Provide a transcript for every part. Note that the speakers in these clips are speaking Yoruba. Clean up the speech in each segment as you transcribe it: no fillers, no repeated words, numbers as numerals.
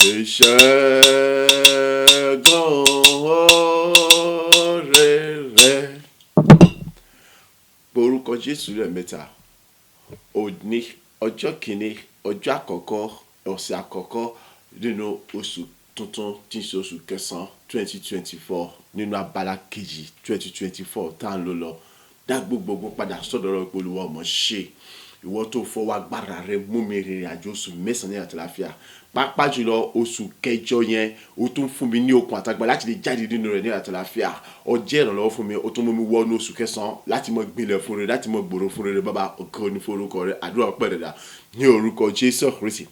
Ìṣẹ́gun oore rẹ̀. Orúkọ Jésù lẹ́ẹ̀mẹ́ta. Òní ọjọ́ kìíní, ọjọ́ àkọ́kọ́, ọ̀sẹ̀ àkọ́kọ́ nínú oṣù tuntun tí ń ṣe oṣù kẹsàn-án 2024 nínú abala kejì 2024 tá à ń lò lọ. Dá gbogbo ogun padà sọ́dọ̀ Ọlọ́run pé Olúwa ọmọ ṣe. Ìwọ tó fọwọ́ agbára rẹ mú mi rìnrìn àjò oṣù mẹ́sàn-án ní àtàlàáfíà. Pàápàá jùlọ oṣù kẹjọ yẹn, o tún fún mi ní okun àtagbà láti lè jáde nínú rẹ̀ ní àtàlàáfíà. Ó jẹ́ ìrànlọ́wọ́ fún mi, ó tún mú mi wọnú oṣù kẹsàn-án láti mọ gbìnlẹ̀ fún rere, láti mọ gbòòrò fún rere. Baba, ògo ni fún orúkọ rẹ, àdúrà ọpẹ́ rẹ dà. Ní orúkọ Jésù Kristi.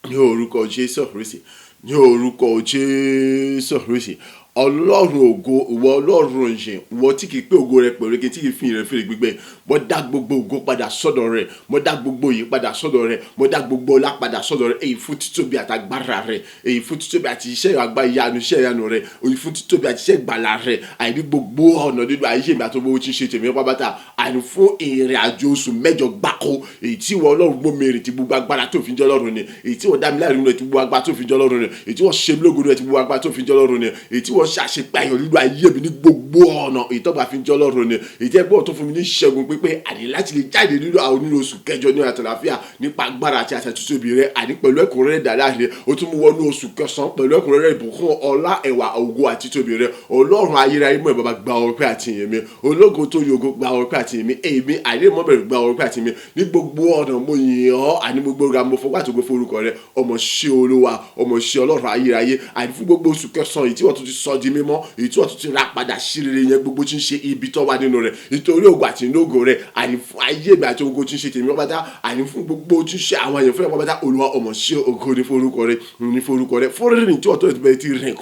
Ní orúkọ Jésù Kristi. Ní orúkọ Jésù Kristi. Ọlọ́run ògo, ìwọ Ọlọ́run ìyìn, ìwọ tí kìí pé ògo rẹ pẹ̀lú kí tí kìí fi ìrẹ̀ fèrè gbígbẹ. Mo dá gbogbo ògo padà sọ́dọ̀ rẹ. Mo dá gbogbo ìyìn padà sọ́dọ̀ rẹ. Mo dá gbogbo ọlá padà sọ́dọ̀ rẹ. Èyí fún títóbi àtagbára rẹ. Èyí fún títóbi àti iṣẹ́ àgbá ìyanu, iṣẹ́ ìyanu rẹ. Èyí fún títóbi àti iṣẹ́ ìgbàlà rẹ. Àìní gbogbo ọ̀nà nínú ayé mi àti owó tí ń ṣe tèmi pápátá. Àìní fún ìrìn àjò oṣù mẹ́jọ gbáko. Èyí tí ìwọ Ọlọ́run mú mi rìn tí gbogbo agbára tó fi ń jẹ́ Ọlọ́run ni. Èyí tí ìwọ dá mi láre nínú rẹ̀ tí gbogbo agbára tó fi ń jẹ́ Ọlọ́run ni. Èyí tí ìwọ ṣe mí lógo nínú rẹ̀ tí gbogbo agbára tó fi ń jẹ́ Ọlọ́run ni. Èyí tí ìwọ ṣàṣepé ayọ̀ nínú ayé mi ní gbogbo ọ̀nà. Èyí tó bá fi ń jẹ́ Ọlọ́run ni. Èyí tí ẹgbẹ́ tó fún mi ní ìṣẹ́gun pípé àní láti lè jáde nínú àwọn nínú oṣù kẹjọ ní àtàlàáfíà nípa agbára àti àṣà títóbi rẹ àní pẹ̀lú ẹ̀kúnrẹ́rẹ́ dáadáa rẹ. Ó tún mú wọnú oṣù kẹsàn-án pẹ̀lú ẹ̀kúnrẹ́rẹ́ ìbùkún ọlá ẹwà ògo àti títóbi rẹ. Ọlọ́run ayérayé mọ̀ bàbá gba ọpẹ́ àti ìyìn mi. Ológo tó yògo gba ọpẹ́ àti ìyìn mi. Èmi àìlè mọ́ bẹ̀rù gba ọpẹ́ àti ìyìn mi. Ní gbogbo ọ̀nà mo yìn ọ́ àní gbogbo ra mo fọwọ́ àti ògo forúkọ rẹ. Ọmọ ṣe Olúwa, ọmọ ṣe Ọlọ́run ayérayé. Àní fún gbogbo oṣù kẹsàn-án èyí tí wọ́n tún ti sọ di mímọ́, èyí tí wọ́n tún ti rà padà sí rere yẹn gbogbo tí ń ṣe ibi tó wà nínú rẹ̀. Nítorí ògo àti inú ògo rẹ̀, àní fún ayé mi àti ògo tí ń ṣe tèmi pápátá, àní fún gbogbo tí ń ṣe àwọn èèyàn fún ẹ̀ pápátá. Olúwa ọmọ ṣe ògo ní forúkọ rẹ̀, ní forúkọ rẹ̀. Fún rírìn tí wọ́n tó bẹ̀rẹ̀ ti rìn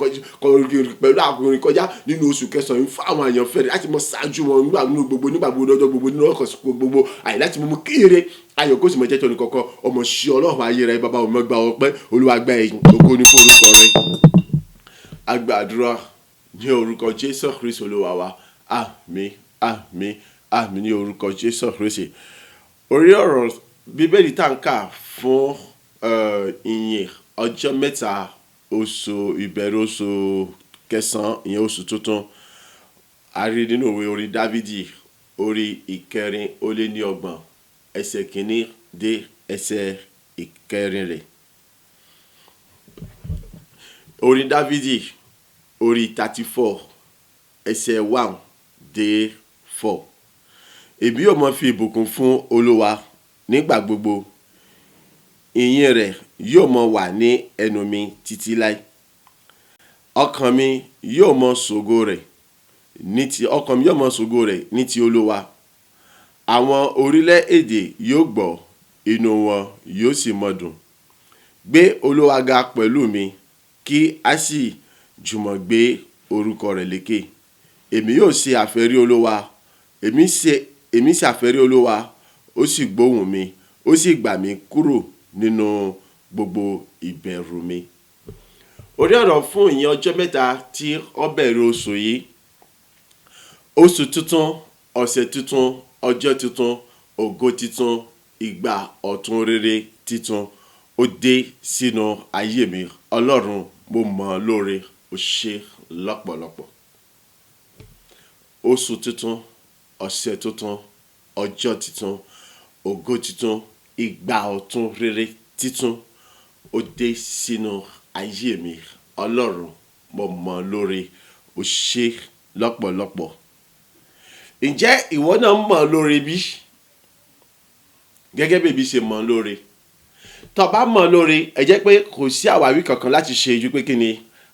pẹ̀lú àkùnrin kọjá nínú oṣù kẹsàn-án yìí fún àwọn èèyàn fẹ́rẹ̀ láti mọ ṣáájú wọn nígbà nínú gbogbo nígbà gbogbo lọ́jọ́ gbogbo nínú ọkọ̀ gbogbo àyè láti mú kí ire ayọ̀ kó sì mọ jẹ́ tọ́ni kọ̀ọ̀kan. Ọmọ ṣe Ọlọ́run ayérayé bàbá ọmọ gba ọpẹ́. Olúwa gba ẹ̀yìn, ògo ní forúkọ rẹ̀. A gbàdúrà ní orúkọ Jésù Kristi Olúwa wa. Àmín, àmín, àmín ní orúkọ Jésù Kristi. Orí ọ̀rọ̀ Bíbélì tá ń kà fún ìyìn ọjọ́ mẹ́ta oṣù ìbẹ̀rẹ̀ oṣù kẹsàn-án ìyẹn oṣù tuntun. A rí nínú òwe orin Dávídì orí 34 ẹsẹ̀ kìíní dé ẹsẹ̀ ìkẹrin rẹ̀. Orin Dávídì orí 34 ẹsẹ̀ 1 dé 4. Èmi yóò mọ fi ìbùkún fún Olúwa nígbà gbogbo. Ìyìn rẹ̀ yóò mọ wà ní ẹnu mi títí láé. Ọkàn mi yóò mọ ṣògo rẹ̀ ní ti ọkàn mi yóò mọ ṣògo rẹ̀ ní ti Olúwa. Àwọn orílẹ̀-èdè yóò gbọ́, inú wọn yóò sì mọ dùn. Gbé Olúwa ga pẹ̀lú mi, kí a sì jùmọ̀ gbé orúkọ rẹ̀ lékè. Èmi yóò ṣe àfẹ́rí Olúwa, èmi ṣe àfẹ́rí Olúwa, ó sì gbóhùn mi, ó sì gbà mí kúrò nínú gbogbo ìbẹ̀rù mi. Orí ọ̀rọ̀ fún ìyìn ọjọ́ mẹ́ta tí ó bẹ̀rẹ̀ oṣù yìí. Oṣù tuntun, ọ̀sẹ̀ tuntun, ọjọ́ tuntun, ògo tuntun, ìgbà ọ̀tun rere tuntun ó dé sínú ayé mi. Ọlọ́run mo mọ̀ ọ́ lóore, ó ṣe lọ́pọ̀lọpọ̀. Oṣù tuntun, ọ̀sẹ̀ tuntun, ọjọ́ tuntun, ògo tuntun, ìgbà ọ̀tun rere tuntun ó dé sínú ayé mi. Ọlọ́run mo mọ̀ ọ́ lóore, ó ṣe lọ́pọ̀lọpọ̀. Ǹjẹ́ ìwọ náà mọ̀ ọ́ lóore bí? Gẹ́gẹ́ bí èmi ṣe mọ̀ ọ́ lóore. Tó bá mọ̀ ọ́ lóore, ẹ jẹ́ pé kò sí àwáwí kankan láti ṣe ju pé kí ni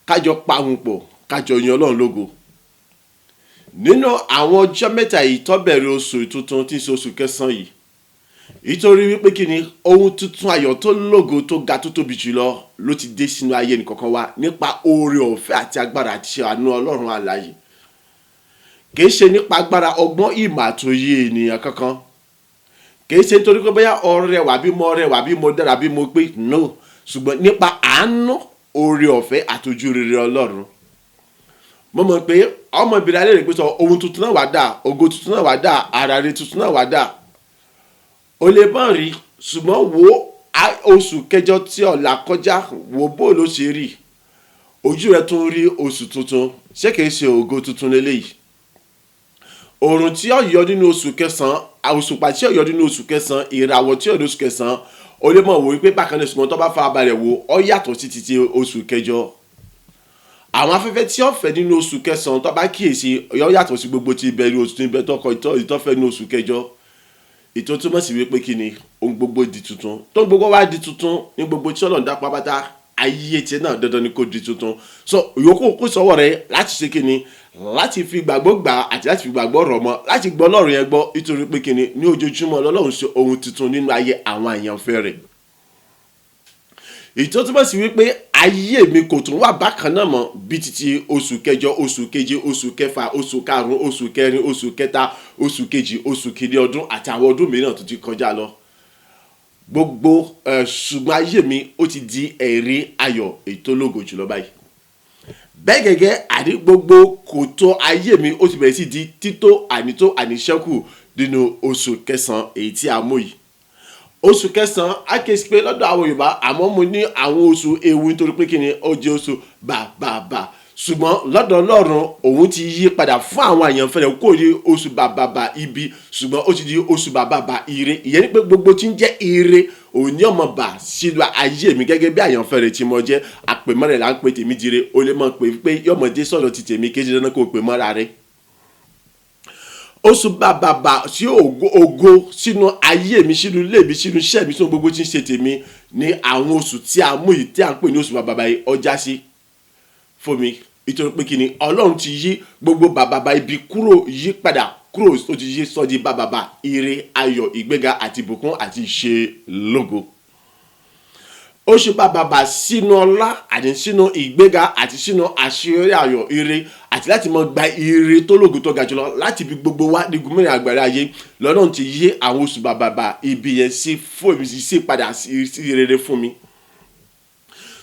ká jọ pahùn pọ̀, ká jọ yin Ọlọ́run lógo. Nínú àwọn ọjọ́ mẹ́ta yìí tó bẹ̀rẹ̀ oṣù tuntun tí ń ṣe oṣù kẹsàn-án yìí. Nítorí wípé kí ni ohun tuntun ayọ̀ tó lógo tó ga tó tóbi jùlọ ló ti dé sínú ayé ẹnìkọ̀ọ̀kan wa nípa oore ọ̀fẹ́ àti agbára àti àánú Ọlọ́run alààyè. Kì í ṣe nípa agbára ọgbọ́n ìmọ̀ àtòye ènìyàn kankan. Kì í ṣe nítorí pé bóyá ọrẹwà bí mo rẹwà bí mo dára bí mo pé no. Ṣùgbọ́n nípa àánú oore ọ̀fẹ́ àti ojú rere Ọlọ́run. Mo mọ̀ pé ọmọ ìbílẹ̀ alẹ́ rẹ̀ pé sọ ohun tuntun náà wá dà, ògo tuntun náà wá dà, ara rere tuntun náà wá dà. O lè má rí, ṣùgbọ́n wo Oṣù kẹjọ tí ó là kọjá, wo bó ló ṣe rí, ojú rẹ tún rí oṣù tuntun. Ṣé kìí ṣe ògo tuntun leléyìí? Òòrùn tí ó yọ nínú oṣù kẹsàn-án, òṣùpá tí ó yọ nínú oṣù kẹsàn-án, ìràwọ̀ tí ó yọ nínú oṣù kẹsàn-án, o lè mọ̀ wò wípé bákan náà, ṣùgbọ́n tó bá fara balẹ̀ wò, ó yàtọ̀ sí titi oṣù kẹjọ. Àwọn afẹ́fẹ́ tí ó fẹ́ nínú oṣù kẹsàn-án, tó bá kíyèsí, ó yàtọ̀ sí gbogbo tí ibẹ̀ ní oṣù tí ibẹ̀ tọkọ ìtọ́fẹ́ ní oṣù kẹjọ. Ètò túmọ̀ sí wípé kí ni? Ohun gbogbo di tuntun. Tó gbogbo wá di tuntun ní gbogbo tí Ọlọ́run dá pápátá, ayé tiẹ̀ náà dandan ni kó di tuntun. So ìyókù kù sọ́wọ́ rẹ láti ṣe kí ni? Láti fi gbàgbọ́ gbà àti láti fi gbàgbọ́ rọ̀ mọ́, láti gbọ́ Ọlọ́run yẹn gbọ́, nítorí pé kí ni? Ní ojoojúmọ́ Ọlọ́run ṣe ohun tuntun nínú ayé àwọn àyànfẹ́ rẹ̀. Èyí tó túmọ̀ sí wípé ayé mi kò tún wà bákan náà mọ́ bí títí oṣù kẹjọ, oṣù keje, oṣù kẹfà, oṣù karùn-ún, oṣù kẹrin, oṣù kẹta, oṣù kejì, oṣù kìíní ọdún àti àwọn ọdún mìíràn tó ti kọjá lọ. Gbogbo ṣùgbọ́n ayé mi ó ti di ẹ̀rí ayọ̀ èyí tó lógo jùlọ báyìí. Bẹ́ẹ̀ gẹ́gẹ́, àní gbogbo kòtò ayé mi ó ti bẹ̀rẹ̀ sí di tító, ànító, àníṣẹ́kù nínú oṣù kẹsàn-án èyí tí a mú yìí. Oṣù kẹsàn-án, á ké sí pé lọ́dọ̀ àwọn Yorùbá, àmọ́ mo ní àwọn oṣù ewu, nítorí pé kí ni? Ó jẹ́ oṣù bàbàbà. Ṣùgbọ́n lọ́dọ̀ Ọlọ́run, òun ti yí padà fún àwọn àyànfẹ́ rẹ̀ kó di oṣù bàbàbà ibi, ṣùgbọ́n ó ti di oṣù bàbàbà ire. Ìyẹn ni pé gbogbo tí ń jẹ́ ire òun ní ọmọ bà sínú ayé mi gẹ́gẹ́ bí àyànfẹ́ rẹ̀ tí mo jẹ́. Àpèmọ́ rẹ̀ là ń pè tèmi dire. O lè mọ̀ pé yọmọdé sọ̀rọ̀ ti tèmi kéde, dandan kó pè mọ́ra rẹ̀. Oṣù bàbàbà sí ògo, ògo sínú ayé mi, sínú ilé mi, sínú iṣẹ́ mi, sínú gbogbo tí ń ṣe tèmi ní àwọn oṣù tí a mú yìí tí a ń pè ní oṣù bàbàbà yìí ọjà sí fún mi, nítorí pé kí ni? Ọlọ́run ti yí gbogbo bàbàbà ibi kúrò, yí padà kúrò, ó ti yí sọ di bàbàbà ire, ayọ̀, ìgbéga àti ìbùkún àti ìṣe lógo. Oṣù bàbàbà sínú ọlá àti sínú ìgbéga àti sínú àṣeyọrí, ayọ̀, ire àti láti mọ gba ire tó lógo tó ga jùlọ láti ibi gbogbo wá ní gómìnà àgbàrá ayé lọ́nà ti yí àwọn oṣù bàbàbà ibi yẹn sí fún èmi, sí padà sí rere fún mi.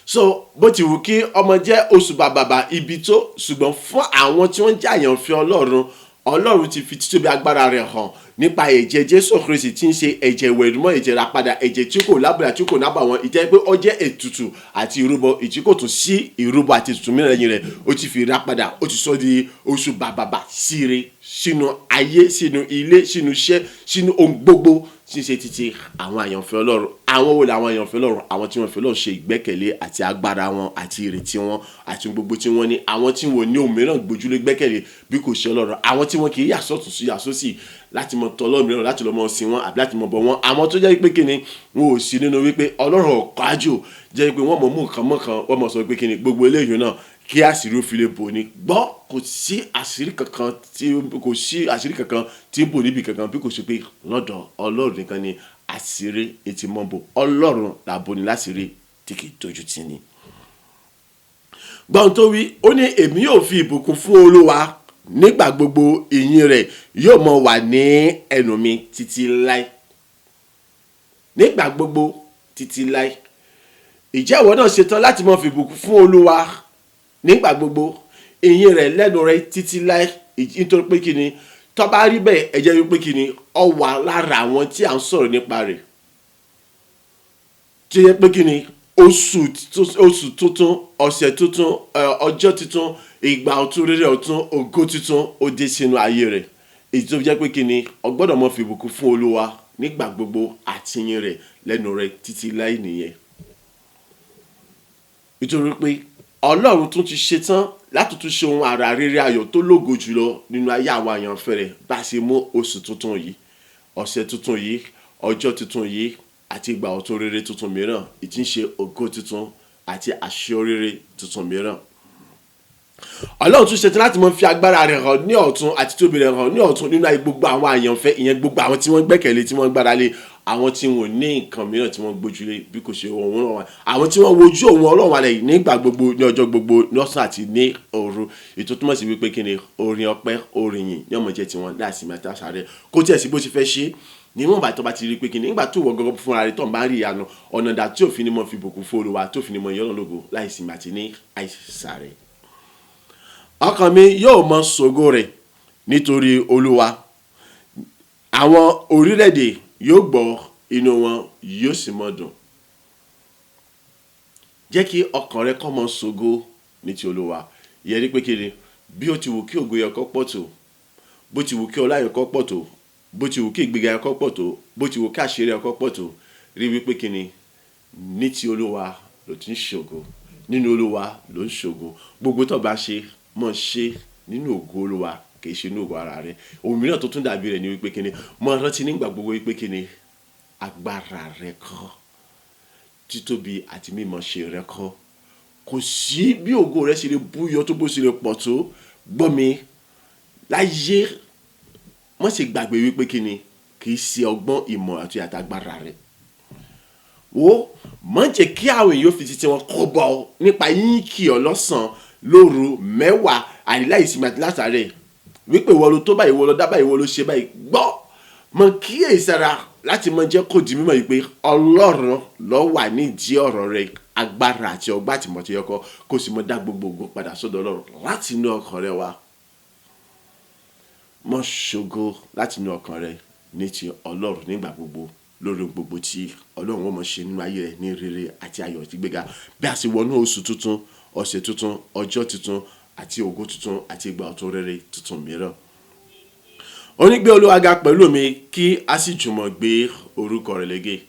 So bó ti wù kí ọmọ jẹ́ oṣù bàbàbà ibi tó, ṣùgbọ́n fún àwọn tí wọ́n jẹ́ àyànfẹ́ Ọlọ́run, Ọlọ́run ti fi títóbi agbára rẹ̀ hàn nípa ẹ̀jẹ̀ Jésù Kristi tí ń ṣe ẹ̀jẹ̀ ìwẹ̀nùmọ́, ẹ̀jẹ̀ ìràpadà, ẹ̀jẹ̀ tí kò lábùlà, tí kò nábàwọ́n, ìjẹ́ pé ó jẹ́ ètùtù àti ìrúbọ ìtí kò tún sí ìrúbọ àti ètùtù mìíràn lẹ́yìn rẹ̀. Ó ti fi ìràpadà, ó ti sọ di oṣù bàbàbà síre sínú ayé, sínú ilé, sínú iṣẹ́, sínú ohun gbogbo tí ń ṣe títí àwọn àyànfẹ́ Ọlọ́run. Àwọn wo làwọn àyànfẹ́ Ọlọ́run? Àwọn tí wọ́n fẹ́ Ọlọ́run ṣe ìgbẹ́kẹ̀lé àti agbára wọn àti ìrètí wọn àti gbogbo tí wọ́n ní, àwọn tí wọ́n ní òmíràn gbójúlé gbẹ́kẹ̀lé bí kò ṣe Ọlọ́run, àwọn tí wọ́n kì í yà sọ́tún sí yà sósì láti mọ tọ́ Ọlọ́run mìíràn, láti lọ mọ sin wọn àbí láti mọ bọ wọn, àwọn tó jẹ́ pé kíni, wọn ò sí nínú wípé Ọlọ́run ọ̀kọ́ àjò jẹ́ pé wọ́n mọ̀ mú nǹkan mọ́kan, wọ́n mọ̀ sọ pé kíni gbogbo eléyìí náà kí àṣírí ó fi lè bò ní. Gbọ́, kò sí àṣírí kankan tí ń bò níbi kankan bí kò ṣe pé lọ́dọ̀ Ọlọ́run nìkan ni àṣírí etí mọ́ bò. Ọlọ́run làbò ní láṣìírí tí kì í dojú tì ní. Gbọ́n tó wí, ó ní, "Èmi yóò fi ìbùkún fún Olúwa nígbà gbogbo, ìyìn rẹ̀ yóò mọ wà ní ẹnu mi títí láé." Nígbà gbogbo, títí láé. Ìjẹ́ ìwọ náà ṣetán láti mọ fi ìbùkún fún Olúwa nígbà gbogbo, ìyìn rẹ̀ lẹ́nu rẹ̀ títí láé? Nítorí pé kí ni? Tó bá rí bẹ́ẹ̀, ẹ jẹ́ wípé kí ni? Ọ wà lára àwọn tí à ń sọ̀rọ̀ nípa rẹ̀ tí ó yẹ pé kí ni? Oṣù tuntun, ọ̀sẹ̀ tuntun, ọjọ́ tuntun, ìgbà ọ̀tun, rere ọ̀tun, ògo tuntun ó dé sínú ayé rẹ̀, èyí tó jẹ́ pé kí ni? Ọ gbọ́dọ̀ mọ fi ìbùkún fún Olúwa nígbà gbogbo àti ìyìn rẹ̀ lẹ́nu rẹ̀ títí láé nìyẹn, nítorí pé Ọlọ́run tún ti ṣetán láti tún ṣe ohun àrà rere, ayọ̀ tó lógo jùlọ nínú ayé àwọn àyànfẹ́ rẹ̀, bá a ṣe mú oṣù tuntun yìí, ọ̀sẹ̀ tuntun yìí, ọjọ́ tuntun yìí àti ìgbà ọ̀tun rere tuntun mìíràn, ìtí ń ṣe ògo tuntun àti àṣeyọrí rere tuntun mìíràn. Ọlọ́run tún ṣetán láti mọ fi agbára rẹ̀ hàn ní ọ̀tun àti tóbi rẹ̀ hàn ní ọ̀tun nínú ayé gbogbo àwọn àyànfẹ́, ìyẹn gbogbo àwọn tí wọ́n gbẹ́kẹ̀lé, tí wọ́n gbára lé, àwọn tí wọn ò ní nǹkan mìíràn tí wọ́n gbójúlé bí kò ṣe òun náà, àwọn tí wọ́n wojú òun Ọlọ́run alẹ́ yìí nígbà gbogbo, ní ọjọ́ gbogbo, ní ọ̀sán àti ní òru. Ètò túmọ̀ sí wípé kí ni? Orin ọpẹ́, orin yìn ní ọmọ jẹ́ tiwọn láìsí mẹ́ta sáré kó tiẹ̀ sí bó ti fẹ́ ṣe níwọ̀n bá tó bá ti rí pé kí ni? Nígbà tó wọ gọ́gọ́ fúnra rẹ̀ tó ń bá rí ìyanu ọ̀nà dà tí òfin ni mo fi bùkún fún Olúwa, tó fi ni mo yọ́nà lógo láìsí àti ní àìsàrẹ̀. Ọkàn mi yóò mọ ṣògo rẹ̀ nítorí Olúwa. Àwọn orílẹ̀-èdè yóò gbọ́, inú wọn yóò sì mọ dùn. Jẹ́ kí ọkàn rẹ kó máa ṣògo ní ti Olúwa. Ìyẹn ni pé kí ni? Bí ó ti wù kí ògo yẹn kó pọ̀ tó, bó ti wù kí ọlá yẹn kó pọ̀ tó, bó ti wù kí ìgbéga yẹn kó pọ̀ tó, bó ti wù kí àṣírí yẹn kó pọ̀ tó, rí wípé kí ni? Ní ti Olúwa ló ti ń ṣògo. Nínú Olúwa ló ń ṣògo. Gbogbo tó bá ṣe, mọ̀ ṣe nínú ògo Olúwa, kì í ṣe nínú ògo ara rẹ. Ohun mìíràn tó tún dàbí rẹ̀ ni wípé kí ni? Mọ̀ rántí nígbà gbogbo wípé kí ni? Agbára rẹ kọ́, títóbi àti mímọ̀ ṣe rẹ kọ́. Kò sí bí ògo rẹ ṣe lè búyọ tó bó ṣe lè pọ̀ tó. Gbọ́ mi láyé, má ṣe gbàgbé wípé kí ni? Kì í ṣe ọgbọ́n ìmọ̀ àti àtàgbàra rẹ. Wo, má jẹ́ kí àwọn èèyàn fi titi wọn kọ́ bọ̀ ọ́ nípa yín kí ọ lọ́sàn-án lóru mẹ́wàá àìláìsinmi àti látàárẹ̀. Wípé ìwọ ló tó báyìí, ìwọ ló dá báyìí, ìwọ ló ṣe báyìí. Gbọ́, mọ̀ kíyèsára láti mọ jẹ́ kó di mímọ̀ wípé Ọlọ́run ló wà nídìí ọ̀rọ̀ rẹ, agbára àti ọgbọ́n àti ìmọ̀ tí ó yẹ kó, kó sì mọ dá gbogbo ògo padà sọ́dọ̀ Ọlọ́run láti inú ọkàn rẹ wá. Mọ ṣògo láti inú ọkàn rẹ ní ti Ọlọ́run nígbà gbogbo lórí gbogbo tí Ọlọ́run ó mọ ṣe nínú ayé rẹ ní rere àti ayọ̀ àti ìgbéga. Bí a ṣe wọnú oṣù tuntun, ọ̀sẹ̀ tuntun, ọjọ́ tuntun àti ògo tuntun àti ìgbà ọ̀tun rere tuntun mìíràn. Ó ní gbé Olúwa ga pẹ̀lú mi kí a sì jùmọ̀ gbé orúkọ rẹ̀ lége.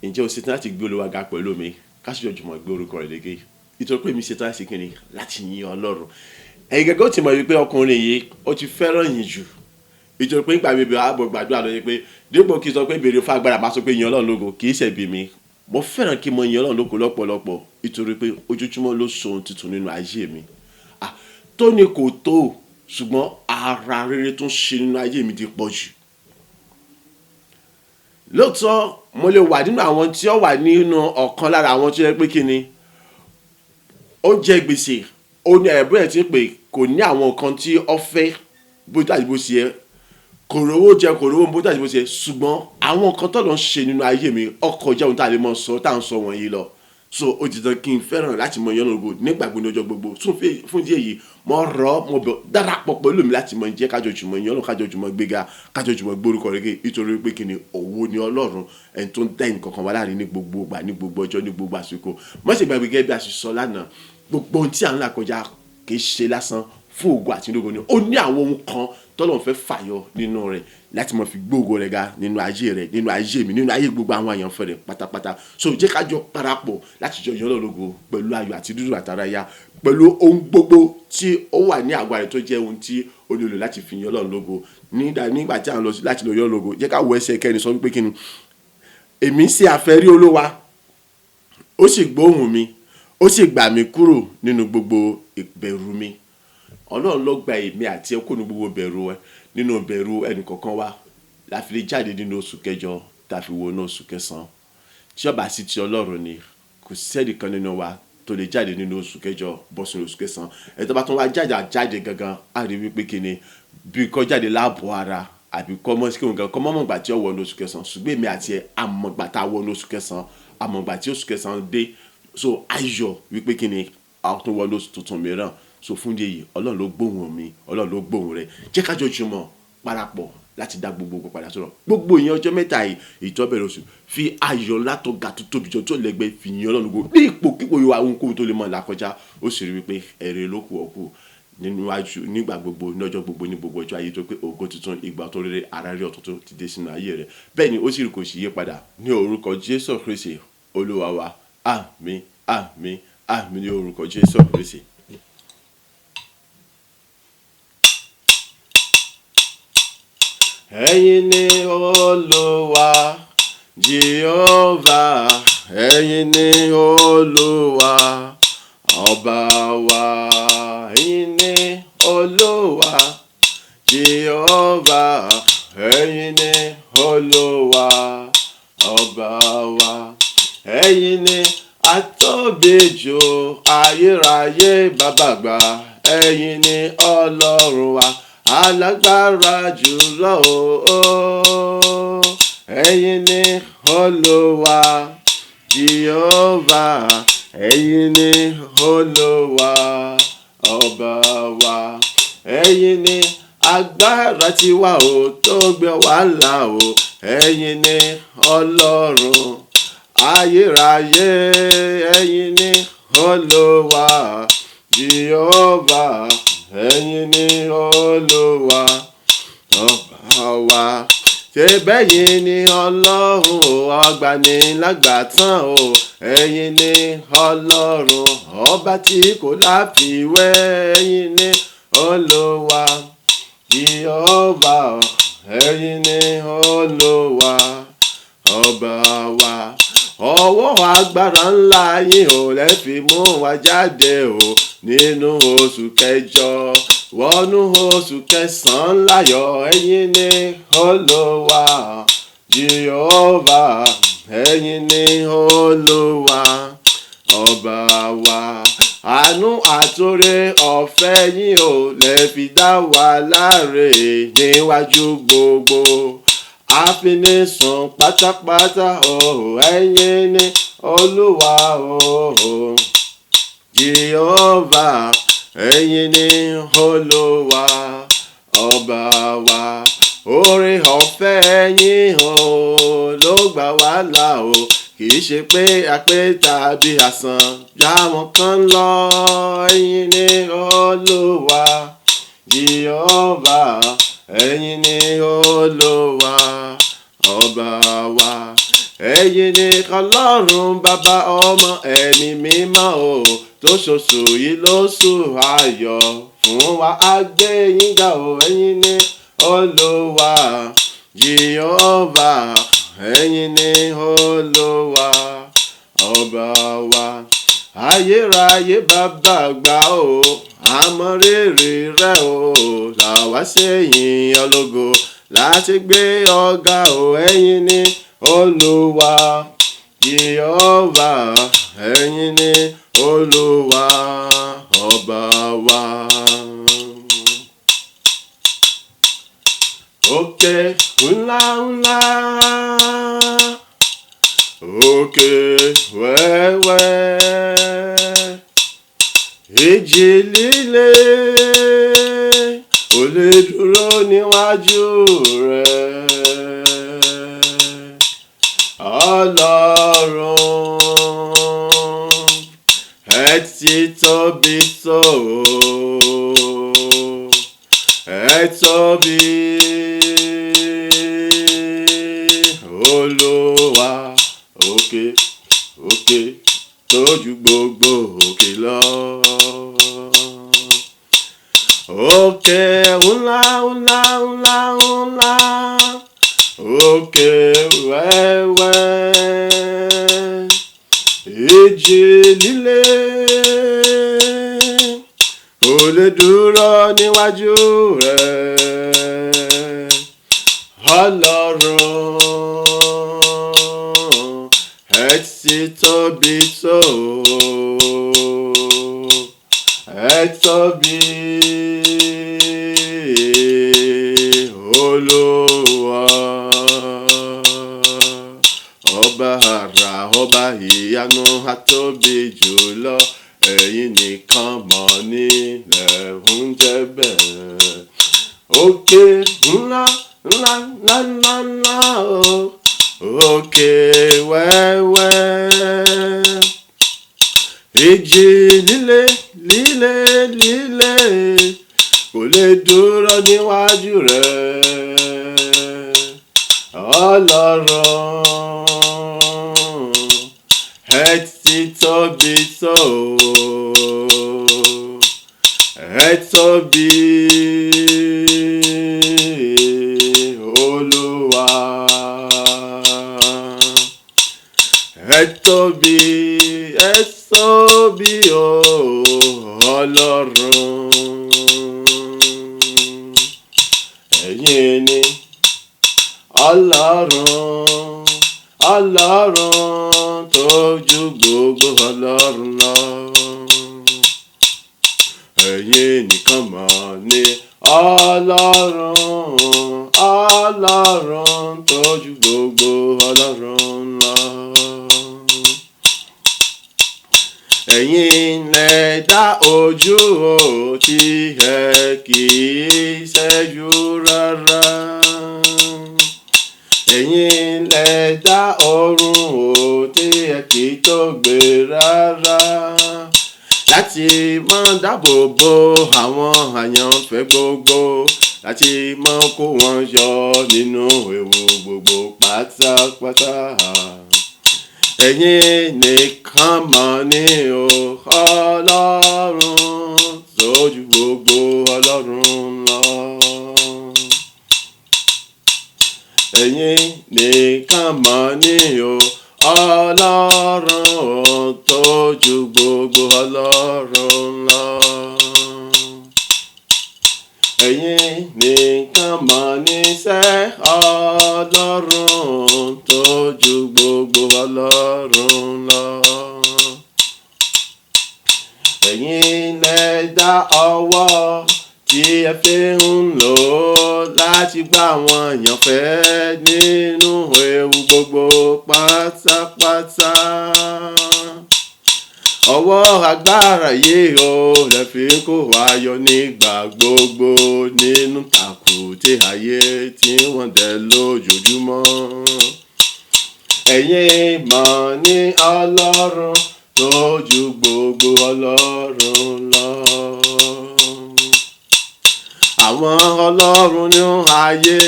Ǹjẹ́ o ṣetán láti gbé Olúwa ga pẹ̀lú mi ká sì jọ jùmọ̀ gbé orúkọ rẹ̀ lége? Nítorí pé èmi ṣetán láti kíni láti yin Ọlọ́run. Ẹ̀yin gẹ́gẹ́ ó ti mọ̀ wípé ọkùnrin yìí ó ti fẹ́ràn yìn jù. Nítorí pé nígbà bíbi ààbò gbàdúrà lọ pé dípò kí n sọ pé béèrè fún agbára máa sọ pé yin Ọlọ́run lógo kì í ṣe bí mi. Mo fẹ́ràn kí mo yin Ọlọ́run lógo lọ́pọ̀lọpọ̀ nítorí pé ojoojúmọ́ ló so ohun tuntun nínú ayé mi. À, tó ní kò tó, ṣùgbọ́n ara rere tó ń ṣe nínú ayé mi ti pọ̀ jù. Lóòótọ́ mo lè wà nínú àwọn tí ó wà nínú ọ̀kan lára àwọn tí ó yẹ pé kí ni? Ó jẹ gbèsè, ó ní ẹ̀bùn ẹ̀ tí ń pè kò ní àwọn nǹkan tí ó fẹ́ bó tàbí bó ṣe yẹ. Kò rówó jẹ, kò rówó bó tàbí bó ṣe yẹ. Ṣùgbọ́n àwọn nǹkan tó lọ ń ṣe nínú ayé mi ó kọjá ohun tí a lè mọ̀ sọ tá à ń sọ wọ̀nyí lọ. So ó di dandan kí n fẹ́ràn láti mọ yin Ọlọ́run lógo nígbà gbogbo ní ọjọ́ gbogbo. Fún ìdí èyí, mo rọ̀, mo bẹ̀, darapọ̀ pẹ̀lú mi láti mọ jẹ́ ká jọ jùmọ̀ yin Ọlọ́run, ká jọ jùmọ̀ gbéga, ká jọ jùmọ̀ gbé orúkọ rẹ̀ gé. Nítorí pé kí ni? Òun ni Ọlọ́run, ẹni tó ń dá ẹnì kọ̀ọ̀kan wá láàrin ní gbogbo ìgbà, ní gbogbo ọjọ́, ní gbogbo àsìkò. Má ṣe gbàgbé gẹ́gẹ́ bí a ṣe sọ lánàá, gbogbo ohun tí à ń là kọjá kì í ṣe lásán fún ògo àti ológo ni. Ó ní àwọn ohun kan tọ́lọ́run fẹ́ fàyọ nínú rẹ̀ láti mọ fi gbé ògo rẹ̀ ga nínú ayé rẹ̀, nínú ayé mi, nínú ayé gbogbo àwọn àyànfẹ́ rẹ̀ pátápátá. So jẹ́ ká jọ parapọ̀ láti jọ yin Ọlọ́run lógo pẹ̀lú ayọ̀ àti dídùn àtàráyá, pẹ̀lú ohun gbogbo tí ó wà ní àgọ́ rẹ̀ tó jẹ́ ohun tí ó lè lò láti fi yin Ọlọ́run lógo. Nígbà tí à ń lọ sí láti lọ yin Ọlọ́run lógo, jẹ́ ká wo ẹsẹ̀ kẹrin sọ wípé kí ni? Èmi ń ṣe àfẹ́rí Olúwa, ó sì gbóhùn mi, ó sì gbà mí kúrò nínú gbogbo ìbẹ̀rù mi. Ọlọ́run ló gba èmi àti ẹ kúrò nínú gbogbo ìbẹ̀rù ẹ, nínú ìbẹ̀rù ẹnì kọ̀ọ̀kan wa. La fi lè jáde nínú oṣù kẹjọ tá fi wọ inú oṣù kẹsàn-án. Tí ó bá sí ti Ọlọ́run ni, kò sí ẹnìkan nínú wa tó lè jáde nínú oṣù kẹjọ bọ́ sínú oṣù kẹsàn-án. Ẹni tó bá tún wá jáde jáde gangan, á rí wípé kí ni? Bí kó jáde láàbọ̀ ara àbí kó mọ̀ sí kí òun gan, kó mọ̀ mọ̀ ìgbà tí ó wọ inú oṣù kẹsàn-án. Ṣùgbọ́n èmi àti ẹ, a mọ̀ ìgbà tá a wọ inú oṣù kẹsàn-án, a mọ̀ ìgbà tí oṣù kẹsàn-án dé. So ayọ̀ wípé kí ni? A tún wọ inú oṣù tuntun mìíràn. So fún ìdí èyí, Ọlọ́run ló gbóhùn mi, Ọlọ́run ló gbóhùn rẹ. Jẹ́ ká jọ jùmọ̀ parapọ̀ láti dá gbogbo ògo padà sọ̀rọ̀. Gbogbo ìyẹn ọjọ́ mẹ́ta yìí, ìjọ bẹ̀rẹ̀ oṣù, fi ayọ̀ ńlá tó ga tó tóbi jọ tó lẹ́gbẹ́ fi yin Ọlọ́run lógo. Ní ipò kíkó ìwà ohunkóhun tó lè mọ̀ là kọjá, ó sì rí wípé ẹ̀rí ló kù ọ́ kù nínú wájú nígbà gbogbo, ní ọjọ́ gbogbo, ní gbogbo ọjọ́ ayé tó pé ògo tuntun, ìgbà tó rere, ara rí ọ̀tun ti dé sínú ayé rẹ. Bẹ́ẹ̀ ni ó sì rí kò sì yí padà ní orúkọ Jésù Kristi Olúwa wa. Àmín, àmín, àmín ní orúkọ Jésù Kristi. Ẹ̀yin ni Olúwa, Jehovah, ẹ̀yin ni Olúwa, ọba wa. Ẹ̀yin ni Olúwa, Jehovah, ẹ̀yin ni Olúwa, ọba wa. Ẹ̀yin ni atóbi jù ayérayé bàbá àgbà. Ẹ̀yin ni Ọlọ́run wa, alágbára jùlọ o. Ẹ̀yin ni Olúwa, Jehovah, ẹ̀yin ni Olúwa, ọba wa. Ẹ̀yin ni agbára tiwa o tó gbé wa là o. Ẹ̀yin ni Ọlọ́run Ayérayé, ẹ̀yin ni Olúwa. Jèhófà, ẹ̀yin ni Olúwa ọba wa. Ṣé bẹ́yìn ni Ọlọ́run o, ọgbanilágbàtàn o, ẹ̀yin ni Ọlọ́run ọba tí kò láfiwé, ẹ̀yin ni Olúwa. Jèhófà, ẹ̀yin ni Olúwa ọba wa. Ọwọ́ agbára ńlá yín ò lẹ́ fi mú wa jáde o nínú oṣù kẹjọ wọnú oṣù kẹsàn-án láyọ̀, ẹ̀yin ni Olúwa. Jèhófà, ẹ̀yin ni Olúwa ọba wa. Àánú àtòrè ọ̀fẹ́ yín ò lẹ́ fi dá wa láre níwájú gbogbo àfinisùn pátápátá o, ẹ̀yin ni Olúwa o. Jèhófà, ẹ̀yin ni Olúwa ọba wa. Oore ọ̀fẹ́ yín o ló gbà wá là o, kì í ṣe pé a pé tàbí àsàn jáwọn kan lọ, ẹ̀yin ni Olúwa. Jèhófà, ẹ̀yin ni Olúwa ọba wa. Ẹ̀yin ni Ọlọ́run bàbá ọmọ ẹ̀mí mímọ́ o, tó ṣoṣù yìí lóṣù ayọ̀ fún wa, á gbé yín ga o, ẹ̀yin ni Olúwa. Jèhófà, ẹ̀yin ni Olúwa ọba wa. Ayérayé bàbá àgbà o, àmọ́ rere rẹ o, làwa ṣe yìn ọ́ lógo láti gbé ọ̀gá o, ẹ̀yin ni Olúwa. Jèhófà, ẹ̀yin ni Olúwa ọba wa. Òkè ńlá ńlá, òkè wẹ́wẹ́, ìjì líle ò lè dúró níwájú rẹ̀. Ọlọ́run, ẹ ti tóbi tó, ẹ tóbi Olúwa, òkè òkè tó ju gbogbo òkè lọ. Òkè ńlá ńlá ńlá ńlá, òkè wẹ́wẹ́, ìjì líle kò lè dúró níwájú rẹ̀. Ọlọ́run, ẹ ti tóbi tó, ẹ tóbi Olúwa. Ọba àrà, ọba ìyanu, atóbi jùlọ, ẹ̀yin nìkan mọ̀ nílẹ̀ ń jẹ́ bẹ́ẹ̀. Òkè ńlá ńlá ńlá ńlá ńlá o, òkè wẹ́wẹ́, ìjì líle líle líle kò lè dúró níwájú rẹ̀. Ọlọ́run, ẹ ti tóbi tó, ẹ tóbi Olúwa. Ẹ tóbi, ẹ tóbi o Ọlọ́run. Ẹ̀yin ni Ọlọ́run, Ọlọ́run tó ju gbogbo ọlọ́run lọ. Ẹ̀yin nìkan mọ̀ ni Ọlọ́run, Ọlọ́run tó ju gbogbo ọlọ́run lọ. Ẹ̀yin lẹ dá ojú o tí ẹ kì í ṣẹ́jú rárá. Ẹ̀yin lẹ dá ọ̀run o tí ẹ kì í tó gbé rárá, láti máa dáàbò bo àwọn àyànfẹ́ gbogbo, láti máa kó wọn yọ nínú ewu gbogbo pátápátá. Ẹ̀yin nìkan mọ̀ ní o, Ọlọ́run tó ju gbogbo ọlọ́run lọ. Ẹ̀yin nìkan mọ̀ ní o, Ọlọ́run tó ju gbogbo ọlọ́run lọ. Ẹ̀yin nìkan mọ̀ níṣẹ́, Ọlọ́run tó ju gbogbo ọlọ́run lọ. Ẹ̀yin lẹ dá ọwọ́ tí ẹ fi ń lò láti gbà wọ́n yànfẹ́ nínú ewu gbogbo pátápátá. Ọwọ́ agbára yìí o lẹ fi ń kó wa yọ nígbà gbogbo nínú tàkúté ayé tí wọ́n dẹ lójoojúmọ́. Ẹ̀yin mọ̀ ní Ọlọ́run tó ju gbogbo ọlọ́run lọ. Àwọn ọlọ́run ní ayé,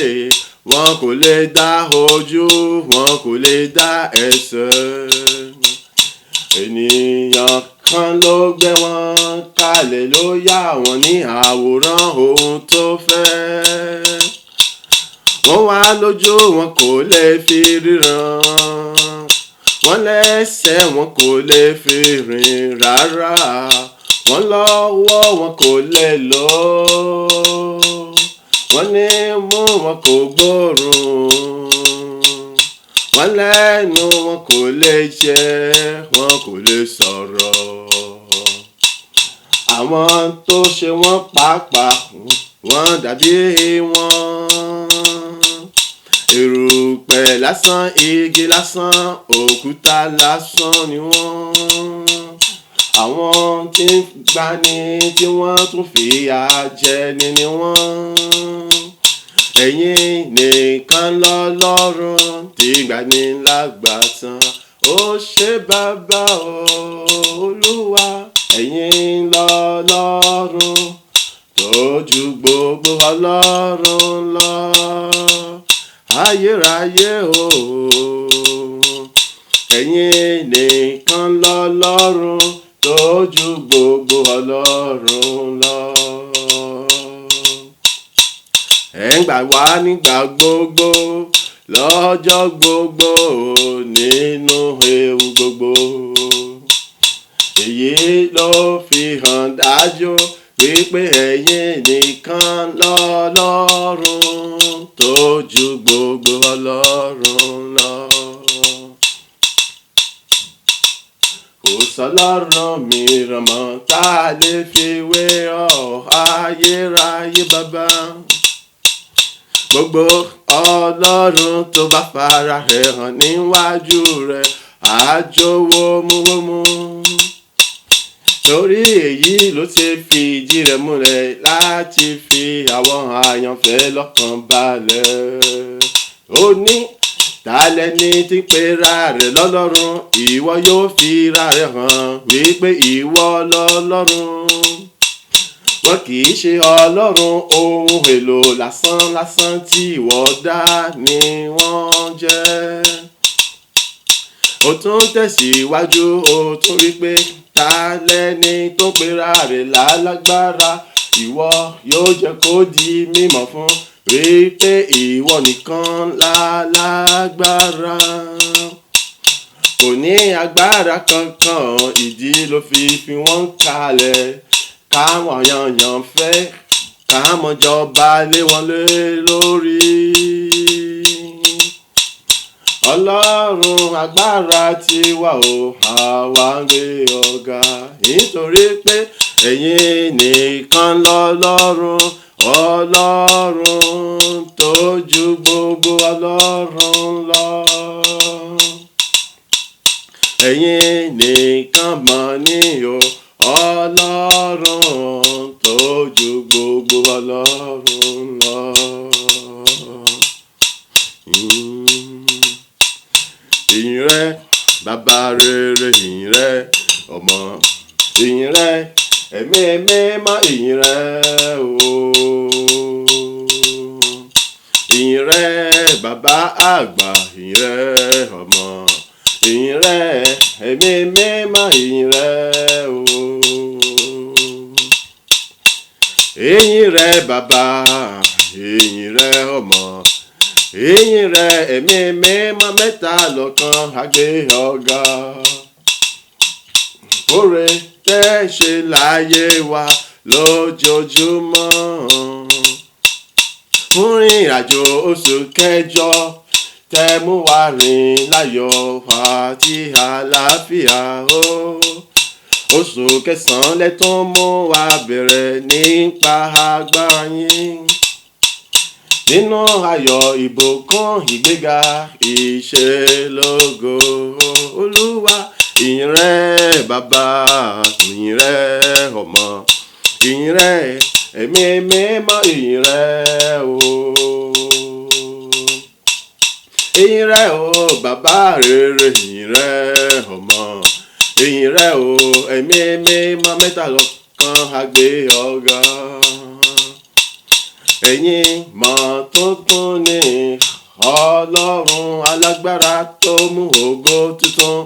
wọn kò lè dá ojú, wọn kò lè dá ẹsẹ̀. Ènìyàn kan ló gbé wọn kalẹ̀, ló yà wọ́n ní àwòrán ohun tó fẹ́. Wọ́n wá lójú, wọn kò lè fi ríran, wọ́n lẹ́sẹ̀, wọn kò lè fi rìn rárá, wọ́n lọ́wọ́, wọn kò lè lò ó, wọ́n ní mú, wọn kò gbóòórùn, wọ́n lẹ́nu, wọn kò lè jẹ, wọn kò lè sọ̀rọ̀. Àwọn tó ṣe wọ́n pàápàá, wọ́n dàbí wọn. Erùpẹ̀ lásán, igi lásán, òkúta lásán ni wọ́n. Àwọn tí ń gbani tí wọ́n tún fìyà jẹni ni wọ́n. Ẹ̀yin nìkan lọ́lọ́run tí gbani lágbàtàn. Ó ṣé bàbá o, Olúwa, ẹ̀yin lọ́lọ́run tó ju gbogbo ọlọ́run lọ. Ayérayé o, ẹ̀yin nìkan lọ́lọ́run tó ju gbogbo ọlọ́run lọ. Ẹ̀ ń gbà wá nígbà gbogbo, lọ́jọ́ gbogbo, nínú ewu gbogbo. Èyí ló fi hàn dájú wípé ẹ̀yin nìkan lọ́lọ́run tó ju gbogbo ọlọ́run lọ. Kò sọ́lọ́run mìíràn mọ́ tá a lè fi wé ọ, ayérayé bàbá. Gbogbo ọlọ́run tó bá fara rẹ̀ hàn níwájú rẹ̀, á jó wómúwómú. Torí èyí ló ṣe fi ìdí rẹ̀ múlẹ̀ láti fi àwọn àyànfẹ́ lọ́kàn balẹ̀. Ó ní, ta lẹni tí ń pera rẹ̀ lọ́lọ́run, ìwọ yóò fi ra rẹ̀ hàn wípé ìwọ lọ́lọ́run. Wọn kì í ṣe ọlọ́run, ohun èlò lásán lásán tí ìwọ dá ni wọ́n jẹ́. Ó tún tẹ̀síwájú, ó tún wí pé, ta lẹni tó ń pera rẹ̀ lálágbára, ìwọ yóò jẹ́ kó di mímọ̀ fún wípé ìwọ nìkan lálágbára. Kò ní agbára kankan, ìdí ló fi fi wọ́n kalẹ̀ káwọn yànyàn fẹ́ káwọn jọba lé wọn lé lórí. Ọlọ́run agbára tiwa o, àwa ń gbé ọ̀gá, nítorí pé ẹ̀yin nìkan lọ́lọ́run, Ọlọ́run tó ju gbogbo ọlọ́run lọ. Ẹ̀yin nìkan mọ̀ ní o, Ọlọ́run tó ju gbogbo ọlọ́run lọ. Ìyìn rẹ bàbá rere, ìyìn rẹ ọmọ, ìyìn rẹ ẹ̀mí mímọ́, ìyìn rẹ o. Ìyìn rẹ bàbá àgbà, ìyìn rẹ ọmọ, ìyìn rẹ ẹ̀mí mímọ́, ìyìn rẹ o. Ìyìn rẹ bàbá, ìyìn rẹ ọmọ, ìyìn rẹ ẹ̀mí mímọ́, mẹ́ta lọ́kan àgbé ọ̀gá. Oore tẹ́ ṣe láyé wa lójoojúmọ́. Fún ìrìnàjò oṣù kẹjọ tẹ́ mú wa rìn láyọ̀ àti àlàáfíà o. Oṣù kẹsàn-án lẹ́tún mú wa bẹ̀rẹ̀ nípa agbára yín. Nínú ayọ̀ ìbùkún ìgbéga ìṣelógo Olúwa, ìyìn rẹ bàbá, ìyìn rẹ ọmọ, ìyìn rẹ ẹ̀mí mímọ́, ìyìn rẹ o. Ìyìn rẹ o bàbá rere, ìyìn rẹ ọmọ, ìyìn rẹ o ẹ̀mí mímọ́, mẹ́ta lọ́kan àgbé ọ̀gá. Ẹ̀yin mọ̀ tuntun ni Ọlọ́run alágbára tó mú ògo tuntun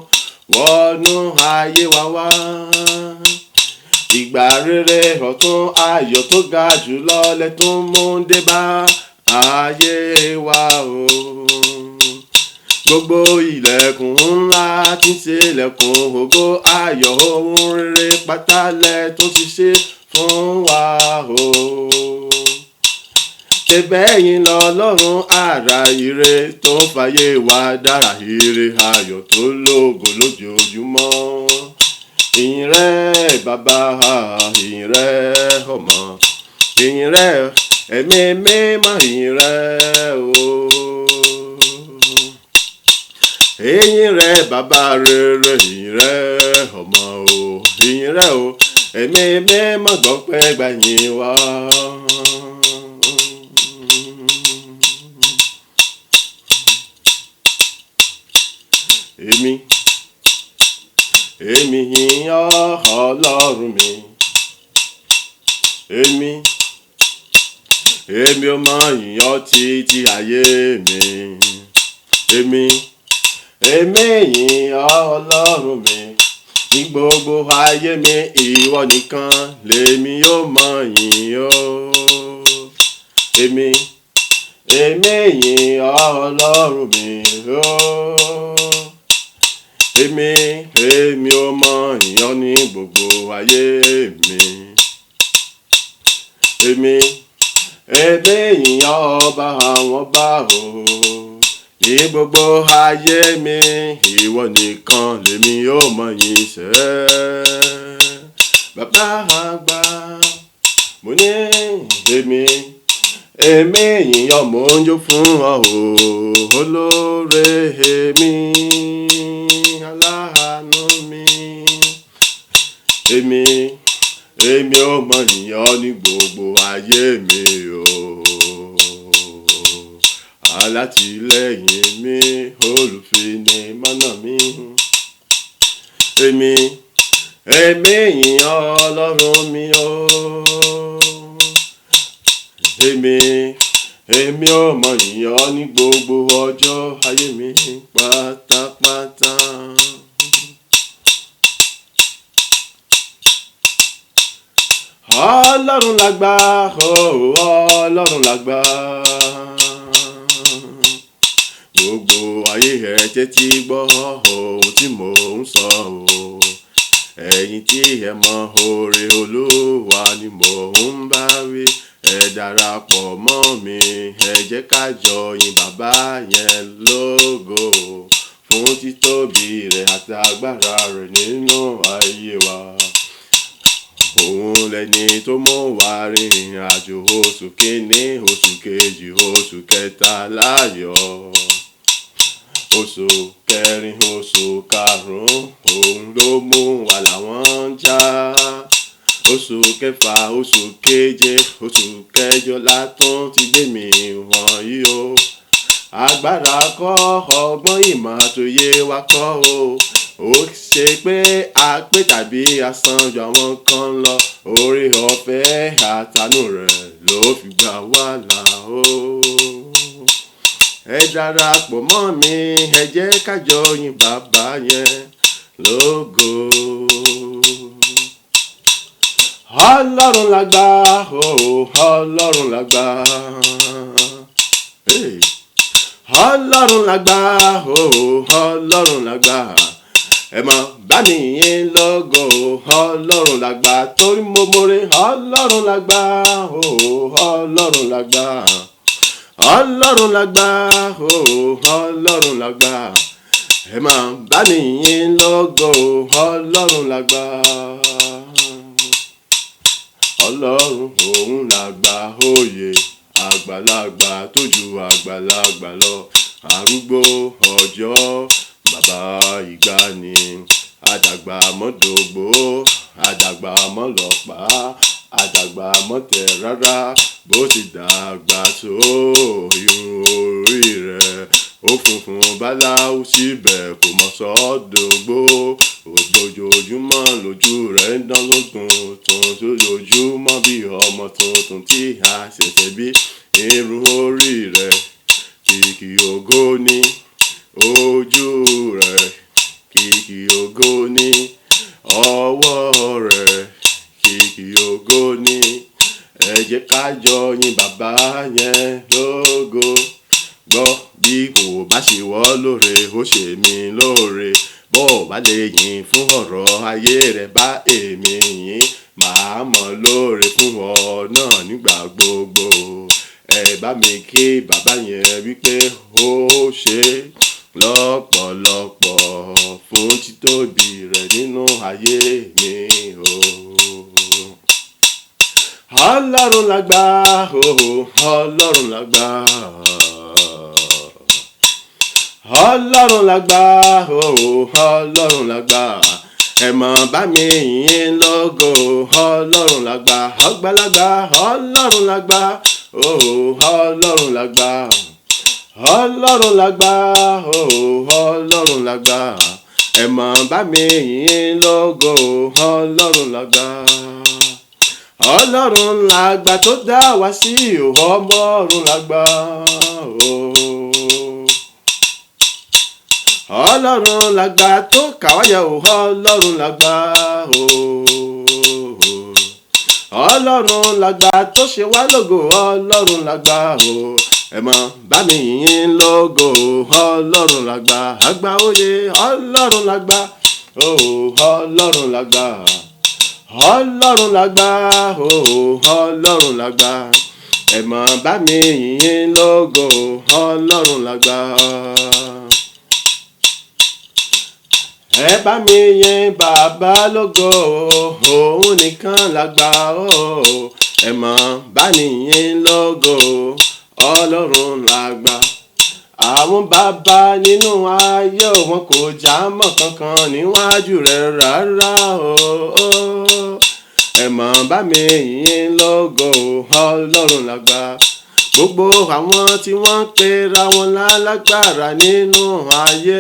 wọnú ayé wa wá. Ìgbà rere ọ̀tun ayọ̀ tó ga jùlọ lẹ́tún mú dé bá ayé wa o. Gbogbo ilẹ̀kùn ńlá tí ń ṣe ilẹ̀kùn ògo ayọ̀ ohun rere pátá lẹ́tún ti ṣe fún wa o. Ṣebẹ́yìn lọ́lọ́run àrà ire tó ń fàyè wa dára ire ayọ̀ tó lógo lójoojúmọ́. Ìyìn rẹ bàbá, ìyìn rẹ ọmọ, ìyìn rẹ ẹ̀mí mímọ́, ìyìn rẹ o. Ìyìn rẹ bàbá rere, ìyìn rẹ ọmọ o, ìyìn rẹ o, ẹ̀mí mímọ́ gbọ́pẹ́ gbà yìn wá. Èmi, èmi yìn ọ́ Ọlọ́run mi. Èmi, èmi ó máa yìn ọ́ títí ayé mi. Èmi, èmi yìn ọ́ Ọlọ́run mi. Ní gbogbo ayé mi, ìwọ nìkan lèmi yóò máa yìn ọ́. Èmi, èmi yìn ọ́ Ọlọ́run mi o. Èmi, èmi ó máa yìn ọ́ ní gbogbo ayé mi. Èmi, èmi yìn ọ́ ọba àwọn ọba o. Ní gbogbo ayé mi, ìwọ nìkan lèmi yóò máa yìn sẹ́. Bàbá àgbà, mo ní èmi, èmi yìn ọ́ mò ń jó fún ọ o. Olóore èmi, aláàánú mi. Èmi, èmi ó máa yìn ọ́ ní gbogbo ayé mi o. Alátìlẹ́yìn mi, olùfinimọ̀nà mi. Èmi, èmi yìn ọ́ Ọlọ́run mi o. Èmi, èmi ó máa yìn ọ́ ní gbogbo ọjọ́ ayé mi pátápátá. Ọlọ́run lágbà, o Ọlọ́run lágbà. Gbogbo ayé ẹ tẹ́tí gbọ́ ohun tí mò ń sọ o. Ẹ̀yin tí ẹ mọ oore Olúwa ni mò ń bá wí. Ẹ darapọ̀ mọ́ mi, ẹ jẹ́ ká jọ yin bàbá yẹn lógo fún títóbi rẹ̀ àti agbára rẹ̀ nínú ayé wa. Òun lẹni tó mú wa rìnrìn àjò oṣù kìíní, oṣù kejì, oṣù kẹta láyọ̀. Oṣù kẹrin, oṣù karùn-ún, òun ló mú wa làwọn já. Oṣù kẹfà, oṣù keje, oṣù kẹjọ la tún ti gbé mi wọ̀nyí o. Agbára kọ́, ọgbọ́n ìmọ̀ àtòyé wa kọ́ o. Ó ṣe pé a pé tàbí a san ju àwọn kan lọ. Oore ọ̀fẹ́ àtànú rẹ̀ ló fi gbà wá là o. Ẹ darapọ̀ mọ́ mi, ẹ jẹ́ ká jọ yin bàbá yẹn lógo. Ọlọ́run lágbà o, Ọlọ́run lágbà. Hey. Ọlọ́run lágbà o, Ọlọ́run lágbà. Ẹ mọ̀ bá mi yìn lógo, Ọlọ́run lágbà, torí mo mọ̀re. Ọlọ́run lágbà o, Ọlọ́run lágbà. Ọlọ́run lágbà o, Ọlọ́run lágbà. Ẹ mọ̀ bá mi yìn lógo, Ọlọ́run lágbà. Ọlọ́run òun làgbà òye, àgbàlagbà tó ju àgbàlagbà lọ, arúgbó ọjọ́, bàbá ìgbàanì, àdàgbà mọ́dògbò, àdàgbà mọ́lọ́pàá, àdàgbà mọ́tẹ̀ rárá, bó ti dàgbà tó irun orí rẹ̀ ó funfun báláú síbẹ̀ kò mọ̀ sọ́dọ̀gbò. Ojoojúmọ́ lójú rẹ̀ ń dán lókun tuntun, lójoojúmọ́ bí ọmọ tuntun tí a ṣẹ̀ṣẹ̀ bí. Irun orí rẹ̀ kìkì ògo ni, ojú rẹ̀ kìkì ògo ni, ọwọ́ rẹ̀ kìkì ògo ni. Ẹ jẹ́ ká jọ yin bàbá yẹn lógo. Gbọ́ bí kò bá ṣe wọ́ lóore, ó ṣe mí lóore. Bó o bá lè yìn fún ọ̀rọ̀ ayé rẹ̀ bá èmi yìn, màá mọ̀ lóore fún ọ náà nígbà gbogbo. Ẹ bá mi kí bàbá yẹn wípé ó ṣe lọ́pọ̀lọpọ̀ fún títóbi rẹ̀ nínú ayé mi o. Ọlọ́run lágbà o, Ọlọ́run lágbà. Ọlọ́run lágbà o, Ọlọ́run lágbà. Ẹ mọ̀ bá mi yìn lógo, Ọlọ́run lágbà. Ọgbàlagbà, Ọlọ́run lágbà o, Ọlọ́run lágbà. Ọlọ́run lágbà o, Ọlọ́run lágbà. Ẹ mọ̀ bá mi yìn lógo, Ọlọ́run lágbà. Ọlọ́run làgbà tó dá wa sí, ọmọ ọ̀run làgbà o. Ọlọ́run làgbà tó kàwáyà o, Ọlọ́run làgbà o. Ọlọ́run làgbà tó ṣe wá lógo, Ọlọ́run làgbà o. Ẹ mọ̀ bá mi yìn lógo, Ọlọ́run làgbà. Àgbà òye, Ọlọ́run làgbà o, Ọlọ́run làgbà. Ọlọ́run làgbà o, Ọlọ́run làgbà. Ẹ mọ̀ bá mi yìn lógo, Ọlọ́run làgbà. Ẹ bá mi yìn bàbá lógo, òun nìkan làgbà o. Ẹ mọ̀ bá mi yìn lógo, Ọlọ́run làgbà. Àwọn bàbá nínú ayé wọn kò já mọ́ kankan níwájú rẹ̀ rárá o. Ẹ mọ̀ bá mi yìn lógo, Ọlọ́run làgbà. Gbogbo àwọn tí wọ́n ń pera wọn lálágbára nínú ayé,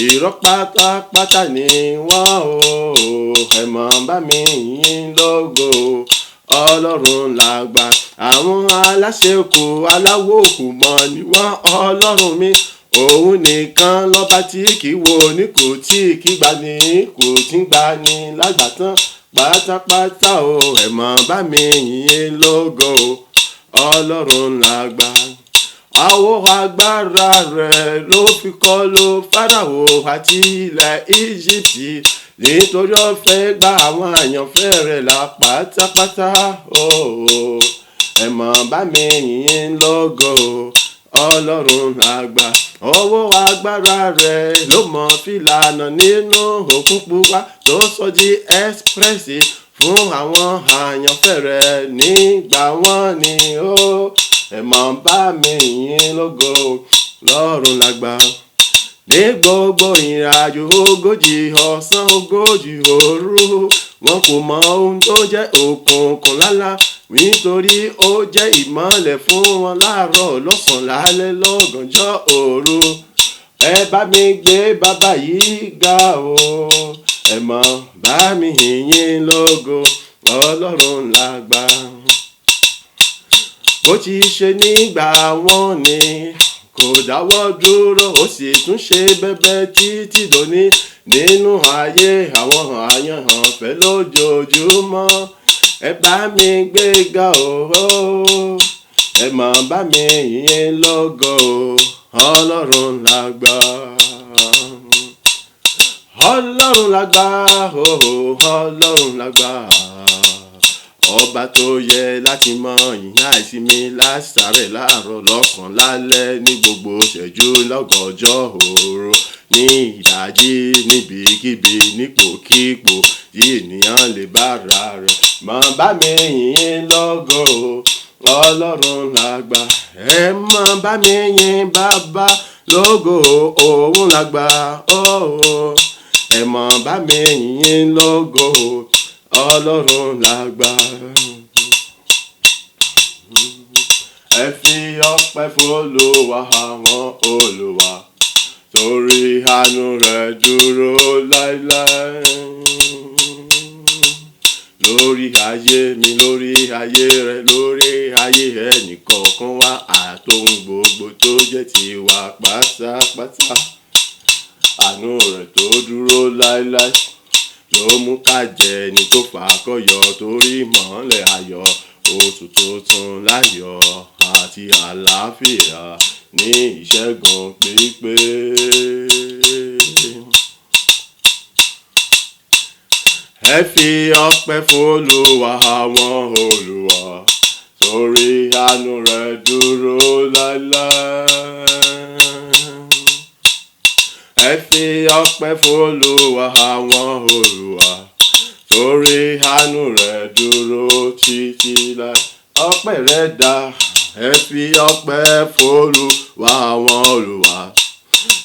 irọ́ pátápátá ni wọ́n o. Ẹ mọ̀ bá mi yìn lógo, Ọlọ́run làgbà. Àwọn aláṣekù aláwòkù mọ̀ ni wọ́n, Ọlọ́run mi. Òun nìkan lọ́ba tí kì í wo ní kò tí kì í gbani, kò tí ń gbani lágbàtán pátápátá o. Ẹ mọ̀ bá mi yìn lógo, Ọlọ́run làgbà. Àwọ̀ agbára rẹ̀ ló fi kọlu Fáráò àti ilẹ̀ Íjíbítì, nítorí ó fẹ́ gba àwọn àyànfẹ́ rẹ̀ là pátápátá o. Ẹ mọ̀ bá mi yìn lógo, Ọlọ́run làgbà. Ọwọ́ agbára rẹ̀ ló mọ̀ fìlànà nínú òkun pupa tó sọ di ẹ́sprẹ́sì fún àwọn àyànfẹ́ rẹ̀ nígbà wọ́n ni ó. Ẹ mọ̀ bá mi yìn lógo, Ọlọ́run làgbà. Ní gbogbo ìrìnàjò 40 ọ̀sán 40 òru, wọn kò mọ ohun tó jẹ́ òkùnkùn lálá. Nítorí ó jẹ́ ìmọ́lẹ̀ fún wọn láàárọ̀, lọ́sàn-án, lálẹ́, lọ́gànjọ́ òru. Ẹ bá mi gbé bàbá yìí ga o, ẹ mọ̀ bá mi yìn lógo, Ọlọ́run lágbà. Bó ti ṣe nígbà wọn ni kò dáwọ́ dúró, ó sì tún ṣe bẹ́bẹ́ títí dòní nínú ayé àwọn àyànfẹ́ lójoojúmọ́. Ẹ bá mi gbé ga o, ẹ mọ̀ bá mi yìn lógo, Ọlọ́run lágbà. Ọlọ́run lágbà o, Ọlọ́run lágbà. Ọba tó yẹ láti mọ ìyìn àìsinmi lásàrẹ̀ láàárọ̀, lọ́sàn-án, lálẹ́, ní gbogbo ìṣẹ́jú, lọ́gànjọ́ òru, ní ìdájí, níbikíbi, nípòkípò tí ènìyàn lè bára rẹ̀. Mọ̀ bá mi yìn lógo, Ọlọ́run lágbà. Ẹ mọ̀ bá mi yìn bàbá lógo, òun lágbà. Ẹ mọ̀ bá mi yìn lógo, Ọlọ́run lágbà. Ẹ fi ọpẹ́ f'Olúwa àwọn olúwa, torí àánú rẹ̀ dúró láéláé. Lórí ayé mi, lórí ayé rẹ, lórí ayé ẹnìkọ̀ọ̀kan wa, àtohun gbogbo tó jẹ́ tiwa pátápátá. Àánú rẹ̀ tó dúró láéláé ló mú ká jẹ ẹni tó fàkọyọ, torí ìmọ́lẹ̀ ayọ̀, oṣù tuntun láyọ̀ àti àlàáfíà ní ìṣẹ́gun pípé. Ẹ fi ọpẹ́ f'Olúwa àwọn olúwa, torí àánú rẹ̀ dúró láéláé. Ẹ fi ọpẹ́ f'Olúwa àwọn olúwa, torí àánú rẹ̀ dúró títí láé. Ọpẹ́ rẹ̀ dá. Ẹ fi ọpẹ́ f'Olúwa àwọn olúwa,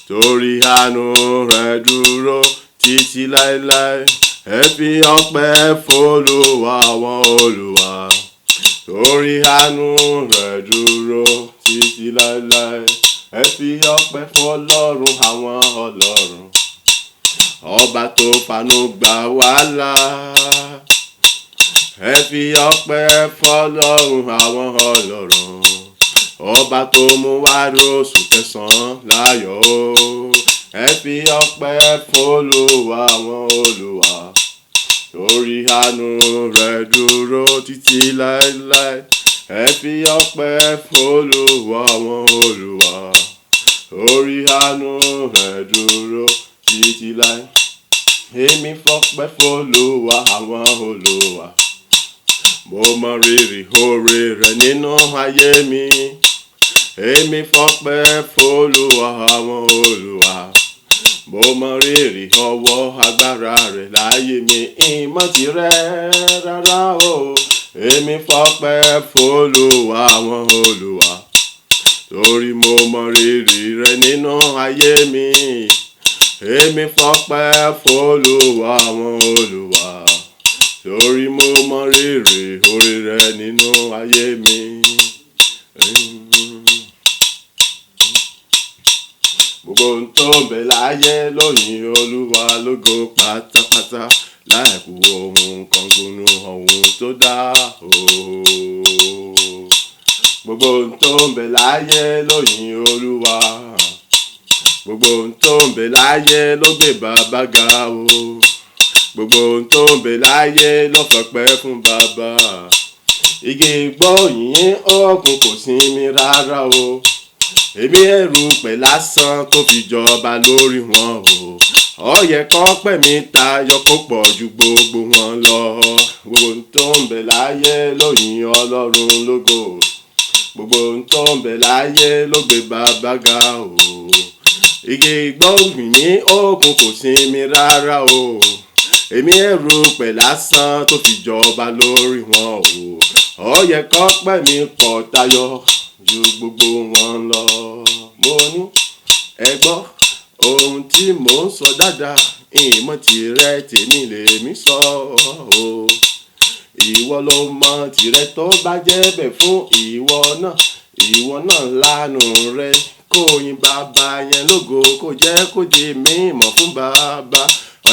torí àánú rẹ̀ dúró títí láéláé. Ẹ fi ọpẹ́ f'Olúwa àwọn olúwa, torí àánú rẹ̀ dúró títí láéláé. Ẹ fi ọpẹ́ f'Ọlọ́run àwọn ọlọ́run, ọba tó fanú gbà wá là. Ẹ fi ọpẹ́ f'Ọlọ́run àwọn ọlọ́run, ọba tó mú wá róṣù kẹsàn-án láyọ̀ o. Ẹ fi ọpẹ́ f'Olúwa àwọn olúwa, torí àánú rẹ̀ dúró títí láéláé. Ẹ fi ọpẹ́ f'Olúwa àwọn olúwa, torí àánú rẹ̀ dúró títí láé. Èmi fọpẹ́ f'Olúwa àwọn olúwa, mo mọ rírì oore rẹ̀ nínú ayé mi. Èmi fọpẹ́ f'Olúwa àwọn olúwa, mo mọ rírì ọwọ́ agbára rẹ̀ láyé mi. Ìmọ̀ tirẹ̀ rárá o. Èmi fọpẹ́ f'Olúwa àwọn olúwa, torí mo mọ rírì rẹ̀ nínú ayé mi. Èmi fọpẹ́ f'Olúwa àwọn olúwa, torí mo mọ rírì oore rẹ̀ nínú ayé mi. Gbogbo ohun tó ń bẹ láyé lóyìn Olúwa lógo pátápátá, láìkú ohun kan gbónú ohun tó dá o. Gbogbo ohun tó ń bẹ láyé lóyìn Olúwa, gbogbo ohun tó ń bẹ láyé ló gbé bàbá ga o. Gbogbo ohun tó ń bẹ láyé ló fọpẹ́ fún bàbá. Igi igbó yìnyín òkun kò sinmi rárá o. Èmi erùpẹ̀ lásán tó fi jọba lórí wọn o. Ó yẹ kọ́pẹ́ mi tayọ kó pọ̀ ju gbogbo wọn lọ. Gbogbo ohun tó ń bẹ láyé lóyìn Ọlọ́run lógo. Gbogbo ohun tó ń bẹ láyé ló gbé bàbá ga o. Igi igbó yìnyín òkun kò sinmi rárá o. Èmi erùpẹ̀ lásán tó fi jọba lórí wọn o. Ó yẹ kọ́pẹ́ mi pọ̀ tayọ ju gbogbo wọn lọ. Mo ní ẹ gbọ́ ohun tí mò ń sọ dáadáa, ìmọ̀ tirẹ̀ tèmi lèmi sọ o. Ìwọ ló mọ tìrẹ tó bá jẹ́ bẹ̀ fún ìwọ náà. Ìwọ náà lánàá rẹ kó yin bàbá yẹn lógo, kó jẹ́ kó di mímọ̀ fún bàbá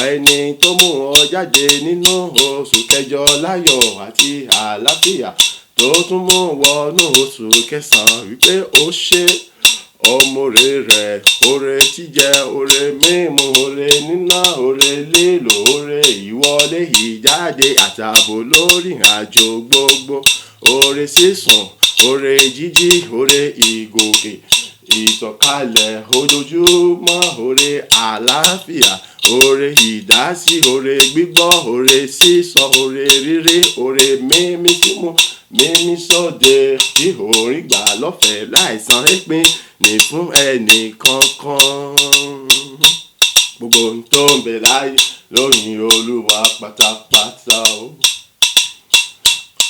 ẹni tó mú ọ jáde nínú oṣù kẹjọ láyọ̀ àti àlàáfíà, tó tún mú wọnú oṣù kẹsàn-án, wípé ó ṣe ọmọre rẹ̀. Oore jíjẹ, oore mímu, oore níná, oore lílò, oore ìwọlé ìjáde àtààbò lórí àjò gbogbo, oore sísùn, oore jíjí, oore ìgòkè ìsọ̀kalẹ̀ ojoojúmọ́, oore àlàáfíà, oore ìdásí, oore gbígbọ́, oore sísọ, oore rírí, oore mímí símú, mímí sóde, tí orin gbà lọ́fẹ̀ẹ́ láìsan ìpín ní fún ẹnì kankan. Gbogbo ohun tó ń bẹ láyé lóyìn Olúwa pátápátá o.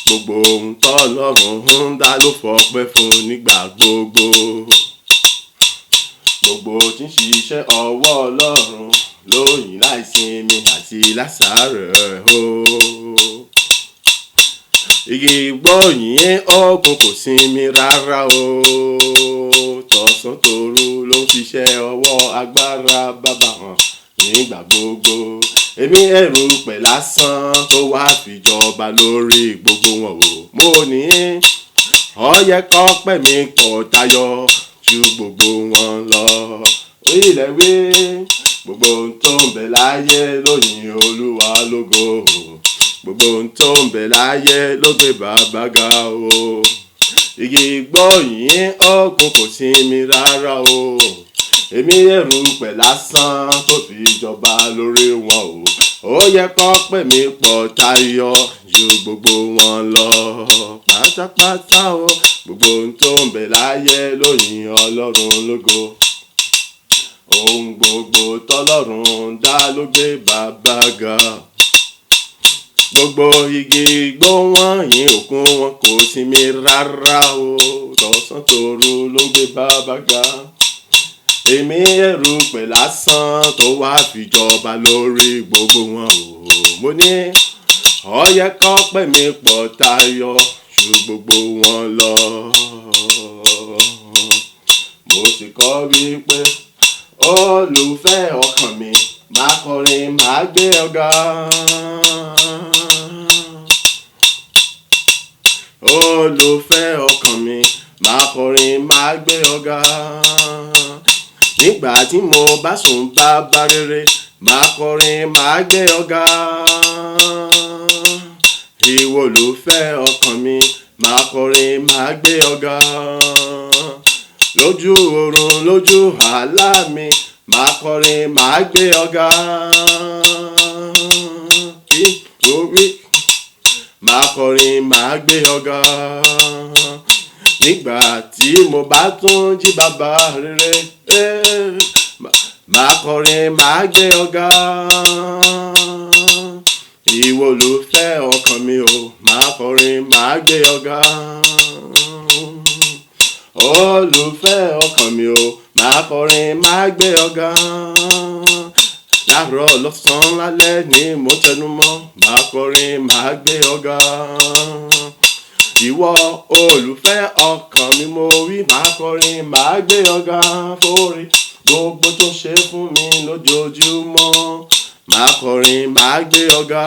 Gbogbo ohun tọ́lọ́run ń dá ló fọpẹ́ fún nígbà gbogbo. Gbogbo tí ń ṣiṣẹ́ ọwọ́ Ọlọ́run lóyìn láìsinmi àti lásàárẹ̀ o. Igi gbóyìn ọ̀gùn kò sinmi rárá o. Tọ̀sán tòru ló ń ṣiṣẹ́ ọwọ́ agbára bàbá hàn nígbà gbogbo. Èmi erùpẹ̀ lásán tó wá fìjọba lórí gbogbo wọn o. Mo ní ó yẹ kọ́pẹ́ mi pọ̀ tayọ ju gbogbo wọn lọ. Ilẹ̀ wí gbogbo ohun tó ń bẹ láyé lóyìn Olúwa lógo. Gbogbo ohun tó ń bẹ láyé ló gbé bàbá ga o. Igi gbóyìn ọ̀gùn kò sinmi rárá o. Èmi erùpẹ̀ lásán tó fi jọba lórí wọn o. Ó yẹ kọ́pẹ́ mi pọ̀ tayọ ju gbogbo wọn lọ pátápátá o. Gbogbo ohun tó ń bẹ láyé lóyìn Ọlọ́run lógo. Ohun gbogbo tọ́lọ́run dá ló gbé bàbá ga. Gbogbo igi igbó wọ̀nyí òkun wọn kò sinmi rárá o. Tọ̀sán tòru ló ń gbé bàbá ga. Èmi erùpẹ̀ lásán tó wá fìjọba lórí gbogbo wọn o. Mo ní ó yẹ kọ́pẹ́ mi pọ̀ tayọ ju gbogbo wọn lọ. Mo sì kọ́ wípé olùfẹ́ ọkàn mi, máa kọrin, máa gbé ọ̀gá. Olùfẹ́ ọkàn mi, máa kọrin, máa gbé ọ̀gá. Nígbà tí mo bá sùn bàbá rere, máa kọrin, máa gbé ọ̀gá. Ìwọ olùfẹ́ ọkàn mi, máa kọrin, máa gbé ọ̀gá. Lójú oorun, lójú àlá mi, máa kọrin, máa gbé ọ̀gá. Kí orí máa kọrin, máa gbé ọ̀gá. Nígbà tí mo bá tún jí bàbá rere, máa kọrin, máa gbé ọ̀gá. Ìwọ olùfẹ́ ọkàn mi o, máa kọrin, máa gbé ọ̀gá. Olùfẹ́ ọkàn mi o, máa kọrin, máa gbé ọ̀gá. Láàárọ̀, lọ́sàn-án, lálẹ́ ni mo tẹnu mọ́, máa kọrin, máa gbé ọ̀gá. Ìwọ olùfẹ́ ọkàn mi, mo wí, máa kọrin, máa gbé ọ̀gá fórí gbogbo tó ṣe fún mi lójoojúmọ́. Máa kọrin, máa gbé ọ̀gá.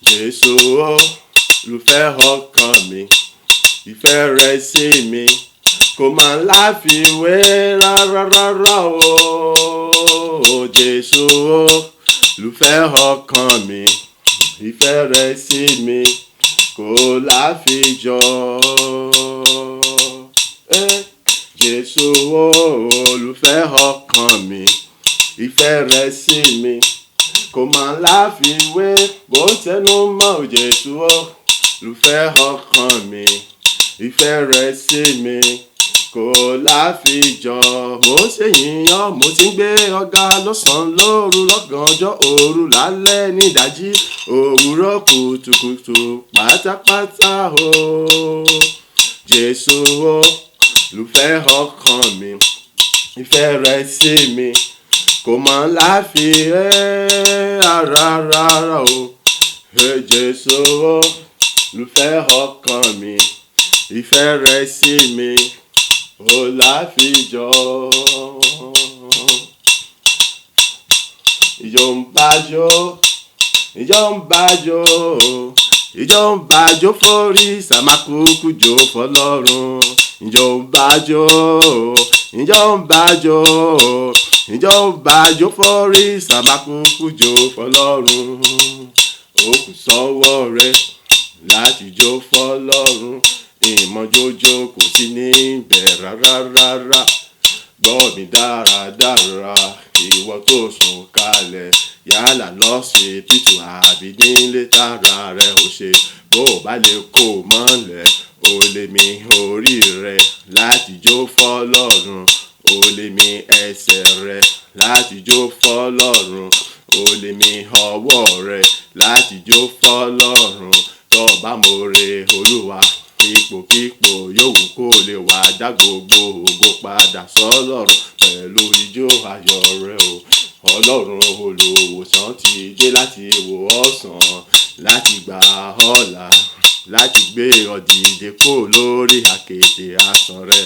Jésù olùfẹ́ ọkàn mi, ìfẹ́ rẹ̀ sí mi kò máa láfiwé rárá rárá o. Jésù olùfẹ́ ọkàn mi, ìfẹ́ rẹ̀ sí mi kò láfijọ́. Jésù olùfẹ́ ọkàn mi, ìfẹ́ rẹ̀ sí mi kò máa láfiwé, bó tẹnu mọ́ ò. Jésù olùfẹ́ ọkàn mi, ìfẹ́ rẹ̀ sí mi kò láfijọ́. Mo ṣe yìnyín, mo ti ń gbé ọ̀gá lọ́sàn-án, lóru, lọ́gànjọ́ òru, lálẹ́, nídàjí, òwúrọ̀ kùtùkùtù pátápátá o. Jésù olùfẹ́ ọkàn mi, ìfẹ́ rẹ̀ sí mi kò mọ̀ láfiwé rárá rárá o. Hey, Jésù olùfẹ́ ọkàn mi, ìfẹ́ rẹ sí mi ò láfijọ́. Ìjọ ń bájó, ìjọ ń bájó, ìjọ ń bájó forí sàmákùkù jó fọlọ́run. Ìjọ ń bájó, ìjọ ń bájó, ìjọ ń bájó forí sàmákùkù jó fọlọ́run. Ó kù sọ́wọ́ rẹ láti jó fọlọ́run. Ìmọ̀jójó kò sí níbẹ̀ rárá rárá. Gbọ́ mi dáradára, ìwọ tó sùn kalẹ̀, yálà lọ́sibítù àbí nílé tára rẹ ò ṣe. Bó o bá lè kó o mọ́lẹ̀, o lè mi orí rẹ láti jó fọlọ́run. O lè mi ẹsẹ̀ rẹ láti jó fọlọ́run. O lè mi ọwọ́ rẹ láti jó fọlọ́run. Tó bá more Olúwa, ipòkípò yòówù kó lè wà, dá gbogbo ògo padà sọ́lọ́run pẹ̀lú ijó ayọ̀ rẹ o. Ọlọ́run olùwòsàn ti dé láti wò ọ́ sàn, láti gbà ọ́ là, láti gbé ọ dìde kúrò lórí àkéte àìsàn rẹ.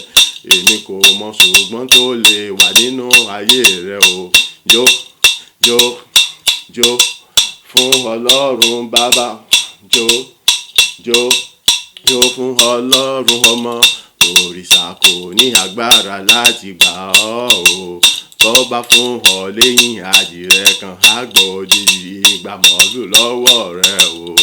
Èmi kò mọ̀ ṣùgbọ́n tó lè wà nínú ayé rẹ o. Jó, jó, jó fún Ọlọ́run Baba. Jó, jó, jó fún Ọlọ́run Ọmọ. Òrìṣà kò ní agbára láti gbà ọ́ o. Tó bá fún ọ léyìn adìrẹ kan, á gbọ́ odidi igba màlúù lọ́wọ́ rẹ o.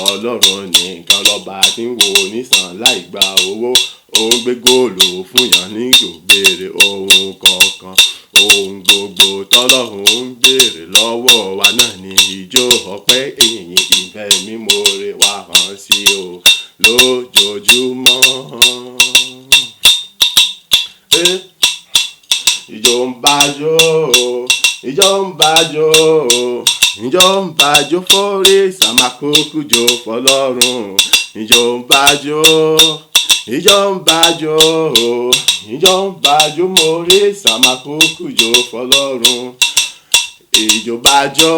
Ọlọ́run nìkan lọ́ba tí ń wo nísàn láì gba owó. Ó ń gbé góòlù fún yàn ní kò béèrè ohun kankan. Ohun gbogbo tọ́lọ́run ń béèrè lọ́wọ́ wa náà ni ijó ọpẹ́, ìyìn, ìfẹ́ mímore wa hàn sí o lójoojúmọ́. Ìjọ ń bájó, ìjọ ń bájó, ìjọ ń bájó forí sàmákùkù jó fọlọ́run. Ìjọ ń bájó, ìjọ ń bájó, ìjọ ń bájó mórí sàmákùkù jó fọlọ́run. Ìjọ bájó.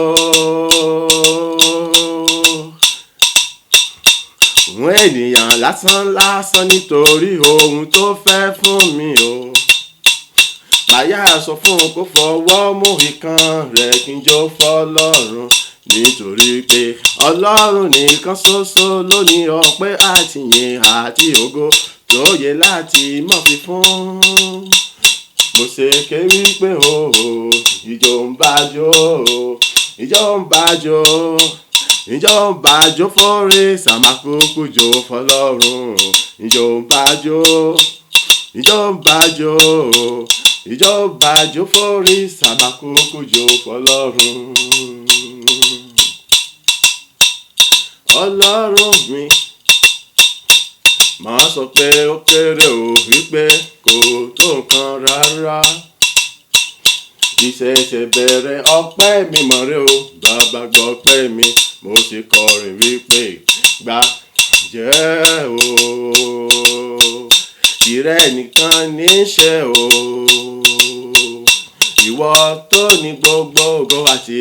Òun ènìyàn lásán lásán nítorí ohun tó fẹ́ fún mi o. Màyá sọ fún un kó fọwọ́ mú ìkan rẹ̀ kí n jó fọlọ́run. Nítorí pé Ọlọ́run nìkan ṣoṣo ló ní ọpẹ́ àti ìyìn àti ògo tó yẹ láti mọ̀ fi fún. Mo ṣe ké wípé o, ìjọ ń bájó, ìjọ ń bájó, ìjọ ń bájó forí sàmákùkù jó fọlọ́run. Ìjọ ń bájó, ìjọ ń bájó, ìjọ ń bájó forí sàmákùkù jó fọlọ́run. Ọlọ́run mi, màá sọ pé ó kéré o, wípé kò tó nǹkan rárá. Ìṣẹ̀ṣẹ̀ bẹ̀rẹ̀ ọpẹ́ mi mọ̀rẹ́ o, bàbá gbọ́ ọpẹ́ mi, mo sì kọrin wípé gbà jẹ́ o. Tìrẹ nìkan ní í ṣe o. Ìwọ tó ní gbogbo ògo àti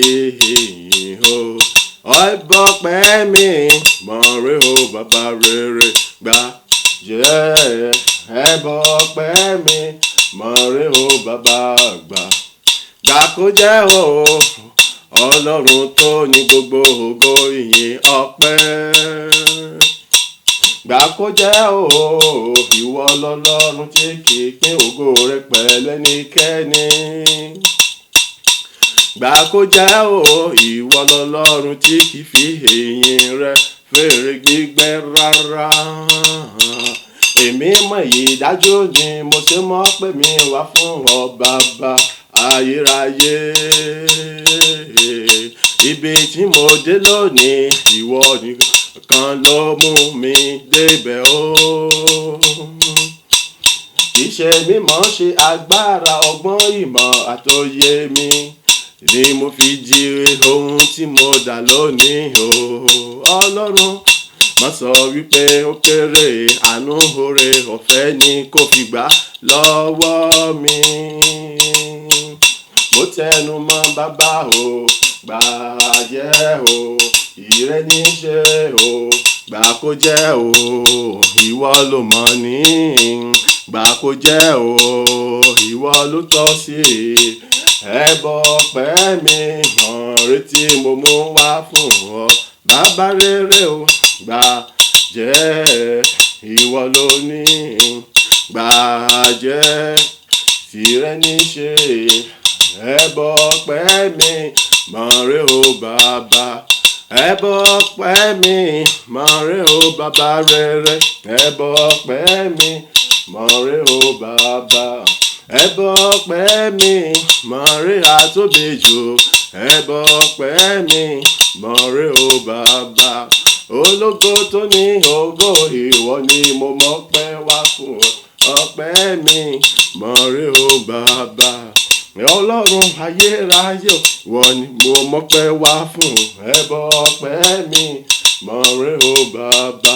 ìyìn o. Ọbọ̀ ọpẹ́ mi mọ̀rẹ́ o, bàbá rere gbà jẹ́. Ẹbọ ọpẹ́ mi mọ̀rẹ́ o, bàbá gbà. Gbà kó jẹ́ o, Ọlọ́run tó ní gbogbo ògo ìyìn ọpẹ́. Gbà kó jẹ́ o, ìwọ lọ́lọ́run tí kì í pín ògo rẹ pẹ̀lú ẹnikẹ́ni. Gbà kó jẹ́ o, ìwọ lọ́lọ́run tí kì í fi ìyìn rẹ fèrè gbígbẹ rárá. Èmi mọ̀ èyí dájú ni mo ṣe mọ̀ pé mi wá fún ọ bàbá ayérayé. Ibi tí mo dé lónìí, ìwọ nìkan ló mú mi débẹ̀ o. Kì í ṣe mímọ̀ ṣe agbára ọgbọ́n ìmọ̀ àtòyé mi ni mo fi jíire ohun tí mo dà lónìí o. Ọlọ́run má sọ wípé ó kéré, àánú oore ọ̀fẹ́ ni kò fi gbà lọ́wọ́ mi. Mo tẹnu mọ́ bàbá o, gbà jẹ́ o. Ìrẹ ní í ṣe o, gbà kó jẹ́ o, ìwọ ló mọ̀ ní. Gbà kó jẹ́ o, ìwọ ló tọ́ sí. Ẹbọ ọpẹ́ mi hàn retí mo mú wá fún ọ. Bàbá rere o, gbà jẹ́, ìwọ ló ní. Gbà jẹ́, tìrẹ ní í ṣe. Ẹbọ ọpẹ́ mi mọ̀rẹ́ o bàbá. Ẹbọ ọpẹ́ mi mọ̀rẹ́ o bàbá rere. Ẹbọ ọpẹ́ mi mọ̀rẹ́ o bàbá. Ẹbọ ọpẹ́ mi mọ̀rẹ́ àtóbejò. Ẹbọ ọpẹ́ mi mọ̀rẹ́ o bàbá. Ológo tó ní ògo, ìwọ ni mo mọpẹ́ wá fún ọ. Ọpẹ́ mi mọ̀rẹ́ o bàbá. Ọlọ́run ayérayé, ìwọ ni mo mọpẹ́ wá fún. Ẹbọ ọpẹ́ mi mọ̀rẹ́ o bàbá.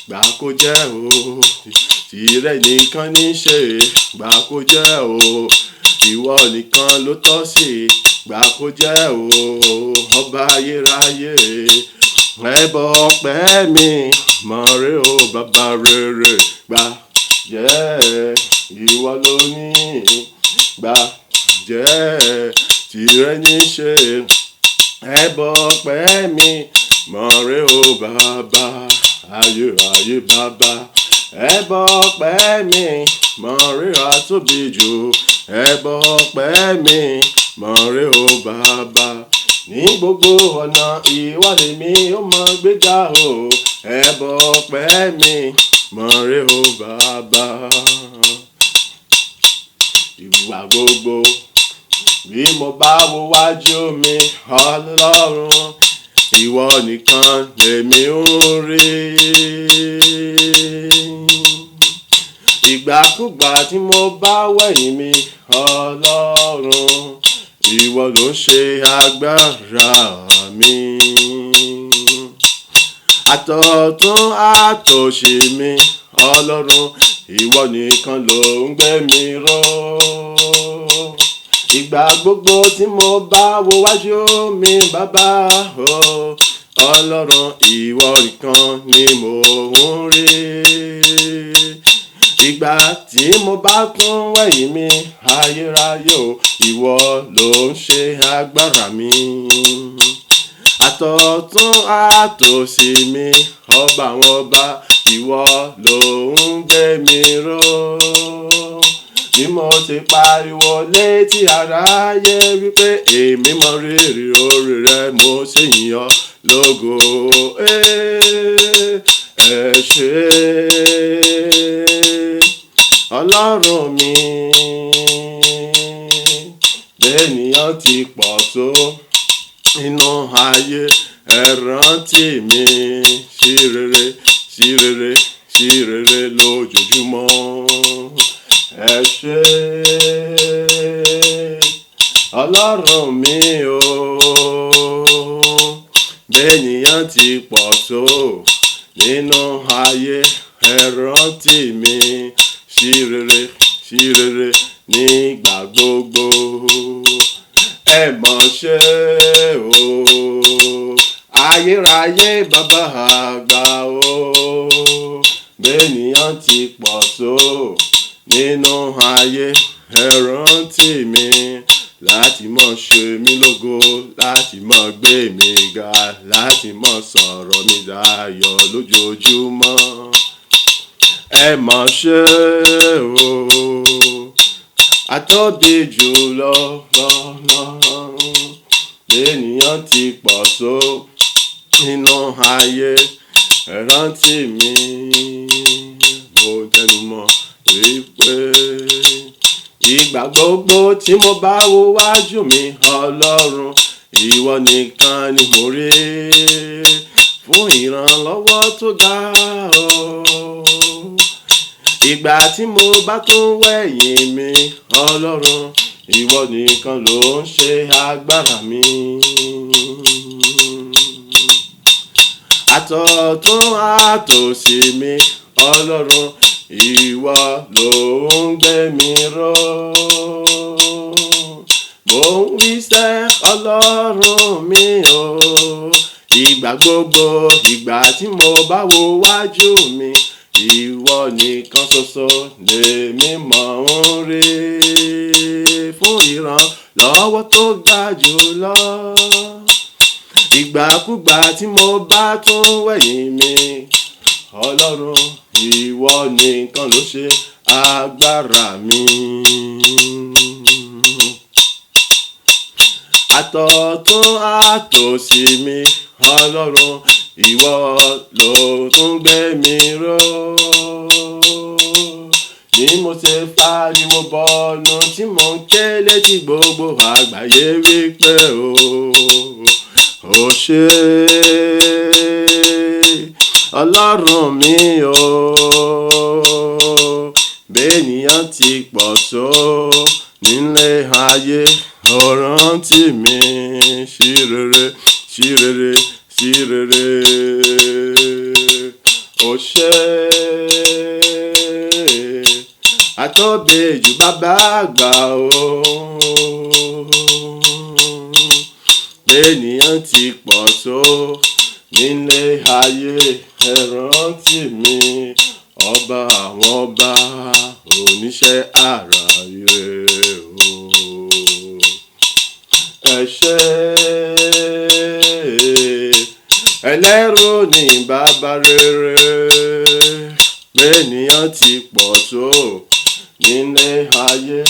Gbà kó jẹ́ o, tìrẹ nìkan ní ṣe. Gbà kó jẹ́ o, ìwọ nìkan ló tọ́ sí. Gbà kó jẹ́ o, ọba ayérayé. Ẹbọ ọpẹ́ mi mọ̀rẹ́ o bàbá rere. Gbà jẹ́, ìwọ ló ní. Gbà jẹ́, tìrẹ ní ṣe. Ẹbọ ọpẹ́ mi mọ̀rẹ́ o bàbá. Ayé ayé bàbá. Ẹbọ ọpẹ́ mi mọ̀rẹ́ àtóbijù. Ẹbọ ọpẹ́ mi mọ̀rẹ́ o bàbá. Ní gbogbo ọ̀nà ìwọ lèmi ó mọ gbéga o. Ẹbọ ọpẹ́ mi mọ̀rẹ́ o bàbá. Ìgbà gbogbo bí mo bá wo wájú mi, Ọlọ́run, ìwọ nìkan lèmi ń rí. Ìgbàkúgbà tí mo bá wẹ̀yìn mi, Ọlọ́run, ìwọ ló ń ṣe agbára mi. Àtọ̀tún àtòsì mi, Ọlọ́run, ìwọ nìkan ló ń gbé mi ró. Ìgbà gbogbo tí mo bá wo wájú mi, bàbá o, Ọlọ́run, ìwọ nìkan ni mò ń rí. Ìgbà tí mo bá tún wẹ̀yìn mi, ayérayé o, ìwọ ló ń ṣe agbára mi. Àtọ̀tún àtòsì mi, ọba àwọn ọba, ìwọ ló ń gbé mi ró. Bí mo ti pariwo létí aráyé wípé èmi mọ rírì oore rẹ, mo sì yìn ọ́ lógo. Ẹ ṣé, Ọlọ́run mi. Bẹ́ẹ̀nìyàn ti pọ̀ tó nínú ayé, ẹ rántí mi sí rere, sí rere, sí rere lójoojúmọ́. Ẹ ṣé, Ọlọ́run mi o. Bẹ́ẹ̀nìyàn ti pọ̀ tó nínú ayé, ẹ rántí mi sí rere, sí rere nígbà gbogbo. Ẹ mọ̀ ṣé o, ayérayé bàbá àgbà o. Bẹ́ẹ̀nìyàn ti pọ̀ tó nínú ayé, ẹ rántí mi láti mọ̀ ṣe mí lógo, láti mọ̀ gbé mi ga, láti mọ̀ sọ̀rọ̀ mi dayọ̀ lójoojúmọ́. Ẹ mọ̀ ṣé o, àtóbi jùlọ lọ lọ. Bẹ́ẹ̀nìyàn ti pọ̀ tó nínú ayé, ẹ rántí mi. Mo tẹnumọ́ wípé ìgbà gbogbo tí mo bá wo wájú mi, Ọlọ́run, ìwọ nìkan ni mo rí fún ìrànlọ́wọ́ tó ga o. Ìgbà tí mo bá tún wẹ̀yìn mi, Ọlọ́run, ìwọ nìkan ló ń ṣe agbára mi. Àtọ̀tún àtòsì mi, Ọlọ́run, ìwọ ló ń gbé mi ró. Mo ń wíṣẹ́ Ọlọ́run mi o, Ìgbà gbogbo ìgbà tí mo bá wo wájú mi, ìwọ nìkan ṣoṣo lèmi mọ̀ ń rí fún ìrànlọ́wọ́ tó ga jù lọ. Ìgbàkúgbà tí mo bá tún wẹ̀yìn mi, Ọlọ́run ìwọ nìkan ló ṣe agbára mi. Àtọ̀tún àtòsì mi, Ọlọ́run ìwọ ló tún gbé mi ró. Ní mo ṣe pariwo bọ́nu tí mò ń ké létí gbogbo àgbáyé wípé o, ò ṣé Ọlọ́run mi o. Bẹ́ẹ̀nìyàn ti pọ̀ tó nílé ayé, ó rántí mi sí rere, sí rere, sí rere. Ó ṣé àtọ́bẹ̀jù bàbá àgbà o. Bẹ́ẹ̀nìyàn ti pọ̀ tó nílé ayé, ẹ rántí mi, ọba àwọn ọba, oníṣẹ́ àrà ire o. Ẹ ṣé ẹlẹ́rù ní bàbá rere. Bẹ́ẹ̀nìyàn ti pọ̀ tó nílé ayé,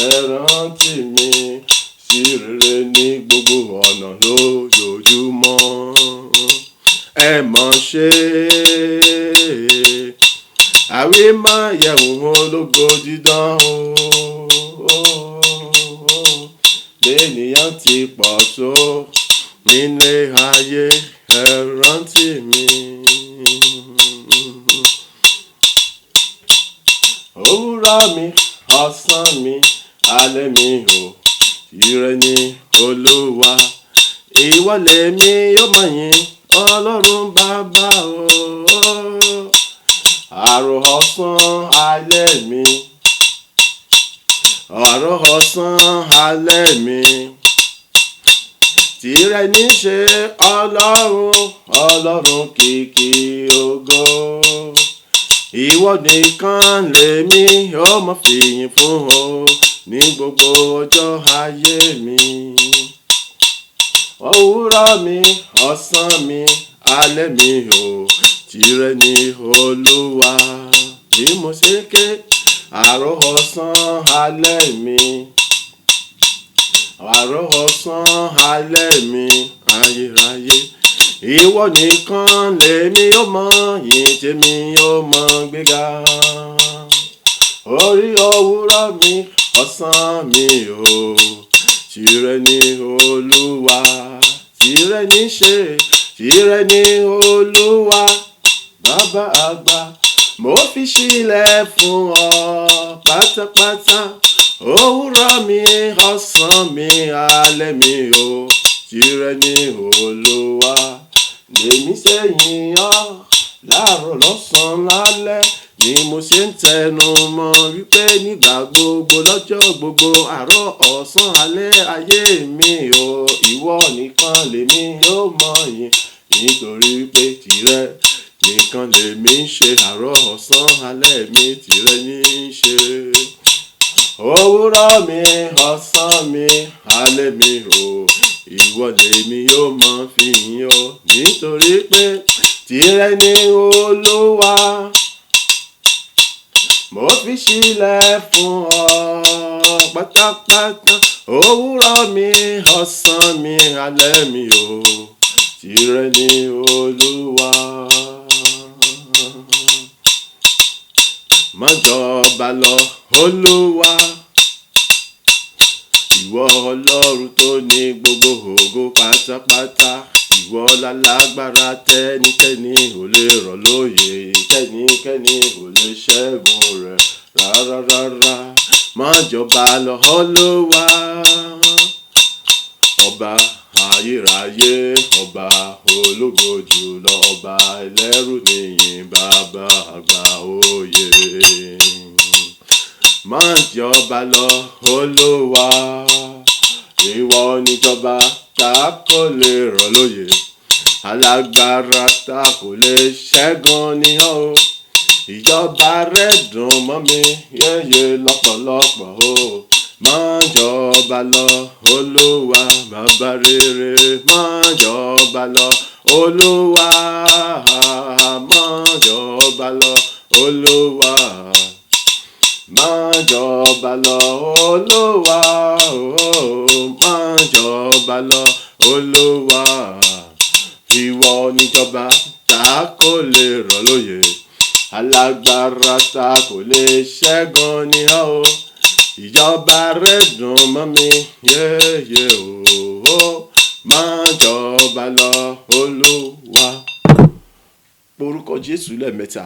ẹ rántí mi sí rere ní gbogbo ọ̀nà lójoojúmọ́. Ẹ mọ̀ ṣe àwí máa yẹ̀wò ológo dídán o. Bẹ́ẹ̀nìyàn ti pọ̀ tó nílé ayé, ẹ rántí mi. Òwúrọ̀ mi, ọ̀sán mi, alẹ́ mi o, ìrẹ ni Olúwa. Ìwọ lèmi yóò mọ̀ yìn, Ọlọ́run bàbá o. Àrò ọ̀sán alẹ́ mi, àrò ọ̀sán alẹ́ mi. Tìrẹ ní ṣe Ọlọ́run, Ọlọ́run kìkì ògo. Ìwọ nìkan lèmi ó mọ̀ fìyìn fún o ní gbogbo ọjọ́ ayé mi. Òwúrọ̀ mi, ọ̀sán mi, alẹ́ mi o, tìrẹ ni Olúwa. Bí mo ṣe ké, àrò ọ̀sán alẹ́ mi, àrò ọ̀sán alẹ́ mi, ayérayé. Ìwọ nìkan lèmi ó mọ̀ yìn, tèmi ó mọ̀ gbéga. Orí òwúrọ̀ mi, ọ̀sán mi o, tìrẹ ni Olúwa. Tìrẹ ní ṣe, tìrẹ ni Olúwa. Bàbá àgbà, mo fi sílẹ̀ fún ọ pátápátá. Òwúrọ̀ mi, ọ̀sán mi, alẹ́ mi o, tìrẹ ni Olúwa. Lèmi sẹ́yìn ọ́ láàárọ̀ lọ́sàn-án lálẹ́ ni mo ṣe ń tẹnu mọ́ wípé nígbà gbogbo lọ́jọ́ gbogbo àárọ̀ ọ̀sán alẹ́ ayé mi o, ìwọ nìkan lèmi yóò mọ̀ yìn nítorí pé tìrẹ nìkan lèmi ń ṣe àárọ̀ ọ̀sán alẹ́ mi tìrẹ ní í ṣe. Òwúrọ̀ mi, ọ̀sán mi, alẹ́ mi o, ìwọ lèmi yóò mọ̀ fi yìn ọ́ nítorí pé tìrẹ ni Olúwa. Mo fi sílẹ̀ fún ọ pátápátá. Òwúrọ̀ mi, ọ̀sán mi, alẹ́ mi o, tìrẹ ni Olúwa. Má jọba lọ, Olúwa. Ìwọ Ọlọ́run tó ní gbogbo ògo pátápátá. Ìwọ lálágbára tẹ́nikẹ́ni ò lè rọ̀ lóyè, tẹ́nikẹ́ni ò lè ṣẹ́gun rẹ̀ rárá rárá. Má jọba lọ, Olúwa. Ọba ayérayé, ọba ológo jùlọ, ọba ẹlẹ́rù níyìn, bàbá àgbà òye. Má jọba lọ, Olúwa. Ìwọ níjọba tá kò lè rọ̀ lóyè. Alágbára tá kò lè ṣẹ́gun ni ọ́ o. Ìjọba rẹ̀ dùn mọ́ mi yéye lọ́pọ̀lọpọ̀ o. Máa jọba lọ, Olúwa, bàbá rere. Máa jọba lọ, Olúwa. Máa jọba lọ, Olúwa. Máa jọba lọ, Olúwa. Oh, máa jọba lọ, Olúwa. Ìwọ níjọba tá kò lè rọ̀ lóyè. Alágbára tá kò lè ṣẹ́gun ni ọ́ o. Ìjọba rẹ̀ dùn mọ́ mi yéye o. Máa jọba lọ, Olúwa. Porúkọ Jésù lẹ́ẹ̀mẹ́ta.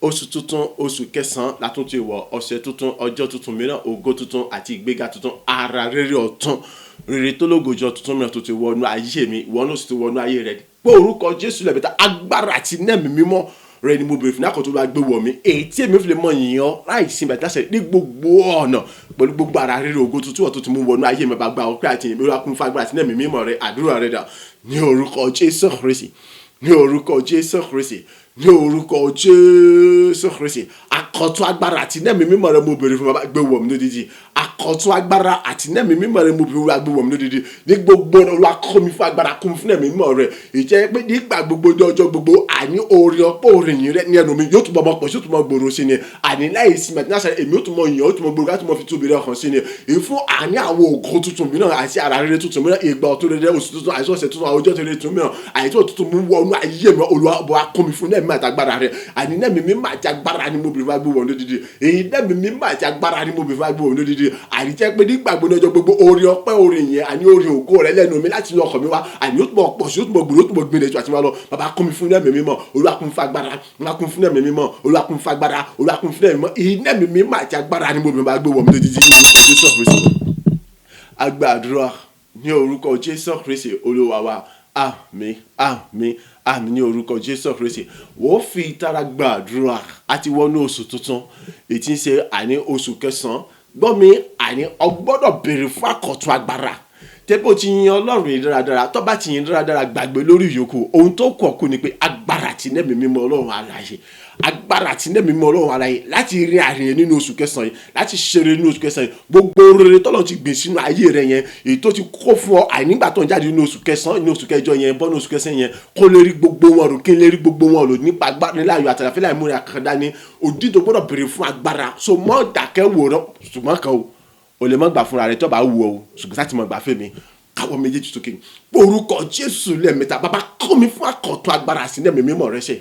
Oṣù tuntun, oṣù kẹsàn-án la tún ti wọ̀, ọ̀sẹ̀ tuntun, ọjọ́ tuntun mìíràn, ògo tuntun àti ìgbéga tuntun, ara rere ọ̀tun, rere tó lógojọ tuntun mìíràn tó ti wọnú ayé mi, ìwọ náà sì ti wọnú ayé rẹ. Pé orúkọ Jésù lẹ́ẹ̀mẹ́ta, agbára àti nẹ́ẹ̀mí mímọ́ rẹ ni mo bèrè fún àkọ́tún bá gbé wọ̀ mí, èyí tí èmi fi lè mọ yìnyín láì sin bàtà sẹ ní gbogbo ọ̀nà pẹ̀lú gbogbo ara rere ògo tuntun ọ̀tun tí mo wọnú ayé mi. Bá gba ọpẹ́ àti ìyìn, olúwa kún fún agbára àti nẹ́ẹ̀mí mímọ́ rẹ. Àdúrà rẹ dà ní orúkọ Jésù Kristi, ní orúkọ Jésù Kristi, ní orúkọ Jésù Kristi. Àkọ́tún agbára àti nẹ́ẹ̀mí mímọ́ rẹ mo bèrè fún, bàbá gbé wọ̀ mí lódìdí. Àkọ́tún agbára àti nẹ́ẹ̀mí mímọ́ rẹ mo bèrè fún, gbé wọ̀ mí lódìdí ní gbogbo ọ̀nà. Olúwa kọ́ mi fún agbára, kún fún nẹ́ẹ̀mí mímọ́ rẹ, ìjẹ́ pé nígbà gbogbo, ní ọjọ́ gbogbo, àní oore ọpọ́ orin yìí rẹ ní ẹnu mi yóò túbọ̀ mọ pọ̀ sí, yóò túbọ̀ gbòòrò sí ni. Àní láì sí mẹ́tí náà èmi yóò túbọ̀ yàn, yóò túbọ̀ gbòòrò láti mọ fi tóbi rẹ hàn sí ni, ìfún àní àwọn ògo tuntun mìíràn àti ara rere tuntun mìíràn, ìgbà ọ̀tun rere, oṣù tuntun àti ọ̀sẹ̀ tuntun, àwọn ọjọ́ rere tuntun mìíràn àti tuntun mú wọnú ayé mi. Olúwa bọ̀ wá kún mi fún nẹ́ẹ̀mí àtàgbára rẹ. Àní nẹ́ẹ̀mí mímọ́ àti agbára ni mo bèrè fún, agbóhùn lódìdí. Èyí nẹ́ẹ̀mí mímọ́ àti agbára ni mo bèrè fún, agbóhùn lódìdí. Àní jẹ́ pé nígbà gbogbo, ọjọ́ gbogbo, oore ọpẹ́ orin yẹn, àní oore ògo rẹ lẹ́nu mi láti inú ọkàn mi wá, àní ó túbọ̀ pọ̀ sí, ó túbọ̀ gbòòrò, ó túbọ̀ gbìnlẹ̀ ju àti máa lọ. Bàbá, kún mi fún nẹ́ẹ̀mí mímọ́. Olúwa kún fún agbára. Olúwa kún fún nẹ́ẹ̀mí mímọ́. Olúwa kún fún agbára. Olúwa kún fún nẹ́ẹ̀mí mímọ́. Èyí nẹ́ẹ̀mí mímọ́ àti agbára ni mo bèrè fún, agbóhùn lódìdí ní orúkọ Jésù Kristi. Agbàdúrà ní orúkọ Jésù Kristi Olúwa wa. Àmín, àmín, àmín ní orúkọ Jésù Kristi. Wọ́n fi ìtara gbàdúrà àti wọnú oṣù tuntun, èyí tí ń ṣe àní oṣù kẹsàn-án. Gbọ́ mi, àní o gbọ́dọ̀ béèrè fún àkọ́tún agbára. Tẹ́bí o ti yin Ọlọ́run yìí dáradára, tó bá ti yin dáradára, gbàgbé lórí ìyókù. Ohun tó kù ọ̀kú ni pé agbára àti nẹ́ẹ̀mí mímọ́ Ọlọ́run alààyè, agbára àti nẹ́ẹ̀mí mímọ́ Ọlọ́run alààyè láti rin àrìn nínú oṣù kẹsàn-án yìí, láti ṣeré nínú oṣù kẹsàn-án yìí. Gbogbo rere tọ́lọ́run ti gbìn sínú ayé rẹ yẹn, èyí tó ti kó fún ọ àìnígbà tó ń jáde nínú oṣù kẹsàn-án, nínú oṣù kẹjọ yẹn, bọ́ nínú oṣù kẹsàn-án yẹn, kó lè rí gbogbo wọn rò, kí n lè rí gbogbo wọn rò nípa agbára nílẹ̀ ayọ̀ àtàlàfẹ́ láì múra kankan dání. Òdì tó gbọ́dọ̀ béèrè fún agbára so mọ́ dàkẹ́ wòrán, ṣùgbọ́n kan o lè má gbà fúnra rẹ tó bá wù ọ́, ṣùgbọ́n sáà ti mọ̀ gbà fẹ́ mi. Káwọ́ méjèèjì sókè, orúkọ Jésù lẹ́ẹ̀mẹ́ta. Bàbá, kọ́ mi fún àkọ́tún agbára sí ẹ̀mí mímọ́ rẹ ṣe,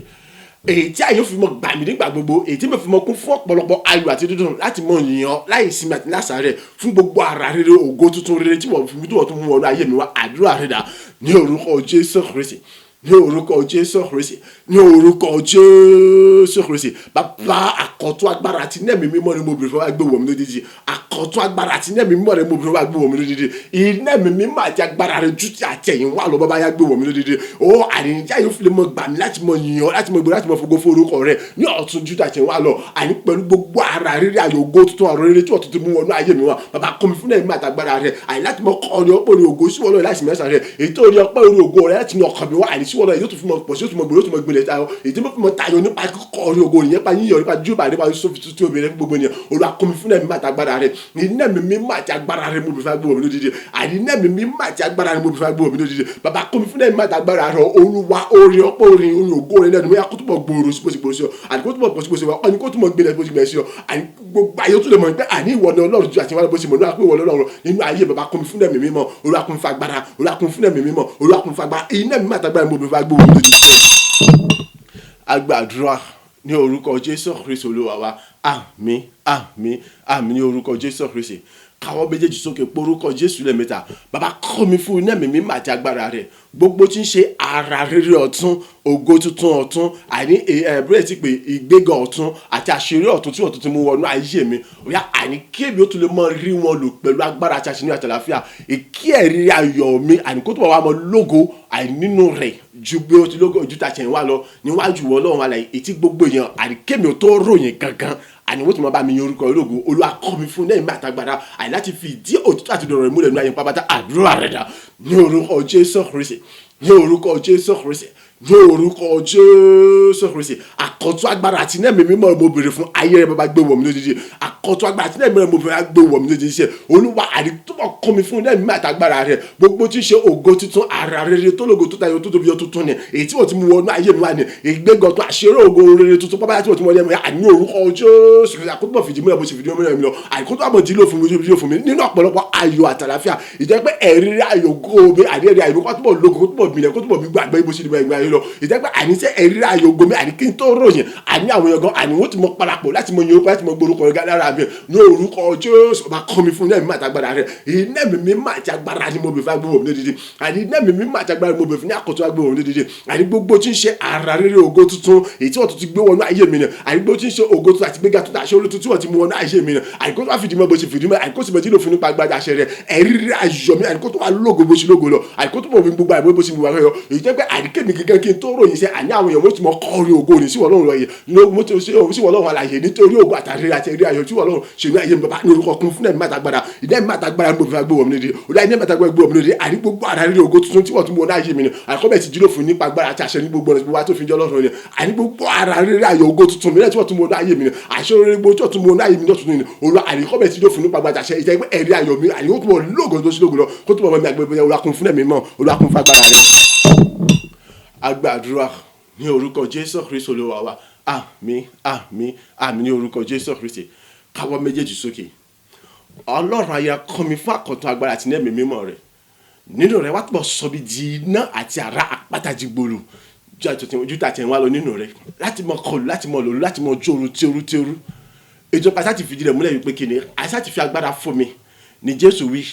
èyí tí àyè fi mọ gbà mí nígbà gbogbo, èyí tí mo fi mọ kún fún ọ̀pọ̀lọpọ̀ ayọ̀ àti dídùn láti mọ yìnyín láì sinmi àti lásàrẹ̀ fún gbogbo ara rere, ògo tuntun rere tí wọ́n fi tí wọ́n tún mú wọnú ayé mi wá. Àdúrà rẹ̀ dà ní orúkọ Jésù Kristi, ní orúkọ Jésù Kristi, ní orúkọ Jésù Kristi. Bàbá, àkọ́tún agbára àti nẹ́ẹ̀mí mímọ́ ni mo bèrè fún, wa gbé wọ̀ mí lójijì. Àkọ́tún agbára àti nẹ́ẹ̀mí mímọ́ rẹ mo bèrè fún, wa gbé wọ̀ mí lójijì. Ìnẹ́ẹ̀mí mímọ́ àti agbára rẹ ju ti àtẹ̀yìn wá lọ, bàbá, yá gbé wọ̀ mí lójijì. Ó àníjà yóò fi lè mọ gbà mí láti mọ yìnyín, láti mọ gbèrò, láti mọ fògo fún orúkọ rẹ ní ọ̀tún ju ti àtẹ̀yìn wá lọ, àní pẹ̀lú gbogbo ara rírí ayọ̀, ògo tuntun, ọ̀rọ̀ rere tí wọ́n tuntun mú wọnú ayé mi wá. Bàbá, kọ́ mi fún ẹ̀mí àtàgbára rẹ, àní láti mọ kọ́ ọ ní ọpọ́ orí ògo síwọ́ lọ́ọ̀ láìsí mẹ́sàn rẹ, èyí tó rí ọpẹ́ orí ògo rẹ láti ní ọkàn mi wá, àní síwọ́ lọ́ọ̀ yóò tún fi mọ pọ̀ sí, yóò tún mọ gbèrò, yóò tún mọ gbèrè tayọ, èyí tí mo fi mọ tayọ nípa kíkọ́ orí ògo nìyẹn, pa yíyọ, nípa júbà, nípa sófi tuntun obìnrin fún gbogbo ènìyàn. Olúwa, kọ́ mi fún ẹ̀mí àtàgbára rẹ. Ní ẹ̀mí mímọ́ àti agbára rẹ mo bí fẹ́ gbọ́ mi lódìdí. Àní ẹ̀mí mímọ́ àti agbára rẹ mo bí fẹ́ gbọ́ mi lódìdí. Bàbá, kọ́ mi fún ẹ̀mí àtàgbára rẹ. Olúwa, orí ọpẹ́ orí orí ògo rẹ lẹ́nu bóyá kó túbọ̀ gbòòrò sí bó ti gbòòrò sí ọ, àní kó túbọ̀ pọ̀ sí bó ṣe wà, àní kó túbọ̀ gbélé bó ti gbélé sí ọ, àní gbogbo ayé tó lè mọ̀ pé àní ìwọ ni Ọlọ́run ju àti ìwọ bó ṣe mọ̀ níwá pé ìwọ Ọlọ́run nínú ayé. Bàbá, kọ́ mi fún ẹ̀mí mímọ́. Olúwa, kún fún agbára. Olúwa, kún fún ẹ̀mí mímọ́. Olúwa, kún fún agbára. Iná ẹ̀mí àtàgbára mo bí fẹ́ gbọ́ mi lódìdí. Agbàdúrà ní orúkọ Jésù Kristi Olúwa wa. Àmín, àmín, àmín ní orúkọ Jésù Kristi. Káwọ́ méjèèjì sókè, porúkọ Jésù lẹ́ẹ̀mẹ́ta. Bàbá, kọ́ mi fún iná ẹ̀mí mímọ́ àti agbára rẹ̀, gbogbo tí ń ṣe ara rere ọ̀tún, ògo tuntun ọ̀tún, àní ẹ̀ẹ́dẹ́rẹ́ ti pé ìgbéga ọ̀tún àti àṣírí ọ̀tún tí ọ̀tún ti mú wọnú ayé mi òyà, àní kí èmi ó tún lè mọ rí wọn lò pẹ̀lú agbára àti àṣírí àti àlàáfíà, ìkí ẹ̀rí ayọ̀ mi, àní kó tó bá wà mọ lógo àní nínú rẹ̀ ju bí ó ti lógo ju tàṣẹ̀yìn wá lọ níwájú Ọlọ́run alààyè, ètí gbogbo èèyàn, àní kémi ò tó ròyìn gangan, àní wọ́n ti máa bá mi yan orúkọ ológo. Olúwa, kọ́ mi fún lẹ́yìn àtàgbàdà àní láti fi ìdí òtítọ́ àti ìdọ̀rọ̀ ìmúlẹ̀ nínú ayé pápátá. Àdúrà rẹ̀ dà ní orúkọ Jésù Kristi, Ní orúkọ Jésù Kristi, ní orúkọ Jésù Kristi, àkọ́tún agbára àti iná ẹ̀mí mímọ́ mo béèrè fún ayé rẹ. Bàbá, gbé wọ̀ mí lójijì. Àkọ́tún agbára àti iná ẹ̀mí rẹ mo béèrè, gbé wọ̀ mí lójijì. Ṣe Olúwa, àdìtúbọ̀ kọ́ mi fún iná ẹ̀mí àti agbára rẹ. Gbogbo tí ń ṣe ògo tuntun, ara rere tó lógo, tó tayọ, tó tóbi yọ tuntun ni èyí tí wọ́n ti mú wọnú ayé mi wá ní ìgbéga ọ̀tun, àṣírí ògo rere tuntun pápá tí wọ́n ti mú wọnú ayé mi wá ní orúkọ Jésù Kristi. Àkótó fìdí múlẹ̀ bó ṣe fìdí múlẹ̀ mi lọ, àìkótó àmọ̀ dílò fún mi, dílò fún mi nínú ọ̀pọ̀lọpọ̀ ayọ̀ àtàlàfíà. Ìjẹ́ pé ẹ̀rí ayọ̀ ògo mi, àní ẹ̀rí ayọ̀ mi kó túbọ̀ lógo, kó túbọ̀ gbilẹ̀, kó túbọ̀ mi gbàgbé bó ṣe ní gbàgbé ayé lọ. Ìjẹ́ pé àní sẹ́ ẹ̀rí ayọ̀ ògo mi, àní kí n tó ròyìn, àní àwọn èèyàn gan, àní wọ́n ti mọ parapọ̀ láti mọ yin orúkọ, láti mọ gbórúkọ rẹ̀ lára mi ní orúkọ Jésù. Ọba, kọ́ mi fún iná ẹ̀mí àtàgbàrà rẹ̀. Iná ẹ̀mí mímọ́ àti agbára ni mo bè fún agbóhùn mi lódìdí. Àní iná ẹ̀mí mímọ́ àti agbára ni mo bè fún ní àkótó agbóhùn mi lódìdí. Àní gbogbo tí ń ṣe ara rere ògo tuntun èyí tí wọ́n tún ti gbé wọnú ayé mi ni, àní gbogbo tí ń ṣe ògo tuntun àti gbéga tuntun, àṣẹ olótú tí wọ́n ti mú wọnú ayé mi ni, àní kó tó wá fìdí mọ́ bó ṣe fìdí mọ́, àní kó sì mọ́ tí ló fún nípa agbára àṣẹ rẹ̀. Ẹ̀rí rere ayọ̀ mi, àní kó tó wá lógo bó ṣe lógo lọ, àní kó tó bọ̀ mí gbogbo àìbó bó ṣe gbogbo àìbó. Èyí jẹ́ pé àní kémi gẹ́gẹ́ kí n tó ròyìn sẹ́, àní àwọn èèyàn wọ́n ti mọ kọrin ògo ní síwọ́ Ọlọ́run lọ yìí mo ti síwọ́ Ọlọ́run àlàyé nítorí ògo àtàrí àti ẹ̀rí ayọ̀ tí Ọlọ́run ṣe ní ayé mi. Bàbá, ní orúkọ kún fún ẹ̀mí àtàgbàdà, ìdá ẹ̀mí àtàgbàdà mo fi gbé wọ̀ mí nídìí òdà ẹ̀mí àtàgbàdà gbé wọ̀ mí nídìí. Àní gbogbo ara rere ògo tuntun tí wọ́n tún mú wọnú ayé mi ni, àkọ́bẹ̀ ti jílò fún nípa agbára àti àṣẹ ní gbogbo ọ̀nà tí gbogbo wa tó fi jẹ́ Ọlọ́run ni. Àní gbogbo ara rere ayọ̀ ògo tuntun mìíràn tí wọ́n tún mú wọnú ayé mi ni, àṣẹ rere gbogbo tí wọ́n tún mú wọnú ayé mi lọ́tún ni, Olúwa, àní kọ́bẹ̀ ti jílò fún nípa agbára àti àṣẹ. Ìjẹ́ pé ẹ̀rí ayọ̀ mi, àní ó tún wọ̀ lógo tó sí lógo lọ, kó tún bọ̀ mọ́ mi àgbẹ̀. Olúwa, kún fún ẹ̀mí mọ́. Olúwa, kún fún agbára rẹ̀. Agbàdúrà ní orúkọ Jésù Kristi Olúwa wa. Àmín, àmín, àmín ní orúkọ Jésù Kristi. Káwọ́ méjèèjì sókè. Ọlọ́run ayé, kọ́ mi fún àkọ́tún agbára àti ní ẹ̀mí mímọ́ rẹ̀. Nínú rẹ̀, wá túbọ̀ sọ bí di iná àti àrá àpáta jìgbòlù ju tàtí ẹ̀ wá lọ nínú rẹ̀, láti mọ kọlù, láti mọ lòlú, láti mọ jóoru téoru téoru. Ìjọba sáti fìdí rẹ̀ múlẹ̀ wípé kíni àti láti fi agbára fún mi ní Jésù wí,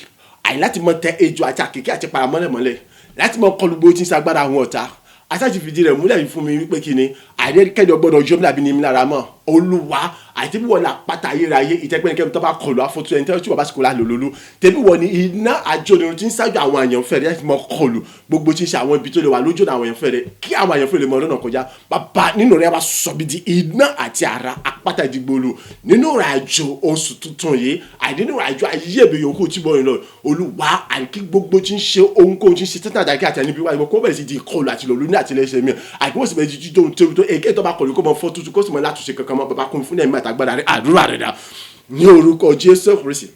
àyè láti mọ tẹ ejò àti àkèké àti paramọ́lẹ̀mọ́lẹ̀, láti mọ kọlù gbogbo tí ń ṣe agbára àwọn ọ̀tá. Àti fìdí rẹ̀ múlẹ̀ fún mi wípé kíni àìrẹ́kẹ́ni ọgbọ́dọ̀ yọ mí àbí ní mi lára mọ́. Olúwa, àti bí wọ́n la pátá ayérayé, ìtẹ́pẹ́nikẹ́ni tó bá kọlù afọ́tún ẹni tí wọ́n bá sì kó la lòlòlò tẹ̀bí wọ́n ní iná àjọyọ̀ tí ń ṣáájú àwọn àyànfẹ́ rẹ̀ láti mọ kọlù gbogbo tí ń ṣe àwọn ibi tó lè wà lójú àwọn àyànfẹ́ rẹ̀, kí àwọn àyànfẹ́ lè mọ ọ̀nà kọjá. Bàbá, nínú rẹ̀, wá sọ bí di iná àti àrá apáta ìdìgbòlù nínú ìrìnàjò oṣù tuntun yìí, àìní nínú ìrìnàjò ayé mi yòókù tí mo rìn lọ. Olúwa, àìkí gbogbo tí ń ṣe ohunkóhun tí ń ṣe tẹ́tà àdàkẹ́ àti ẹni bí wáyé kó bẹ̀rẹ̀ sí di ìkọlù àti lòlú ní àtìlẹ́sẹ̀ mi, àìkí wọ́n sì bẹ̀rẹ̀ jíjí tó ń tẹ́rù tó èké tó bá kọlù, kó mọ fọ́ tuntun, kó sì mọ látúnṣe kankan mọ́. Bàbá, kún fún ẹ̀mí àtàgbàdà rẹ̀. Àdúrà rẹ̀ dà ní orúkọ Jésù Kristi,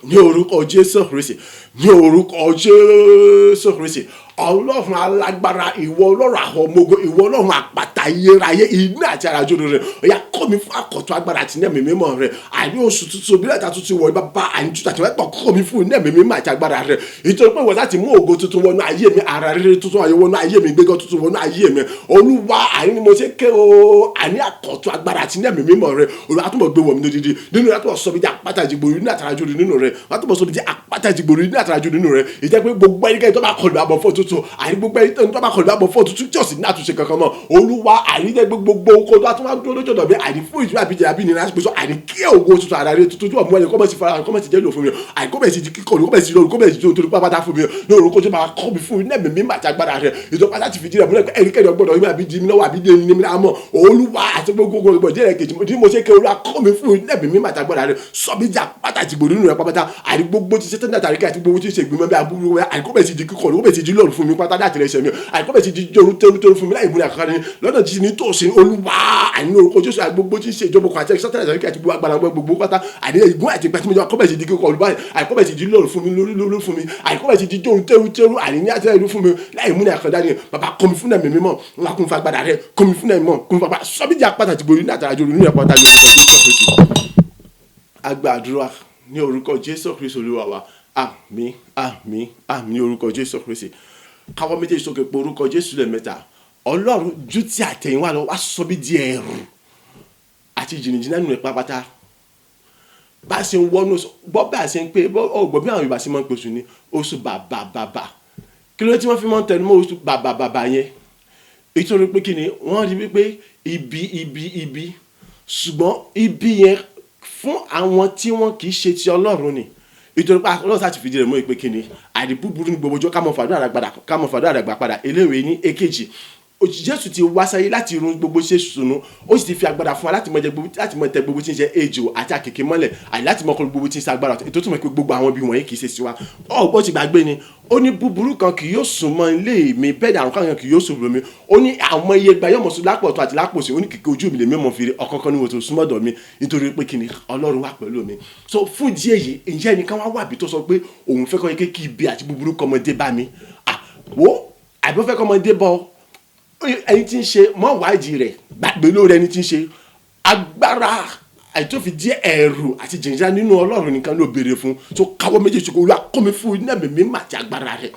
ní orúkọ Jésù Kristi, ní orúkọ Jésù Kristi. Ọlọ́run alágbára, ìwọ Ọlọ́run àwọn ọmọ ogun, ìwọ Ọlọ́run àpáta ayérayé, iná àti àràjò rẹ̀, ó yá, kọ́ mi fún àkọ́tún agbára àti iná ẹ̀mí mímọ́ rẹ̀. Àní oṣù tuntun bí lẹ́tà tuntun wọ̀, bàbá, àní tuntun àti wẹ́pọ̀, kọ́ mi fún iná ẹ̀mí mímọ́ àti agbára rẹ̀, nítorí pé ìwọ láti mú ògo tuntun wọnú ayé mi, ara rere tuntun ayé wọnú ayé mi, gbégọ́ tuntun wọnú ayé mi. Olúwa, àní ni mo ṣe ké o, àní àkọ́tún agbára àti iná ẹ̀mí mímọ́ rẹ̀, Olúwa, túnbọ̀ gbé wọ̀ mí lódìdí nínú rẹ̀. Túnbọ̀ sọ mi di àpáta ìjìgbòrò ní àtàràjò nínú rẹ̀. Wọ́n túnbọ̀ sọ mi di àpáta ìjìgbòrò ní àtàràjò nínú rẹ̀. Ìjẹ́ pé gbogbo ẹnikẹ́ni tó bá kọlù àbọ̀ fún tuntun, àní gbogbo ẹni tó bá kọlù àbọ̀ fún tuntun tí ò sì ní àtúnṣe kankan mọ́. Olúwa, àní jẹ́ gbogbo oko tó tún wá dúró lójú ọ̀dọ̀ mi, àní fún ìjú àbíjẹ àbí nira pèsè, àní kí ògo tuntun, àrà rere tuntun tí wọ́n mú ẹni kọ́mọ̀sí fara kọ́mọ̀sí jẹ́ lò fún mi, àní kọ́mọ̀sí di kíkọ́, kọ́mọ̀sí lóru, kọ́mọ̀sí di torí pápátá fún mi ní orúkọ tó máa kọ́ mi fún iná ẹ̀mí mímọ́ àti agbára rẹ̀. Ìjọba láti fìdí rẹ̀ múlẹ̀ pé ẹnikẹ́ni ọgbọ́dọ̀ yín àbí di mi lọ́wọ́ àbí di ní mi lámọ̀. Olúwa, àti gbogbo gbogbo díẹ̀ kejì tí mo ṣe ké, Olúwa, kọ́ mi fún iná ẹ̀mí mímọ́ àti agbára rẹ̀. Sọ mi di àpáta ìjìgbò nínú rẹ̀ pápátá. Àní gbogbo ti ṣetán àtàrí àti gbogbo tí ń ṣe ìgbìmọ̀ bí aburú rẹ̀, àní kọ́mọ̀sí di kíkọ́, kọ́mọ̀sí di lọ́rùn fún mi pátá láti rẹ̀ ṣẹ̀ mi, àní kọ́mọ̀sí di joru teru teru fún mi láì múlẹ̀ àkàkọ́ ni lọ́nà tí ní tòsí. Olúwa, àní orúkọ Jésù, àti gbogbo tí ń ṣe ìjọba kan àti sátánì àti àti gbogbo agbára gbogbo pátá, àní ìgún àti ìgbà tí mo jọ, kọ́mọ̀sí di kíkọ́, Olúwa, àní kọ́mọ̀sí di lọ́rùn fún mi lórí lórí fún mi, àní kọ́mọ̀sí di joru teru teru, àní ní àti ẹ̀rú fún mi láì múlẹ̀ àkàkọ́ dání. Bàbá, kọ́ mi fún ẹ̀mí mímọ́ ńlá, kún fún agbára rẹ̀. Kọ́ mi fún ẹ̀mí mímọ́, kún fún agbára. Sọ́bíjà pàtàkì gbòòrò ní àtàràjò nínú ẹ̀pọ̀ tàbí orúkọ Jésù Kristi. Agbàdúrà ní orúkọ Jésù Kristi Olúwa wa. Àmín, àmín, àmín ní orúkọ Jésù Kristi. Káwọ́ méjèèjì sókè, pé orúkọ Jésù lẹ́ẹ̀mẹ́ta. Ọlọ́run, ju ti àtẹ̀yìnwá lọ, wá sọ bí di ẹ̀rù àti jìnnìjìnnà nínú ẹ̀ pápátá. Bá a ṣe ń wọnú gbọ́, bí a ṣe ń pé ọgbọ́n, bí àwọn Yorùbá ṣe máa ń pèsè ní oṣù bàbà bàbà. Kí ló dé tí wọ́n fi máa ń tẹnu mọ́ oṣù bàbà bàbà yẹn? Nítorí pé kí ni? Wọ́n rí wípé ibi ibi ibi, ṣùgbọ́n ibi yẹn fún àwọn tí wọ́n kì í ṣe ti Ọlọ́run ni, nítorí pé Ọlọ́run sáà ti fìdí rẹ̀ mọ́ ìpè kí ni àìrí búburú ní gbogbo ọjọ́. Ká mọ̀ fàdúrà àgbàdà, ká mọ̀ fàdúrà àgbà padà eléwé ní èkejì. Jésù ti wá sáyé láti run gbogbo ṣe sùnú, ó sì ti fi agbára fún wa láti mọ jẹ gbogbo, láti mọ tẹ gbogbo tí ń ṣe ejò àti àkekèé mọ́lẹ̀, àti láti mọ kọlu gbogbo tí ń ṣe agbára. Ètò túmọ̀ pé gbogbo àwọn ibi wọ̀nyí kì í ṣe sí wa. Ọ̀pọ̀ ti gbàgbé ni ó ní búburú kan kì yóò sùn mọ́ ilé mi, bẹ́ẹ̀ ni àrùn kan kì yóò sùn lómi. Ó ní àwọn iye gba yọ̀mọ̀ sùn lápò ọ̀tún àti lápò òsì, ó ní kìkì ojú mi lè mímọ̀ fi rí ọ̀kánkán ní wo tó súnmọ́ ọ̀dọ̀ mi, nítorí pé kí ni Ọlọ́run wà pẹ̀lú mi. So fún ìdí èyí, ǹjẹ́ ẹnìkan wá wà bí tó sọ pé òun fẹ́ kọ́ ike kí ibi àti búburú kọ́mọdé bá mi? À wo, àbí ó fẹ́ kọ́mọdé bọ́ ẹni tí ń ṣe mọ́ wádìí rẹ̀, gbàgbé lórí ẹni tí ń ṣe agbára àìtófi díẹ̀ ẹ̀rù àti jìnjà nínú Ọlọ́run nìkan ló béèrè fún. Tó káwọ́ méjèèjì kó Olúwa kọ́ mi fún iná mi mímọ́ àti agbára rẹ̀.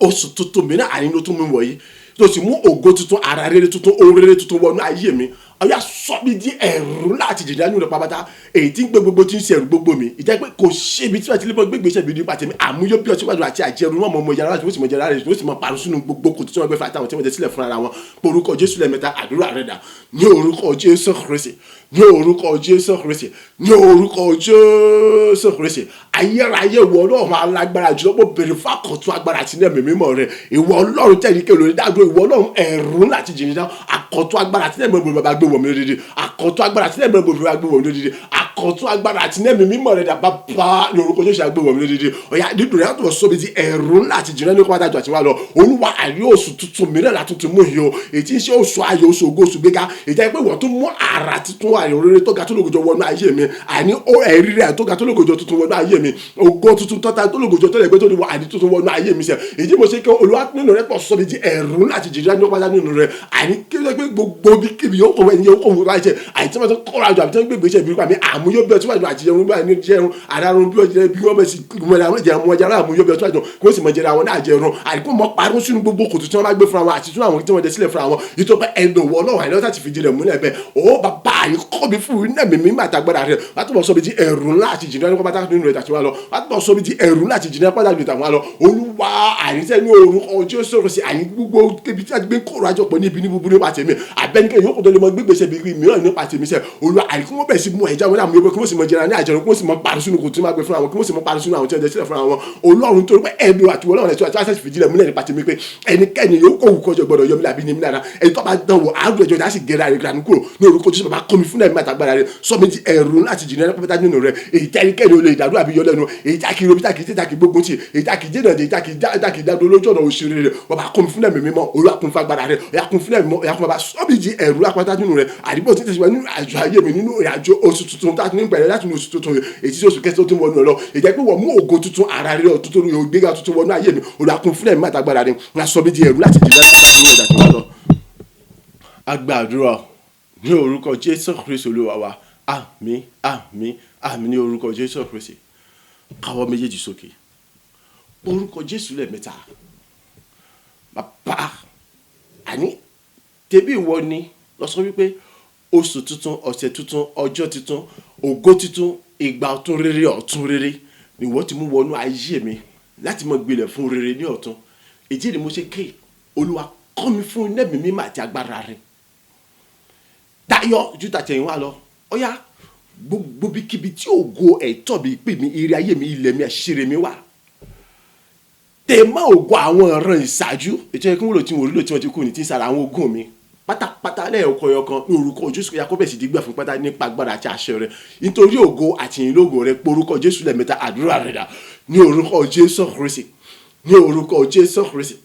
Oṣù tuntun mìíràn àní ló tún mi wọ̀nyí, tó sì mú ògo tuntun, ara rere tuntun, ohun rere tuntun wọnú ayé mi. Ọ̀yà sọ mi di ẹ̀rù láti jìnjà nínú rẹ̀ pàápàá, èyí tí ń gbé gbogbo tí ń ṣe ẹ̀rù gbogbo mi. Ìjẹ́ pé kò ṣe ibi tí wọ́n ti lè mọ gbégbé iṣẹ́ mi nípa tèmi, àmúyọ́ bí ọtí wájú àti àjẹrù wọn mọ ọmọ ìyára láti wọ́n sì mọ jẹrà rẹ̀, wọ́n sì mọ parun sínú gbogbo kòtò tí wọ́n gbé fún àtàwọn tí wọ́n jẹ sílẹ̀ fúnra wọn. Orúkọ Jésù lẹ́ẹ̀mẹ́ta, àdúrà rẹ̀ dà. Ní orúkọ Jésù Kristi, ní orúkọ Jésù Kristi, ní orúkọ Jésù Kristi. Ayérayé, ìwọ Ọlọ́run alágbára jùlọ, mo béèrè fún àkọ́tún agbára àti ní ẹ̀mí mímọ́ rẹ̀. Ìwọ Ọlọ́run tẹ̀lé kí olórí dáadọ́, ìwọ Ọlọ́run ẹ̀rù láti jìnnà, àkọ́tún agbára àti ní ẹ̀mí mímọ́ bàbá gbé wọ̀ mí lódìdí. Àkọ́tún agbára àti ní ẹ̀mí mímọ́ bàbá gbé wọ̀ mí lódìdí. Àkọ́tún agbára àti ní ẹ̀mí mímọ́ rẹ̀ dà bàbá ní orúkọ Jésù gbé wọ̀ mí lódìdí. Ọ̀yà dídùn rẹ̀ tó sọ mi di ẹ̀rù láti jìnnà ní kọ́ńtà àti wà lọ. Olúwa, àrí oṣù tuntun mìíràn látún mú yìí o, èyí tí ń ṣe oṣù ayọ̀, oṣù ògo, oṣù gbéga, èyí jẹ́ pé wọ́n tún mú àrà tuntun, ayọ̀ rere tó ga tó lógojọ wọnú ayé mi, àní ẹ̀rí rẹ̀ tó ga tó lógojọ tuntun wọnú ayé mi, ògo tuntun tọ́ta tó lógojọ tó lẹ́gbẹ́ tó ní wọ àní tuntun wọnú ayé mi sẹ́. Èyí tí mo ṣe kí Olúwa nínú rẹ̀ pọ̀ sọ mi di ẹ̀rù láti jìnnà ní ọ̀pá nínú rẹ̀, àní kí ló pé gbogbo bí kíbi yóò kọ̀ ẹni yóò kọ̀ wọ́n láìjẹ́ àyè tí wọ́n ti kọ́ra àjọ àbí tí wọ́n gbé ìgbésẹ̀ ìbí pa mi, àmúyọ́ bí ọtí wájú àti jẹun bá ní jẹun àdárun bí ọjẹ bí wọ́n bẹ̀ sí mọ̀ jẹun jẹun àmúyọ́ bí ọtí wájú kí wọ́n sì mọ̀ jẹun àwọn náà jẹun, àdìpọ̀ mọ̀ parun sínú gbogbo kòtò tí wọ́n bá gbé fúnra wọn àti tún àwọn tí wọ́n jẹ sílẹ̀ fúnra wọn. Ìtọ́ pé ẹnu wọ Ọlọ́run àìlọ́tà láti fìdí rẹ̀ múlẹ̀ bẹ́ẹ̀. Ó bàbá yìí kọ́ mi fún iná mi mímọ́ àtàgbàdà rẹ̀ látọ̀ sọ mi di ẹ̀rù ńlá àti jìnnà ní pátá nínú rẹ̀ tàbí wá lọ, látọ̀ sọ mi di ẹ̀rù ńlá àti jìnnà pátá nínú rẹ̀ tàbí wá lọ. Olúwa, àyíṣẹ́ ní orúkọ Jésù sí, àyín gbogbo ibi tí a ti gbé kóra àjọpọ̀ níbi ní búburú nípa tèmi, àbẹ́nikẹ́ yóò kó tó lè mọ gbégbèsè bí mìíràn nípa tèmi sẹ́. Olúwa, àyín kí wọ́n bẹ̀ sí mú ẹja wọn láàmú yẹ kí wọ́n sì mọ jẹrà ní àjẹrò, kí wọ́n sì mọ parí sínú kò tí wọ́n gbé fúnra wọn, kí wọ́n sì mọ parí sínú àwọn tí wọ́n jẹ sílẹ̀ fúnra wọn. Ọlọ́run, torí pé ẹnu àti wọ́n lọ́rùn àti àti fìdí rẹ̀ múlẹ̀ nípa tèmi pé ẹnikẹ́ni yóò kó òwú kọjọ gbọdọ̀ yọmí làbí ní mi lára, ẹni tó bá dán wò àárò ẹjọ́ ìdá sì gẹ̀rẹ́ rẹ̀ granú kúrò ní orúkọ Jésù. Bàbá, kọ́ mi fún ẹ̀mí àtàgbára rẹ̀, sọ mi di ẹ̀rù láti jìnnà ní pátá nínú rẹ̀, èyí tí ẹnikẹ́ni ò lè dàdú àbí yọ lẹ́nu, èyí tí a kì í robi, tí a kì í tètè gbógun tì, èyí tí a kì í dènà, èyí tí a kì í dádúró lójú ọ̀nà òṣèré rẹ̀. Bàbá, kọ́ mi fún ẹ̀mí mímọ́. Olúwa, kún fún agbára rẹ̀. Ọ̀yà, kún fún ẹ̀mí mímọ́. Ọ̀yà, kún. Bàbá, sọ mi di ẹ̀rù lápátá nínú rẹ̀. Àdìbò tí tẹ̀síwájú nínú àjọ ayé mi, nínú ìrìnàjò oṣù tuntun tá a ti ní bẹ̀rẹ̀ láti ní oṣù tuntun, èyí tí oṣù kẹsàn-án tó ń wọnú ẹ lọ, ìjẹ́ pé wọ́n mú ògo tuntun, ara rẹ̀ tuntun, ògbéga tuntun wọnú ayé mi. Olúwa, kún fún ẹ̀mí àtàgbára rẹ̀, ń sọ mi di ẹ̀rù láti jìnnà nínú ẹ̀dá tó wà lọ. A gbàdúrà ní orúkọ Jésù Kristi Olúwa wa. Àmín, àmín, àmín ní orúkọ Jésù Kristi. Káwọ́ méjèèjì sókè, orúkọ Jésù lẹ́ẹ̀mẹ́ta. Bàbá, àní tẹbí ìwọ ni lọ sọ wípé oṣù tuntun, ọ̀sẹ̀ tuntun, ọjọ́ tuntun, ògo tuntun, ìgbà ọ̀tun rere, ọ̀tun rere ni ìwọ ti mú wọnú ayé mi láti mọ gbilẹ̀ fún rere ní ọ̀tun. Èyí ni mo ṣe ké, Olúwa, kọ́ mi fún iná mi mímọ́ àti agbára rẹ̀ tayọ ju tàtẹ̀yìnwá lọ. Ọ̀yá, gbogbo bíkíbi tí ògo ẹ̀tọ́ mi pè mí, ire ayé mi, ilẹ̀ mi, àṣírí mi wà, tèmọ́ ògo àwọn ọ̀ràn ìṣáájú ètò ẹ̀kún wúlò tí wọ́n rí lò tí wọ́n ti kú ní tí ń sara àwọn ogún mi pátápátá lẹ́ẹ̀kọ̀ọ̀kan ní orúkọ Jésù, ya kó bẹ̀ sí dígbà fún pátá nípa agbára àti àṣẹ rẹ̀, nítorí ògo àti ìyìnlógo rẹ̀. Porúkọ Jésù lẹ́ẹ̀mẹ́ta, àdúrà rẹ̀ dà. Ní orúkọ Jésù Kristi, ní orúkọ Jésù Kristi,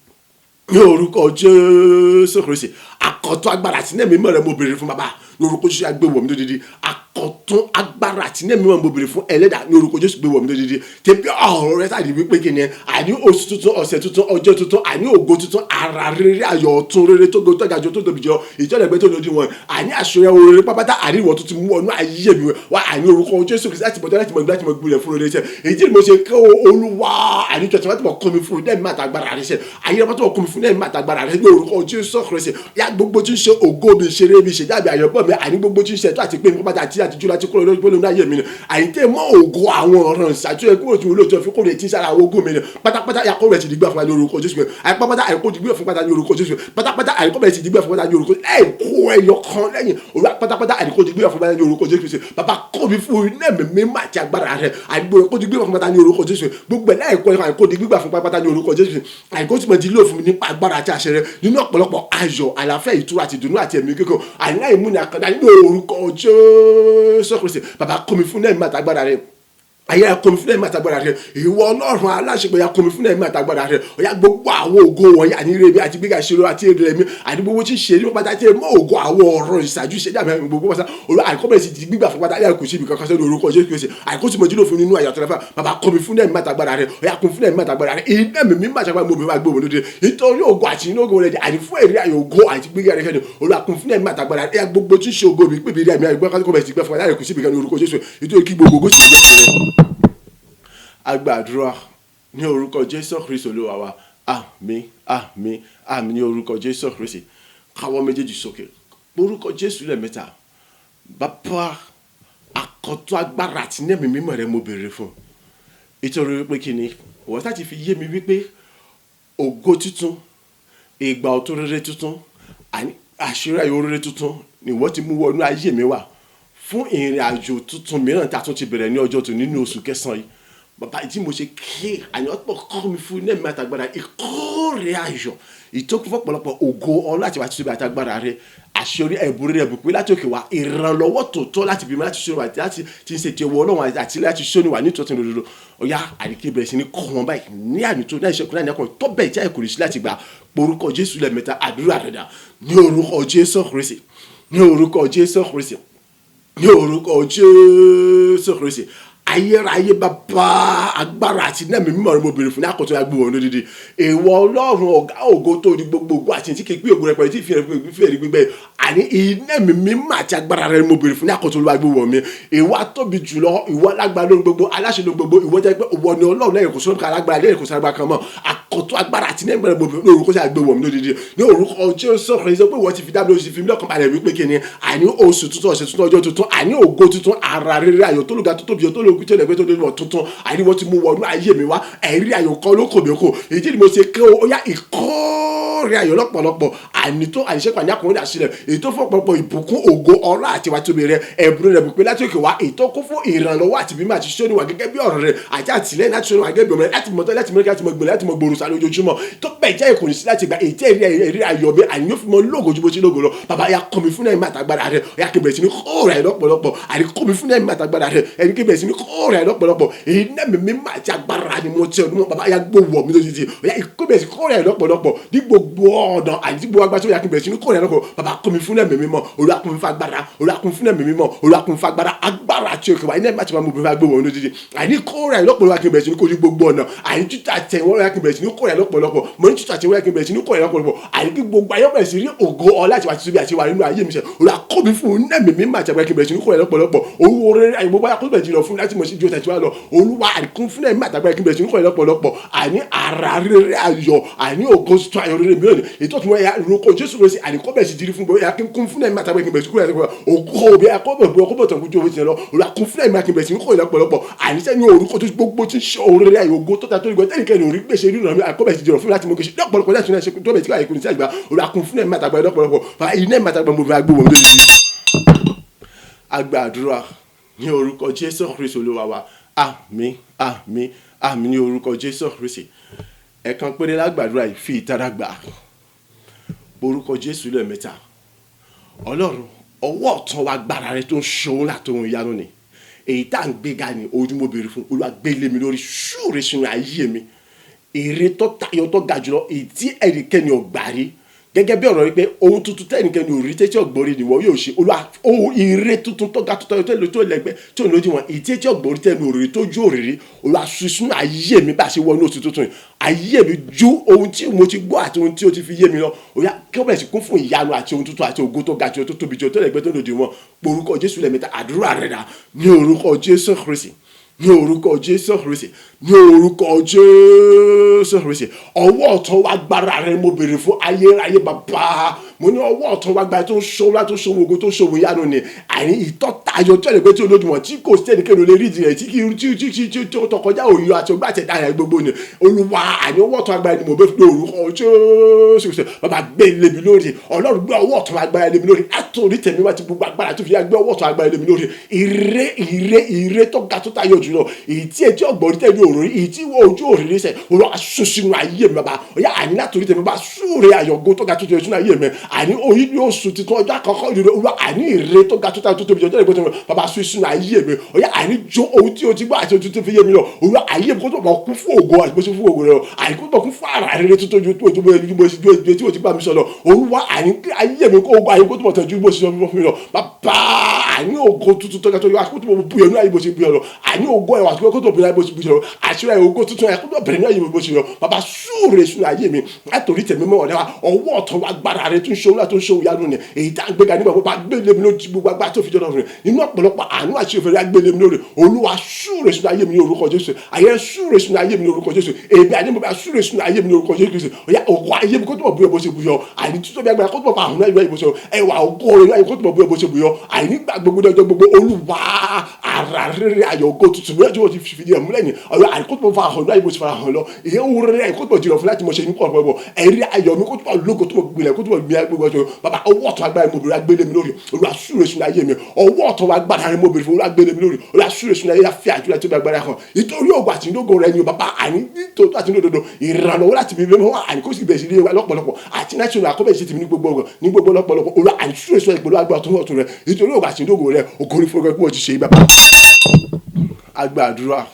ní orúkọ Jésù Kristi. Àkọ́tún agbára àti nẹ́ẹ̀mí mọ́ rẹ̀ mo béèrè fún, bàbá, ní orúkọ Jésù gbé wọ̀ mí lódìdí. Àkọ́tún agbára àti nẹ́ẹ̀mí mọ́ mo béèrè fún, ẹlẹ́dàá, ní orúkọ Jésù gbé wọ̀ mí lódìdí. Tẹ̀bí ọ̀rọ̀ rẹ̀ sáà wípé kí ni àní oṣù tuntun, ọ̀sẹ̀ tuntun, ọjọ́ tuntun, àní ògo tuntun, ara rere, ayọ̀ ọ̀tun rere tó go tó ga jù tó tóbi jọ ìjọ́lẹ̀gbẹ́ tó lòdì wọn, àní àṣeyọ rere pápátá, àní ìwọ̀ tuntun mú ọnú ayé mi wá, àní orúkọ Jésù Kristi láti bọ̀dọ̀ láti mọ̀ láti mọ̀ gbilẹ̀ fún rere sẹ́. Èyí tí mo ṣe kó Olúwa, àní tuntun láti mọ̀ kọ́ mi fún nẹ́ẹ̀mí àtàgbára rẹ̀ sẹ́, ayé rẹ̀ tó kọ́ mi fún nẹ́ẹ̀mí àtàgbára rẹ̀ ní orúkọ Jésù Kristi. Yá, gbogbo tí ń ṣe ògo mi, ṣeré mi, ṣèjáde àyọ̀bọ̀ mi, àní gbogbo tí ń ṣe tó àti pé mi pápátá àti àti jùlọ àti kúrò lórí gbólóhùn ayé mi ni àyíntẹ́ mọ́ ògo àwọn ọ̀ràn ìṣàjọyọ̀ kúrò tí mo lóòótọ́ fi kúrò tí sára ogún mi ni pátápátá yakó rẹ̀ ti dìgbà fún wa ní orúkọ Jésù. Àìpápátá àìkó dìgbà fún pátá ní orúkọ Jésù. Pátápátá àìkó bẹ̀rẹ̀ ti dìgbà fún pátá ní orúkọ ẹ̀kó ẹyọ kan lẹ́yìn Olúwa. Pátápátá àìkó dìgbà fún pátá ní orúkọ Jésù. Bàbá kọ́ mi fún iná ẹ̀mí mímọ́ àti agbára rẹ̀. Àìgbò ẹ̀kó dìgbà fún pátá ní orúkọ Jésù. Gbogbo ẹ̀ láìkó ẹ̀kọ́ àìkó dìgbà fún pátá ní orúkọ Jésù. Àìkó tí mo di lò fún mi nípa agbára àti àṣẹ rẹ̀ nínú ọ̀pọ̀lọpọ̀ ayọ̀, àlàáfíà, ìtura àti ìdùnnú àti ẹ̀mí kíkọ́ àìláìmúni àkàndá nínú orúkọ Jésù Kristi. Bàbá kọ́ mi fún ẹ̀mí àtàgbára rẹ̀. Ayé kọ́ mi fún ẹ̀mí àtàgbára rẹ̀. Ìwọ Ọlọ́run aláṣepọ̀ ya, kọ́ mi fún ẹ̀mí àtàgbára rẹ̀. Ọ̀yá, gbogbo àwọn ògo wọ̀nyí, àní ire mi àti gbígbà ìṣòro àti èrè mi àti gbogbo tí ṣe ní pátá tí mọ́ ògo àwọn ọ̀rọ̀ ìṣáájú ìṣẹ̀dá mi gbogbo pátá, Olúwa, àìkọ́ bẹ̀rẹ̀ sí ti gbígbà fún pátá ayé kò sí ibi kankan sẹ́nu orúkọ Jésù Kristi. Àìkọ́ tí mo jílò fún nínú àyà tó lẹ́fà. Bàbá kọ́ mi fún ẹ̀mí àtàgbára rẹ̀. Ọ̀yá, kún fún ẹ̀mí àtàgbára rẹ̀. Iná mi mímọ́ àtàgbára mo máa gbé òun lóde nítorí ògo àti inú ògo rẹ̀ àti fún èrè ayò ògo àti gbígbà rẹ̀ kẹ́ni. Olúwa, kún fún ẹ̀mí àtàgbára rẹ̀. Gbogbo tí ṣe ògo mi pèbí rẹ̀ mi àìgbọ́n kọ́ bẹ̀rẹ̀ sí gbẹ́ fún ayé kò sí ibi kan ní orúkọ Jésù, nítorí kí gbogbo ògo sì jẹ́ fún rẹ̀. Agbàdúrà ní orúkọ Jésù Kristi Olúwa wa. Àmín, àmín, àmín ní orúkọ Jésù Kristi. Káwọ́ méjèèjì sókè, orúkọ Jésù lẹ́ẹ̀mẹ́ta. Bàbá, àkọ́tọ́ agbára àti nẹ́ẹ̀mí mímọ́ rẹ mo béèrè fún, nítorí wípé kí ni wọ́n sá ti fi yé mi wípé ògo tuntun, ìgbà ọ̀tun rere tuntun, àṣírí ayọ̀ rere tuntun ni wọ́n ti mú wọnú ayé mi wá fún ìrìn àjò tuntun mìíràn tí a tún ti bẹ̀rẹ̀ ní ọjọ́ tó nínú oṣù kẹsàn-án yìí. Bàbá, tí mo ṣe ké àyànpọ̀, kọ́ mi fún nẹ́ẹ̀mí àtàgbára ìkórè ayọ̀ ìtókùn fọ́pọ̀lọpọ̀ ògo ọlá àti wàá tóbi àtàgbára rẹ, àṣeyọrí, ẹ̀bùn rere, ẹ̀bùn pé láti òkè wá, ìrànlọ́wọ́ tòótọ́ láti bímọ láti ṣe wà láti ti ń ṣe ti ẹwọ Ọlọ́run àti láti ṣe ní wà ní tòótọ́ òdodo. Ọ̀yá, àríkè bẹ̀rẹ̀ sí ní kọ́ wọn báyìí ní àmì tó náà ìṣẹ́kùn náà ní akọ̀rọ̀ tó bẹ́ẹ̀ tí àìkò lè sí láti gbà. Orúkọ Jésù lẹ́ẹ̀mẹ́ta, àdúrà rẹ̀ dà ní orúkọ Jésù Kristi, ní orúkọ Jésù Kristi, ní orúkọ Jésù Kristi. Ayérayé Bàbá, agbára àti nẹ́ẹ̀mí mímọ́ rẹ mo béèrè fún ní àkọ́tún agbóhùn lódìdí. Ìwọ Ọlọ́run ọ̀gá ògo tó di gbogbo ògo àti tí kìí pé ògo rẹ pẹ̀lú tí ìfẹ́ rí gbígbẹ́, àní iná mi mímọ́ àti agbára rẹ mo béèrè fún ní àkọ́tún Olúwa gbóhùn mi. Ìwọ atóbi jùlọ, ìwọ alágbára lórí gbogbo, aláṣẹ lórí gbogbo, ìwọ jẹ́ pé ìwọ ni Ọlọ́run lẹ́yìn kò sọ́nù alágbára lẹ́yìn kò sọ́nù agbára kan mọ́. Àkọ́tún agbára àti nẹ́ẹ̀mí rẹ mo béèrè ní orúkọ tí a gbé wọ̀ mí lódìdí ní orúkọ Jésù Kristi, pé ìwọ ti fi dábìlì oṣù fi mí lọ́kàn balẹ̀ wípé kí ni àní oṣù tuntun, ọ̀sẹ̀ tuntun, ọjọ́ tuntun, àní ògo tuntun, ara rere, ayọ̀ tó lùgà tó tóbi tó lóògùn tó lẹ́gbẹ́ tó lóògùn tuntun, àní wọ́n ti mú wọnú ayé mi wá. Ẹ̀rí ayọ̀ kan ló kò mí kò èyí ni mo ṣe ké o. Ó yá, ìkórè ayọ̀ lọ́pọ̀lọpọ̀, àní tó àníṣẹ́pà ní àkùnrin àṣìlẹ̀, èyí tó fún ọ̀pọ̀lọpọ̀ ìbùkún, ògo, ọlá àti ìwà tóbi rẹ, ẹ̀bùn rẹ̀ bùpé láti òkè wá, èyí tó kún fún ìrànlọ́wọ́ àti bímọ àti ṣíṣe oníwà gẹ́gẹ́ bí ọ̀rọ̀ rẹ̀ àti àtìlẹ́yìn láti ṣe oníwà gẹ́gẹ́ bí ọmọ rẹ̀, láti mọ̀tọ́, láti mọ̀, láti mọ̀ gbèrè, láti mọ̀ gbòòrò sáré ojoojúmọ́ tó bẹ́ẹ̀ jẹ́ ìkùnì sí láti gbà èyí tí ẹ̀rí ayọ̀ mi àní yóò fi mọ lógo ju bó ti lógo lọ. Bàbá ya, kọ́ mi fún ẹ̀mí àtàgbára rẹ̀. Ọ̀yà, kí n bẹ̀rẹ̀ sí ní kó rẹ̀ lọ́pọ̀lọpọ̀. Àní kọ́ mi fún ẹ̀mí àtàgbára rẹ̀, ẹ̀mí kí n bẹ̀rẹ̀ sí ní kó rẹ̀ lọ́pọ̀lọpọ̀. Èyí náà mi mímọ́ àti agbára ni mo tẹ ọdún. Bàbá ya, gbó wọ̀ mí lójijì. Ọ̀yà, kó bẹ̀rẹ̀ sí kó rẹ̀ lọ́pọ̀lọpọ̀ ní gbogbo ọ̀nà àti gbogbo agbára tó yà kí n bẹ̀rẹ̀ sí ní kó rẹ̀ lọ́pọ̀. Bàbá, kọ́ mi fún ẹ̀mí mímọ́. Olúwa, kún mi fún agbára. Olúwa, kún fún ẹ̀mí mímọ́. Olúwa, kún fún agbára, agbára àti òkè wá iná ẹ̀mí àti máa mú bí gbé wọ̀ lójijì. Àní kó rẹ̀ lọ́pọ̀lọpọ̀, kí n bẹ̀rẹ̀ sí ní kó ní gbogbo ọ̀nà. Àní títà tẹ̀wọ́n rẹ̀, kí n bẹ̀rẹ̀ sí ní kó rẹ̀ lọ́pọ̀lọpọ̀. Mo ní títà tẹ̀wọ́n rẹ̀, kí n bẹ̀rẹ̀ sí ní kó rẹ̀ lọ́pọ̀lọpọ̀. Àní kí gbogbo ayé bẹ̀rẹ̀ sí rí ògo ọlá àti wàá tóbi àti wà nínú ayé mi sẹ́. Olúwa, kọ́ mi fún ẹ̀mí mímọ́ àti agbára, kí n bẹ̀rẹ̀ sí ní kó rẹ̀ lọ́pọ̀lọpọ̀. Owó rere àyè gbogbo ayé kó bẹ̀rẹ̀ sí lọ fún láti mọ̀ sí ju tẹ̀síwá lọ. Olúwa, àníkún fún ẹ̀mí àtàgbára, kí n bẹ̀rẹ̀ sí ní kó rẹ̀ lọ́pọ̀lọpọ̀. Àní ara rere ayọ̀, àní ògo tuntun, ayọ̀ rere mìíràn ètò tí wọ́n ya lórúkọ Jésù rẹ̀ sí. Àní kó bẹ̀rẹ̀ sí dirí fún gbogbo kí n kún fún ẹ̀mí àtàgbára, kí n bẹ̀rẹ̀ sí kó rẹ̀ lọ́pọ̀lọpọ̀. Ògo bí akọ́bẹ̀ bí ọkọ́bẹ̀ tó ń kújú owó ti lọ. Olúwa, kún fún ẹ̀mí, kí n bẹ̀rẹ̀ sí ní kó rẹ̀ lọ́pọ̀lọpọ̀. Àní sẹ́ni orúkọ tó gbogbo tí ń ṣe òrèrè ayọ̀ ògo tó ta tó gbọ́ tẹ́nìkẹ́ni orí gbèsè rí ìrànlọ́wọ́ akọ́bẹ̀ ti dìrọ̀ fún láti mọ gbèsè lọ́pọ̀lọpọ̀ láti ṣe tó bẹ̀ tí wàá ìkùnì sí àgbà. Olúwa, kún fún ẹ̀mí àtàgbà lọ́pọ̀lọpọ̀. Iná ẹ̀mí àtàgbà mo fi agbóhùn lórí. Agbàdúrà ní orúkọ Jésù Kristi Olúwa wa. Àmín, àmín, àmín ní orúkọ Jésù Kristi. Ẹ̀kan péré lágbàdúrà yìí, fi ìtara gbà. Orúkọ Jésù lẹ́ẹ̀mẹ́ta. Ọlọ́run, ọwọ́ ọ̀tún wa, gbára rẹ tó ń ṣòun látòun ìyanu ni èyí tá à ń gbéga ní ojú mo béèrè fún. Olúwa, gbé lé mi lórí, ṣúre sínú ayé mi èrè tó tayọ, tó ga jùlọ, èyí tí ẹnikẹ́ni ò gbà rí, gẹ́gẹ́ bí ọ̀rọ̀ wípé ohun tuntun tẹ́nikẹ́ni ò rí tẹ́tí ọ̀gbọ́n rí ni wọ́n yóò ṣe. Olúwa, ohun ire tuntun tó ga, tó tayọ, tó tó lẹ́gbẹ́, tó lójú wọn, èyí tẹ́tí ọ̀gbọ́n rí, tẹ́nu òrìrí, tó jó òrìrí, Olúwa, sínú ayé mi bá a ṣe wọnú oṣù tuntun yìí, ayé mi ju ohun tí mo ti gbọ́ àti ohun tí o ti fi yé mi lọ. Ó yá, kí ó bẹ̀rẹ̀ sí kún fún ìyanu àti ohun tuntun àti ògo tó ga jù, tó tóbi jù, tó lẹ́gbẹ́, tó lòdì wọn. Orúkọ Jésù lẹ́mẹ̀ta, àdúrà rẹ̀ dà ní orúkọ Jésù Kristi, ní orúkọ Jésù Kristi. Ní orúkọ Jésù Kristi, ọwọ́ ọ̀tún wa gbára rẹ mo béèrè fún ayérayé bàbá. Mo ní ọwọ́ ọ̀tún wa gbára tó ń ṣòwò tó ń ṣòwò ogo tó ń ṣòwò ìyanu ni, àní ìtọ́tayọ tó lè pé tí olódùmọ̀ tí kò sí ẹnikẹ́ni lè rí ìdí rẹ̀ tí kì í tí tí tí tí tó kọjá òye àti ọgbà àtẹ̀dá rẹ̀ gbogbo ni. Olúwa, àní ọwọ́ ọ̀tún agbára ni mo bẹ́ẹ̀ fi orúkọ Jésù Kristi, bàbá gbé lé mi lórí. Ọlọ́run, gbé ọwọ́ ọ̀tún agbára lé mi lórí. Látòrí tẹ̀mí wá ti gbogbo agbára tó fi yá, gbé ọwọ́ ọ̀tún agbára lé mi lórí. Ire, ire, ire tó ga tó tayọ jùlọ, èyí tí etí ọ̀gbọ̀n rí tẹ̀lé òròrí, èyí tí ojú òrìrì sẹ̀, Olúwa, sún sínú ayé mi. Bàbá ọ̀yá, àní látòrí tẹ̀mí bá súre àyọ̀gó tó ga tó tayọ sínú ayé mi. Àní oyin ní oṣù tuntun, ọjọ́ àkọ́kọ́ ìrere, Olúwa, àní ire tó ga tó tayọ tó tóbi jọjọ́ ìgbọ́n, bàbá, sún sínú ayé mi. Ọ̀yá, àní jó ohun tí o ti gbọ́ àti ohun tó fi yé mi lọ. Olúwa, ayé mi kó tó bọ̀ kún fún ògo àti bó ṣe fún ògo rẹ lọ, àní kó tó bọ̀ kún fún ara rere tó tójú tó tó bó ṣe tí o ti bá mi sọ lọ. Olúwa, àní ayé mi kó ògo ayé kó tó bọ̀ tọ́jú bó ṣe sọ fún mi lọ. Bàbá, àní ògo tuntun tó ga tó yọ kó tó bọ̀ buyọ̀ ní ayé bó ṣe buyọ̀ lọ. Àní ògo ẹwà kó tó bọ̀ ní ayé bó ṣe buyọ̀ lọ. Àṣírí ògo tuntun ẹ̀ kó tó bẹ̀rẹ̀ ní ayé bó ṣe yọ. Bàbá, súre sínú ayé mi látòrí tẹ̀mí mọ́ ọ̀rẹ́ wa. Ọwọ́ ọ̀tún wa gbára rẹ tún ṣe òun tó ń ṣe òun yanu ni, èyí tá à ń gbéga nígbà gbogbo, gbé lé mi lórí gbogbo agbára tó fi jọ lọ́rùn nínú ọ̀pọ̀lọpọ̀ àánú àti òfin rẹ, gbé lé mi lórí. Olúwa, súre sínú ayé mi ní orúkọ Jésù. Ayé, súre sínú ayé mi ní orúkọ Jésù. Èmi àní mo bá súre sínú ayé mi ní orúkọ Jésù Kristi. Ọ̀yá, ògo ayé mi kó tó bọ̀ bóyá bó ṣe buyọ̀, àní títóbi agbára kó tó bọ̀ fà àwọn ayé bó ṣe, ẹwà ògo rẹ ayé kó tó bọ̀ bóyá bó ṣe buyọ̀, àní gbà gbogbo ọjọ́ gbogbo. Olúwa, ara rere ayọ̀ ògo tuntun bóyá tí wọ́n ti fi ẹ̀ múlẹ̀ ní ọ̀yọ́, àní kó tó bọ̀ fà àwọn ayé bó ṣe fara hàn lọ. Ìyẹn ń rere ayé kó tó bọ̀ jìnnà fún láti mọ̀ ṣe ní pọ̀ pọ̀ ẹ̀rí ayọ̀ mi kó tó bọ̀ lógo tó bọ̀ gbilẹ̀ kó tó bọ̀ gbìyànjú gbogbo ọjọ́. Bàbá, ọwọ́ ọ̀tún agbára mo bèrè, agbélé mi lórí. Olúwa, súre sínú ayé mi. Ọwọ́ ọ̀tún agbára rẹ mo bèrè fún. Olúwa, gbélé mi lórí. Olúwa, súre sínú ayé, fi àdúrà tó bá agbára hàn nítorí ògo àti ìdógo rẹ ni o. Bàbá, àní nítorí àti nídodo ìrànlọ́wọ́ láti fi mímọ́, àní kó sì bẹ̀rẹ̀ sí ní wa lọ́pọ̀lọpọ̀ àti láti ṣe àkọ́bẹ̀ sí ti ní gbogbo ọ̀rọ̀ ní gbogbo lọ́pọ̀lọpọ̀. Olúwa, àní súre sínú ìpolówó agbára tó ọ̀tún rẹ nítorí ògo àti ìdógo rẹ. Ògo ní fún ọgbẹ́ ti ṣe. Bàbá, agbàdúrà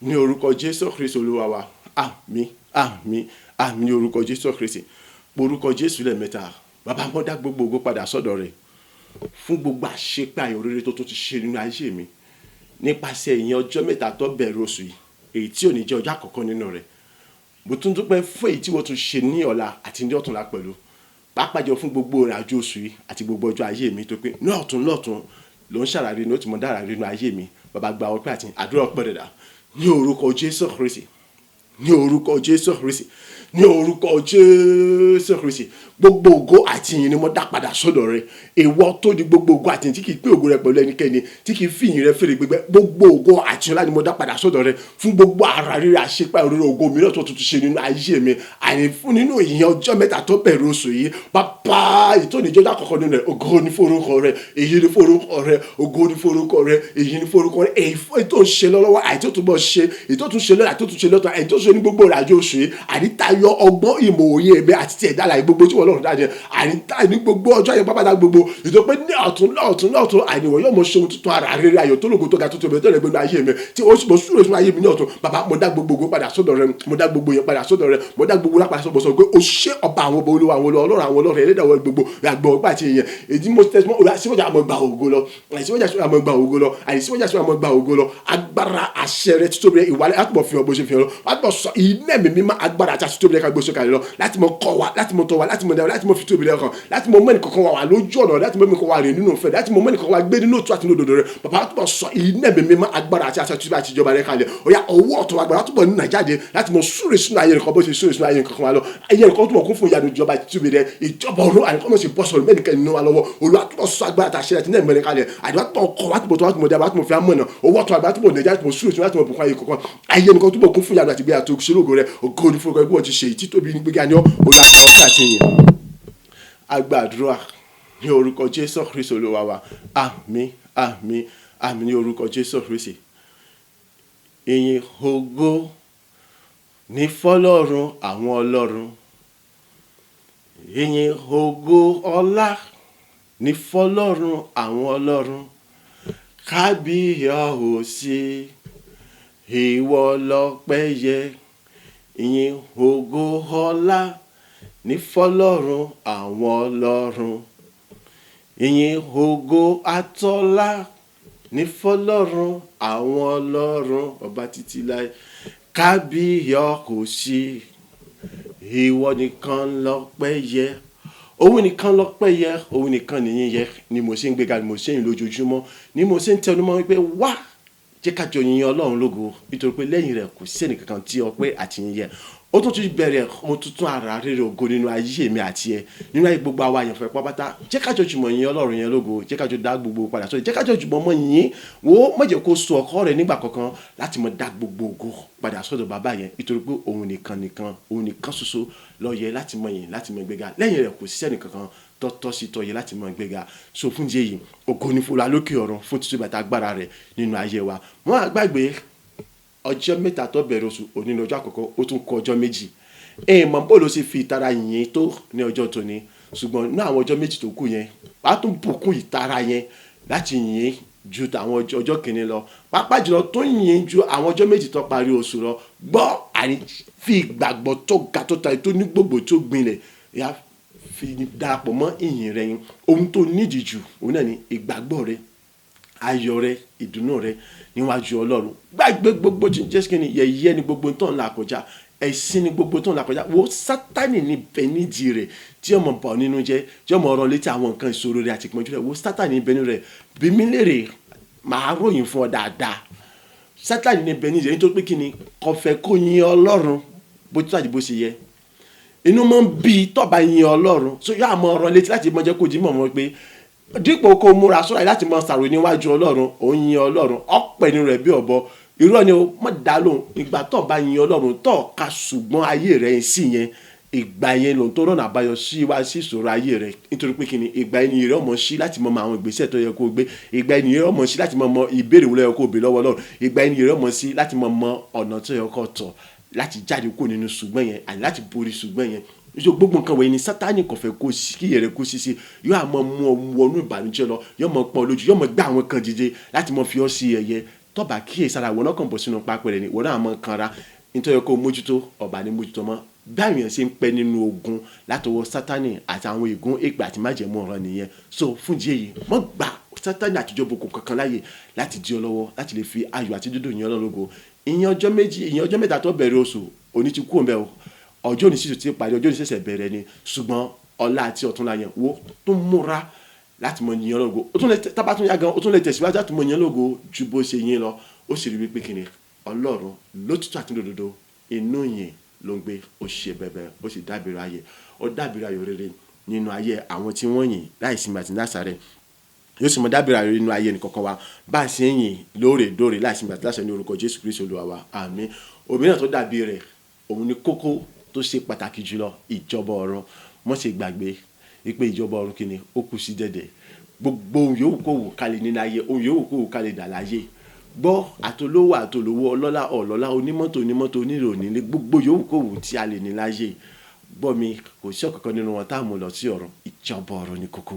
ní orúkọ Jésù Kristi Olúwa wa. Àmín, àmín, àmín ní orúkọ Jésù Kristi. Orúkọ Jésù lẹ́ẹ̀mẹ́ta. Bàbá, mo dá gbogbo ògo padà sọ́dọ̀ rẹ̀ fún gbogbo àṣepé ayọ̀ rere tó ti ṣe nínú ayé mi nípasẹ̀ ìyẹn ọjọ́ 3 tó bẹ̀rẹ̀ oṣù yìí, èyí tí ò ní jẹ́ ọjọ́ àkọ́kọ́ nínú rẹ̀. Mo tún dúpẹ́ fún èyí tí wọ́n tún ṣe ní ọ̀la àti ní ọ̀túnla pẹ̀lú, pàápàá jọ fún gbogbo ìrìn àjò oṣù yìí àti gbogbo ọjọ́ ayé mi, tó pé ní ọ̀tún lọ́tún ló ń ṣàlàyé ní ó ti mọ dára nínú ayé mi. Bàbá, gba ọpẹ́ àti àdúrà ọpẹ́ rẹ̀ dà ní orúkọ Jésù Kristi, ní orúkọ Jésù Kristi, ní orúkọ Jésù Kristi. Gbogbo ògo àti ìyìn ni mo dá padà sọ́dọ̀ rẹ, ìwọ tó di gbogbo ògo àti ìyìn, tí kì í pín ògo rẹ pẹ̀lú ẹnikẹ́ni, tí kì í fi ìyìn rẹ fèrè gbígbẹ. Gbogbo ògo àti ọlá ni mo dá padà sọ́dọ̀ rẹ fún gbogbo ara rírẹ, àṣepá òróró ògo mìíràn tó tuntun ṣe nínú ayé mi, àní fún nínú ìyìn ọjọ́ 3 tó bẹ̀rẹ̀ oṣù yìí. Bàbá, ìtọ́ni ìjọba àkọ́kọ́ nínú rẹ, ògo ní forúkọ rẹ, èyí ní forúkọ rẹ, ògo ní forúkọ rẹ, èyí ní forúkọ rẹ. Èyí fún ètò ṣe lọ́wọ́, àti tó túbọ̀ ṣe, ètò tún ṣe lọ́la, tó tún ṣe lọ́tọ̀, èyí tó ṣe ní gbogbo ìrìnàjò oṣù yìí, àní tayọ ọgbọ́n, ìmọ̀, òye ẹ̀mí àti ti ẹ̀dá àlàyé gbogbo tí wọ́n lọ́rùn dájẹ́, àní táyì ní gbogbo ọjọ́ yẹn pápátá gbogbo ìtọ́ pé ní ọ̀tún lọ́ọ̀tún lọ́ọ̀tún, àní wọ́n yóò mọ ṣe ohun tuntun, ara rere ayọ̀ tó lógo tó ga tó tóbi tó lè gbénu ayé mi tí ó mo súre sínú ayé mi ní ọ̀tún. Bàbá, mo dá gbogbo ògo padà sọ́dọ̀ rẹ, mo dá gbogbo yẹn padà sọ́dọ̀ rẹ, mo dá gbogbo lápadà sọ́dọ̀ sọ pé o ṣé, ọba àwọn ọba, olúwa àwọn olúwa, ọlọ́run àwọn ọlọ́run, ẹlẹ́dàá àwọn gbogbo àgbọ̀ ọgbà àti ìyẹn èyí mo tẹsí mọ́. Olúwa, síwájú àmọ́ gba ògo lọ, àìsíwájú àmọ́ gba ògo lọ, àìsíwájú àmọ́ gba ògo lọ. Agbára àṣẹ rẹ, títóbi rẹ, ìwálẹ̀ láti mọ̀ fi hàn bó ṣe fi hàn lọ, láti mọ̀ sọ iná ẹ̀mí mímọ́, agbára àti àtítóbi rẹ ká gbé sókè lọ, láti mọ̀ kọ́ wa, láti mọ̀ tọ́ wa, láti mọ̀ dára, láti mọ̀ fi tóbi rẹ hàn, láti mọ̀ mẹ́nì kankan wà wà lójú ọ̀nà, láti mọ̀ mẹ́nì kankan wà rìn nínú ìfẹ́, láti mọ̀ mẹ́nì kankan wà gbé nínú òtún àti nínú òdodo rẹ. Bàbá, láti mọ̀ sọ iná ẹ̀mí mímọ́, agbára àti àtítóbi àti ìjọba rẹ kalẹ̀. Ọ̀yà, ọwọ́ ọ̀tọ̀ agbára túbọ̀ nínú jáde láti mọ̀ súre sínú ayé nìkan bó ṣe súre sínú ayé nìkan wa lọ, ayé nìkan túbọ̀ kún fún ìyanu ìjọba àti rẹ, ìjọba ọ̀run, àyíkọ́ mọ̀ sí bọ́ sọ̀rọ̀ mẹ́nìkan nínú wa lọ́wọ́. Olúwa, túbọ̀ sọ agbára àti àṣẹ àti náà mẹ́rin kalẹ̀, àdúrà túbọ̀ kọ́ wa, túbọ̀ tó wa, túbọ̀ dá wa, túbọ̀ fi amọ̀nà owó ọ̀tọ̀ agbára túbọ̀ nàìjíríà, túbọ̀ súre sínú láti mọ̀ bùkún ayé kankan, ayé nìkan túbọ̀ kún fún ìyanu àti ìgbéyàwó tó ṣe lógo rẹ. Ògo ní fún ọgbọ́n ti ṣe ìtítóbi ní gbígbá ní ọ́. Olúwa, gba ọpẹ́ àti ìyìn. Agbàdúrà ní orúkọ Jésù Kristi Olúwa wa. Àmín, àmín, àmín ní orúkọ Jésù Kristi. Ìyìn, ògo ní fọ́lọ́run àwọn ọlọ́run. Ìyìn, ògo, ọlá ní fọ́lọ́run àwọn ọlọ́run. Kábíyèsí, ìwọ lọ́pẹ́ yẹ. Ìyìn, ògo, ọlá ní fọ́lọ́run àwọn ọlọ́run. Ìyìn, ògo, àtọlá ní fọ́lọ́run àwọn ọlọ́run, ọba títí láé. Kábíyèsí, ìwọ nìkan lọ́pẹ́ yẹ. Òun nìkan lọ́pẹ́ yẹ, òun nìkan nìyẹn yẹ ni mo ṣe ń gbéga, ni mo ṣe ń lójoojúmọ́, ni mo ṣe ń tẹnumọ́ wípé wá. Jẹ́ ká jọ yin Ọlọ́run lógo, nítorí pé lẹ́yìn rẹ̀ kò sí ẹnìkankan tí ọpẹ́ àti yìn yẹ. Ó tún ti bẹ̀rẹ̀ ohun tuntun, ara rere, ògo nínú ayé mi àti ẹ, nínú ayé gbogbo àwa àyànfẹ́ pápátá. Jẹ́ ká jọ jùmọ̀ yin Ọlọ́run yẹn lógo. Jẹ́ ká jọ dá gbogbo padà sórí. Jẹ́ ká jọ jùmọ̀ mọ́ yìn wo. Má jẹ́ kó so ọkọ rẹ̀ nígbà kankan láti mọ dá gbogbo ògo padà sọ́dọ̀ bàbá yẹn, nítorí pé òun nìkan nìkan, òun nìkan ṣoṣo ló yẹ láti mọ yìn, láti mọ gbéga. Lẹ́yìn rẹ̀, kò sí ẹnìkankan tọ́tọ́ sí tọ́ yẹ láti mọ gbéga. So fún díẹ̀ yìí, ògo ni fún Olúwa lókè ọ̀run fún títú bàtà agbára rẹ̀ nínú ayé wa. Wọ́n á gbàgbé ọjọ́ 3 tó bẹ̀rẹ̀ oṣù. Òní ní ọjọ́ àkọ́kọ́, ó tún kù ọjọ́ 2. Èèmọ̀ bó ló ṣe fi ìtara yìn tó ní ọjọ́ tóní, ṣùgbọ́n ní àwọn ọjọ́ 2 tó kù yẹn, wàá tún bùkún ìtara yẹn láti yìn ju àwọn ọjọ́ kìíní lọ, pàápàá jùlọ tó yìn ju àwọn ọjọ́ 2 tó parí oṣù lọ. Gbọ́, àní fi ìgbàgbọ́ tó ga, tó ta, tó ní gbogbo, tó gbinlẹ̀ ya, fi darapọ̀ mọ́ ìyìn rẹ yẹn. Ohun tó nídìí jù, òun náà ni ìgbàgbọ́ rẹ, ayọ̀ rẹ, ìdùnnú rẹ níwájú Ọlọ́run. Gbàgbé gbogbo tí Jésù kìíní. Yẹ̀yẹ́ ni gbogbo tó ń là kọjá, ẹ̀sìn ni gbogbo tó ń là kọjá. Wo, Sátánì ní bẹ nídìí rẹ̀ tí ọmọ bà ọ́ nínú jẹ́, tí ọmọ ọ̀rọ̀ létí àwọn nǹkan ìṣòro rẹ̀ àti ìpọ́njú rẹ̀. Wo, Sátánì ní bẹ nínú rẹ̀. Bí mi lérè, màá ròyìn fún ọ dáadáa. Sátánì ní bẹ nídìí rẹ̀, nítorí pé kí ni? Kò fẹ́ kó yin Ọlọ́run bó tó àti bó ṣe yẹ. Inú máa ń bí tọ́ba yin Ọlọ́run, so yóò àmọ́ ọ̀rọ̀ létí láti mọ jẹ́ kó jí mọ̀ mọ́ pé dípò kó múra sọ́ra láti mọ sàrò níwájú Ọlọ́run, òun yin Ọlọ́run ọ̀pẹ̀ nínú rẹ̀ bí ọ̀bọ. Irọ́ ni o, má dá lóhùn. Ìgbà tó bá yin Ọlọ́run tó ka ṣùgbọ́n ayé rẹ̀ sí yẹn, ìgbà yẹn lòun tó rọ̀nà àbáyọ sí wá sí ìṣòro ayé rẹ̀, nítorí pé kíni? Ìgbà yẹn ni ìrẹ́ ọmọ sí láti mọ àwọn ìgbésẹ̀ tó yẹ kó gbé. Ìgbà yẹn ni ìrẹ́ ọmọ sí láti mọ mọ ìbéèrè wo ló yẹ kó béèrè lọ́wọ́ Ọlọ́run. Ìgbà yẹn ni ìrẹ́ ọmọ sí láti mọ mọ ọ̀nà tó yẹ kó tọ̀ láti jáde kúrò nínú ṣùgbọ́n yẹn àti láti borí ṣùgbọ́n yẹn. Nítorí gbogbo nǹkan wọ̀nyí ni Sátánì kò fẹ́ kó kí ìyẹn rẹ̀ kó sí sí. Yóò á mọ mú ọ wọnú ìbànújẹ́ lọ, yóò mọ pọ́n lójú, yóò mọ gbá àwọn kan dìde láti mọ fi ọ́ sí ẹ̀yẹ. Tọ́ba kíyèsára, ìwọ náà kàn bọ̀ sínú pápẹ́ rẹ̀ ni ìwọ náà mọ kanra nítorí kó mójútó ọba ní mójútó mọ́. Bí àwọn èèyàn ṣe ń pẹ́ nínú ogun látọwọ́ Sátánì àti àwọn ègún, èpè àti májẹ̀mú ọ̀ràn nìyẹn. So fún ìdí èyí, mọ́ gbà Sátánì àtijọ́ boko kankan láàyè láti di ọ lọ́wọ́ láti lè fi ayọ̀ àti dídùn yìn Ọlọ́run lógo. Ìyẹn ọjọ́ 2, ìyẹn ọjọ́ 3 tó bẹ̀rẹ̀ oṣù, òní ti kú òun bẹ́ẹ̀ o. Ọjọ́ òní sì ti parí, ọjọ́ òní ṣẹ̀ṣẹ̀ bẹ̀rẹ̀ ni, ṣùgbọ́n ọ̀la àti ọ̀túnla yẹn, wo, tún múra láti mọ yìn Ọlọ́run lógo. Ó tún lè tábà tún yá gan, ó tún lè tẹ̀síwájú láti mọ yìn lógo ju bó ṣe yìn lọ. Ó sì rí wípé kíni? Ọlọ́run lótìtọ́ àti lódodo, inú yìn ló ń gbé. Ó ṣe bẹ̀bẹ̀, ó sì dábìrì ayé, ó dábìrì ayọ̀ rere nínú ayé àwọn tí wọ́n yìn láìsí àti lásàrẹ̀. Yóò sì mọ dábìrì ayọ̀ nínú ayé ẹnìkọ̀ọ̀kan wa bá a ṣe ń yìn lóòrèdóòrè láìsí àti lásàrẹ̀, ní orúkọ Jésù Kristi Olúwa wa, àmín. Òmíràn tó dàbí rẹ̀, òun ni kókó tó ṣe pàtàkì jùlọ, ìjọba ọ̀run. Mọ́ ṣe gbàgbé wípé ìjọba ọ̀run, kí ni, ó kù sí dẹ̀dẹ̀. Gbogbo ohun yòówù kó wù ká lè ní láyé, ohun yòówù kó wù ká lè dà láyé, gbọ́, àtolówó àtolówó, ọlọ́lá ọlọ́lá, onímọ́tò onímọ́tò, onílò onílé, gbogbo yòówù kó wù tí a lè ní láyé, gbọ́ mi, kò sí ọ̀kankan nínú wọn tá a mú lọ sí ọ̀run. Ìjọba ọ̀run ní kókó,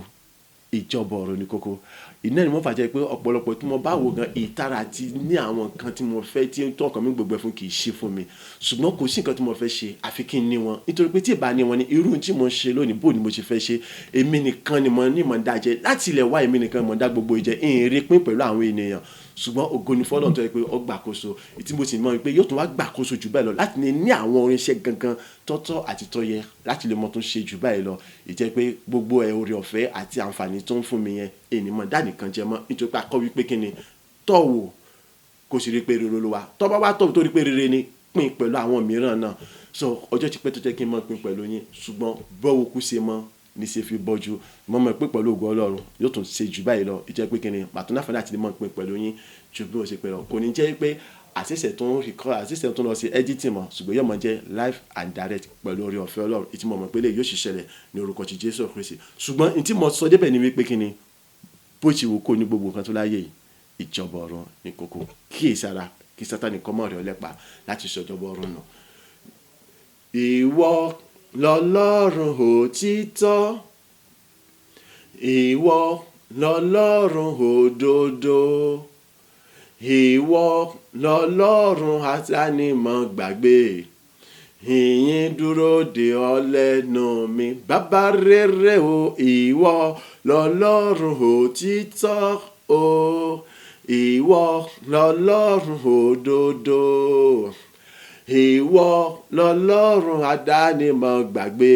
ìjọba ọ̀run ní kókó. Iná ni mo fà jẹ́ pé ọ̀pọ̀lọpọ̀ tí mo bá wò gan, ìtara àti ní àwọn nǹkan tí mo fẹ́ tí tó ọkàn mi gbogbo ẹ̀ fún kì í ṣe fún mi, ṣùgbọ́n kò sí nǹkan tí mo fẹ́ ṣe àfi kí n ní wọn, nítorí pé tí ì bá ní wọn ní irú tí mo ń ṣe lónìí, bó ni mo ṣe fẹ́ ṣe? Èmi nìkan ni mo ní mọ̀ ń dá jẹ láti ilẹ̀ wá, èmi nìkan mo ń dá gbogbo ìjẹ, ìrìn pín pẹ̀lú àwọn ènìyàn. Ṣùgbọ́n ògo ni f'Ọlọ́run tó yẹ pé ó gbàkóso, tí mo sì mọ̀ pé yóò tún wá gbàkóso jù bẹ́ẹ̀ lọ láti ní ní àwọn irinṣẹ́ gangan tọ́tọ́ àti tọ́yẹ láti lè mọ tó ń ṣe jù báyìí lọ. Ìjẹ́ pé gbogbo ẹ̀, oore ọ̀fẹ́ àti àǹfààní tó ń fún mi yẹn, ènìyàn dá nìkan jẹ mọ́, nítorí pé a kọ́ wípé kí ni? Tọ́ wò kó sì rí pé rere Olúwa. Tọ́ bá wá tọ́ tó rí pé rere ni, pín pẹ̀lú àwọn mìíràn náà. So ọjọ́ ti pẹ́ tó jẹ́ kí n mọ̀ pín pẹ̀lú yín, ṣùgbọ́n bọ́wọ́ kú ṣe mọ́ ní ṣe fi bọ́jú. Mo mọ̀ pé pẹ̀lú ògo Ọlọ́run, yóò tún ṣe jù báyìí lọ. Ìjẹ́ pé kí ni, màá tún láǹfààní àti lè mọ̀ pín pẹ̀lú yín ju bí mo ṣe pè lọ. Kò ní jẹ́ pé àṣẹ̀ṣẹ̀ tó ń record, àṣẹ̀ṣẹ̀ tó ń lọ sí editing mọ́, ṣùgbọ́n yóò mọ̀ jẹ́ live and direct pẹ̀lú oore ọ̀fẹ́ Ọlọ́run. Ìtí mo mọ̀ pé lè yóò sì ṣẹlẹ̀ ní orúkọ ti Jésù Kristi. Ṣùgbọ́n ìtí mo sọ débẹ̀ ni wípé kí ni, bó ti wù kó ní gbogbo nǹkan tó láyé yìí, ìjọba ọ̀run ní kókó. Kíyèsára kí Sátánì kọ́ mọ́ rẹ̀ ọlẹ́pa láti sọ ìjọba ọ̀run nù. Ìwọ lọlọ́run òtítọ́, ìwọ lọlọ́run òdodo, ìwọ lọlọ́run àtànímọ̀ gbàgbé. Ìyìn dúró de ọ lẹ́nu mi, bàbá rere o. Ìwọ lọlọ́run òtítọ́ o, ìwọ lọlọ́run òdodo, ìwọ lọlọ́run àdánimọ̀ gbàgbé.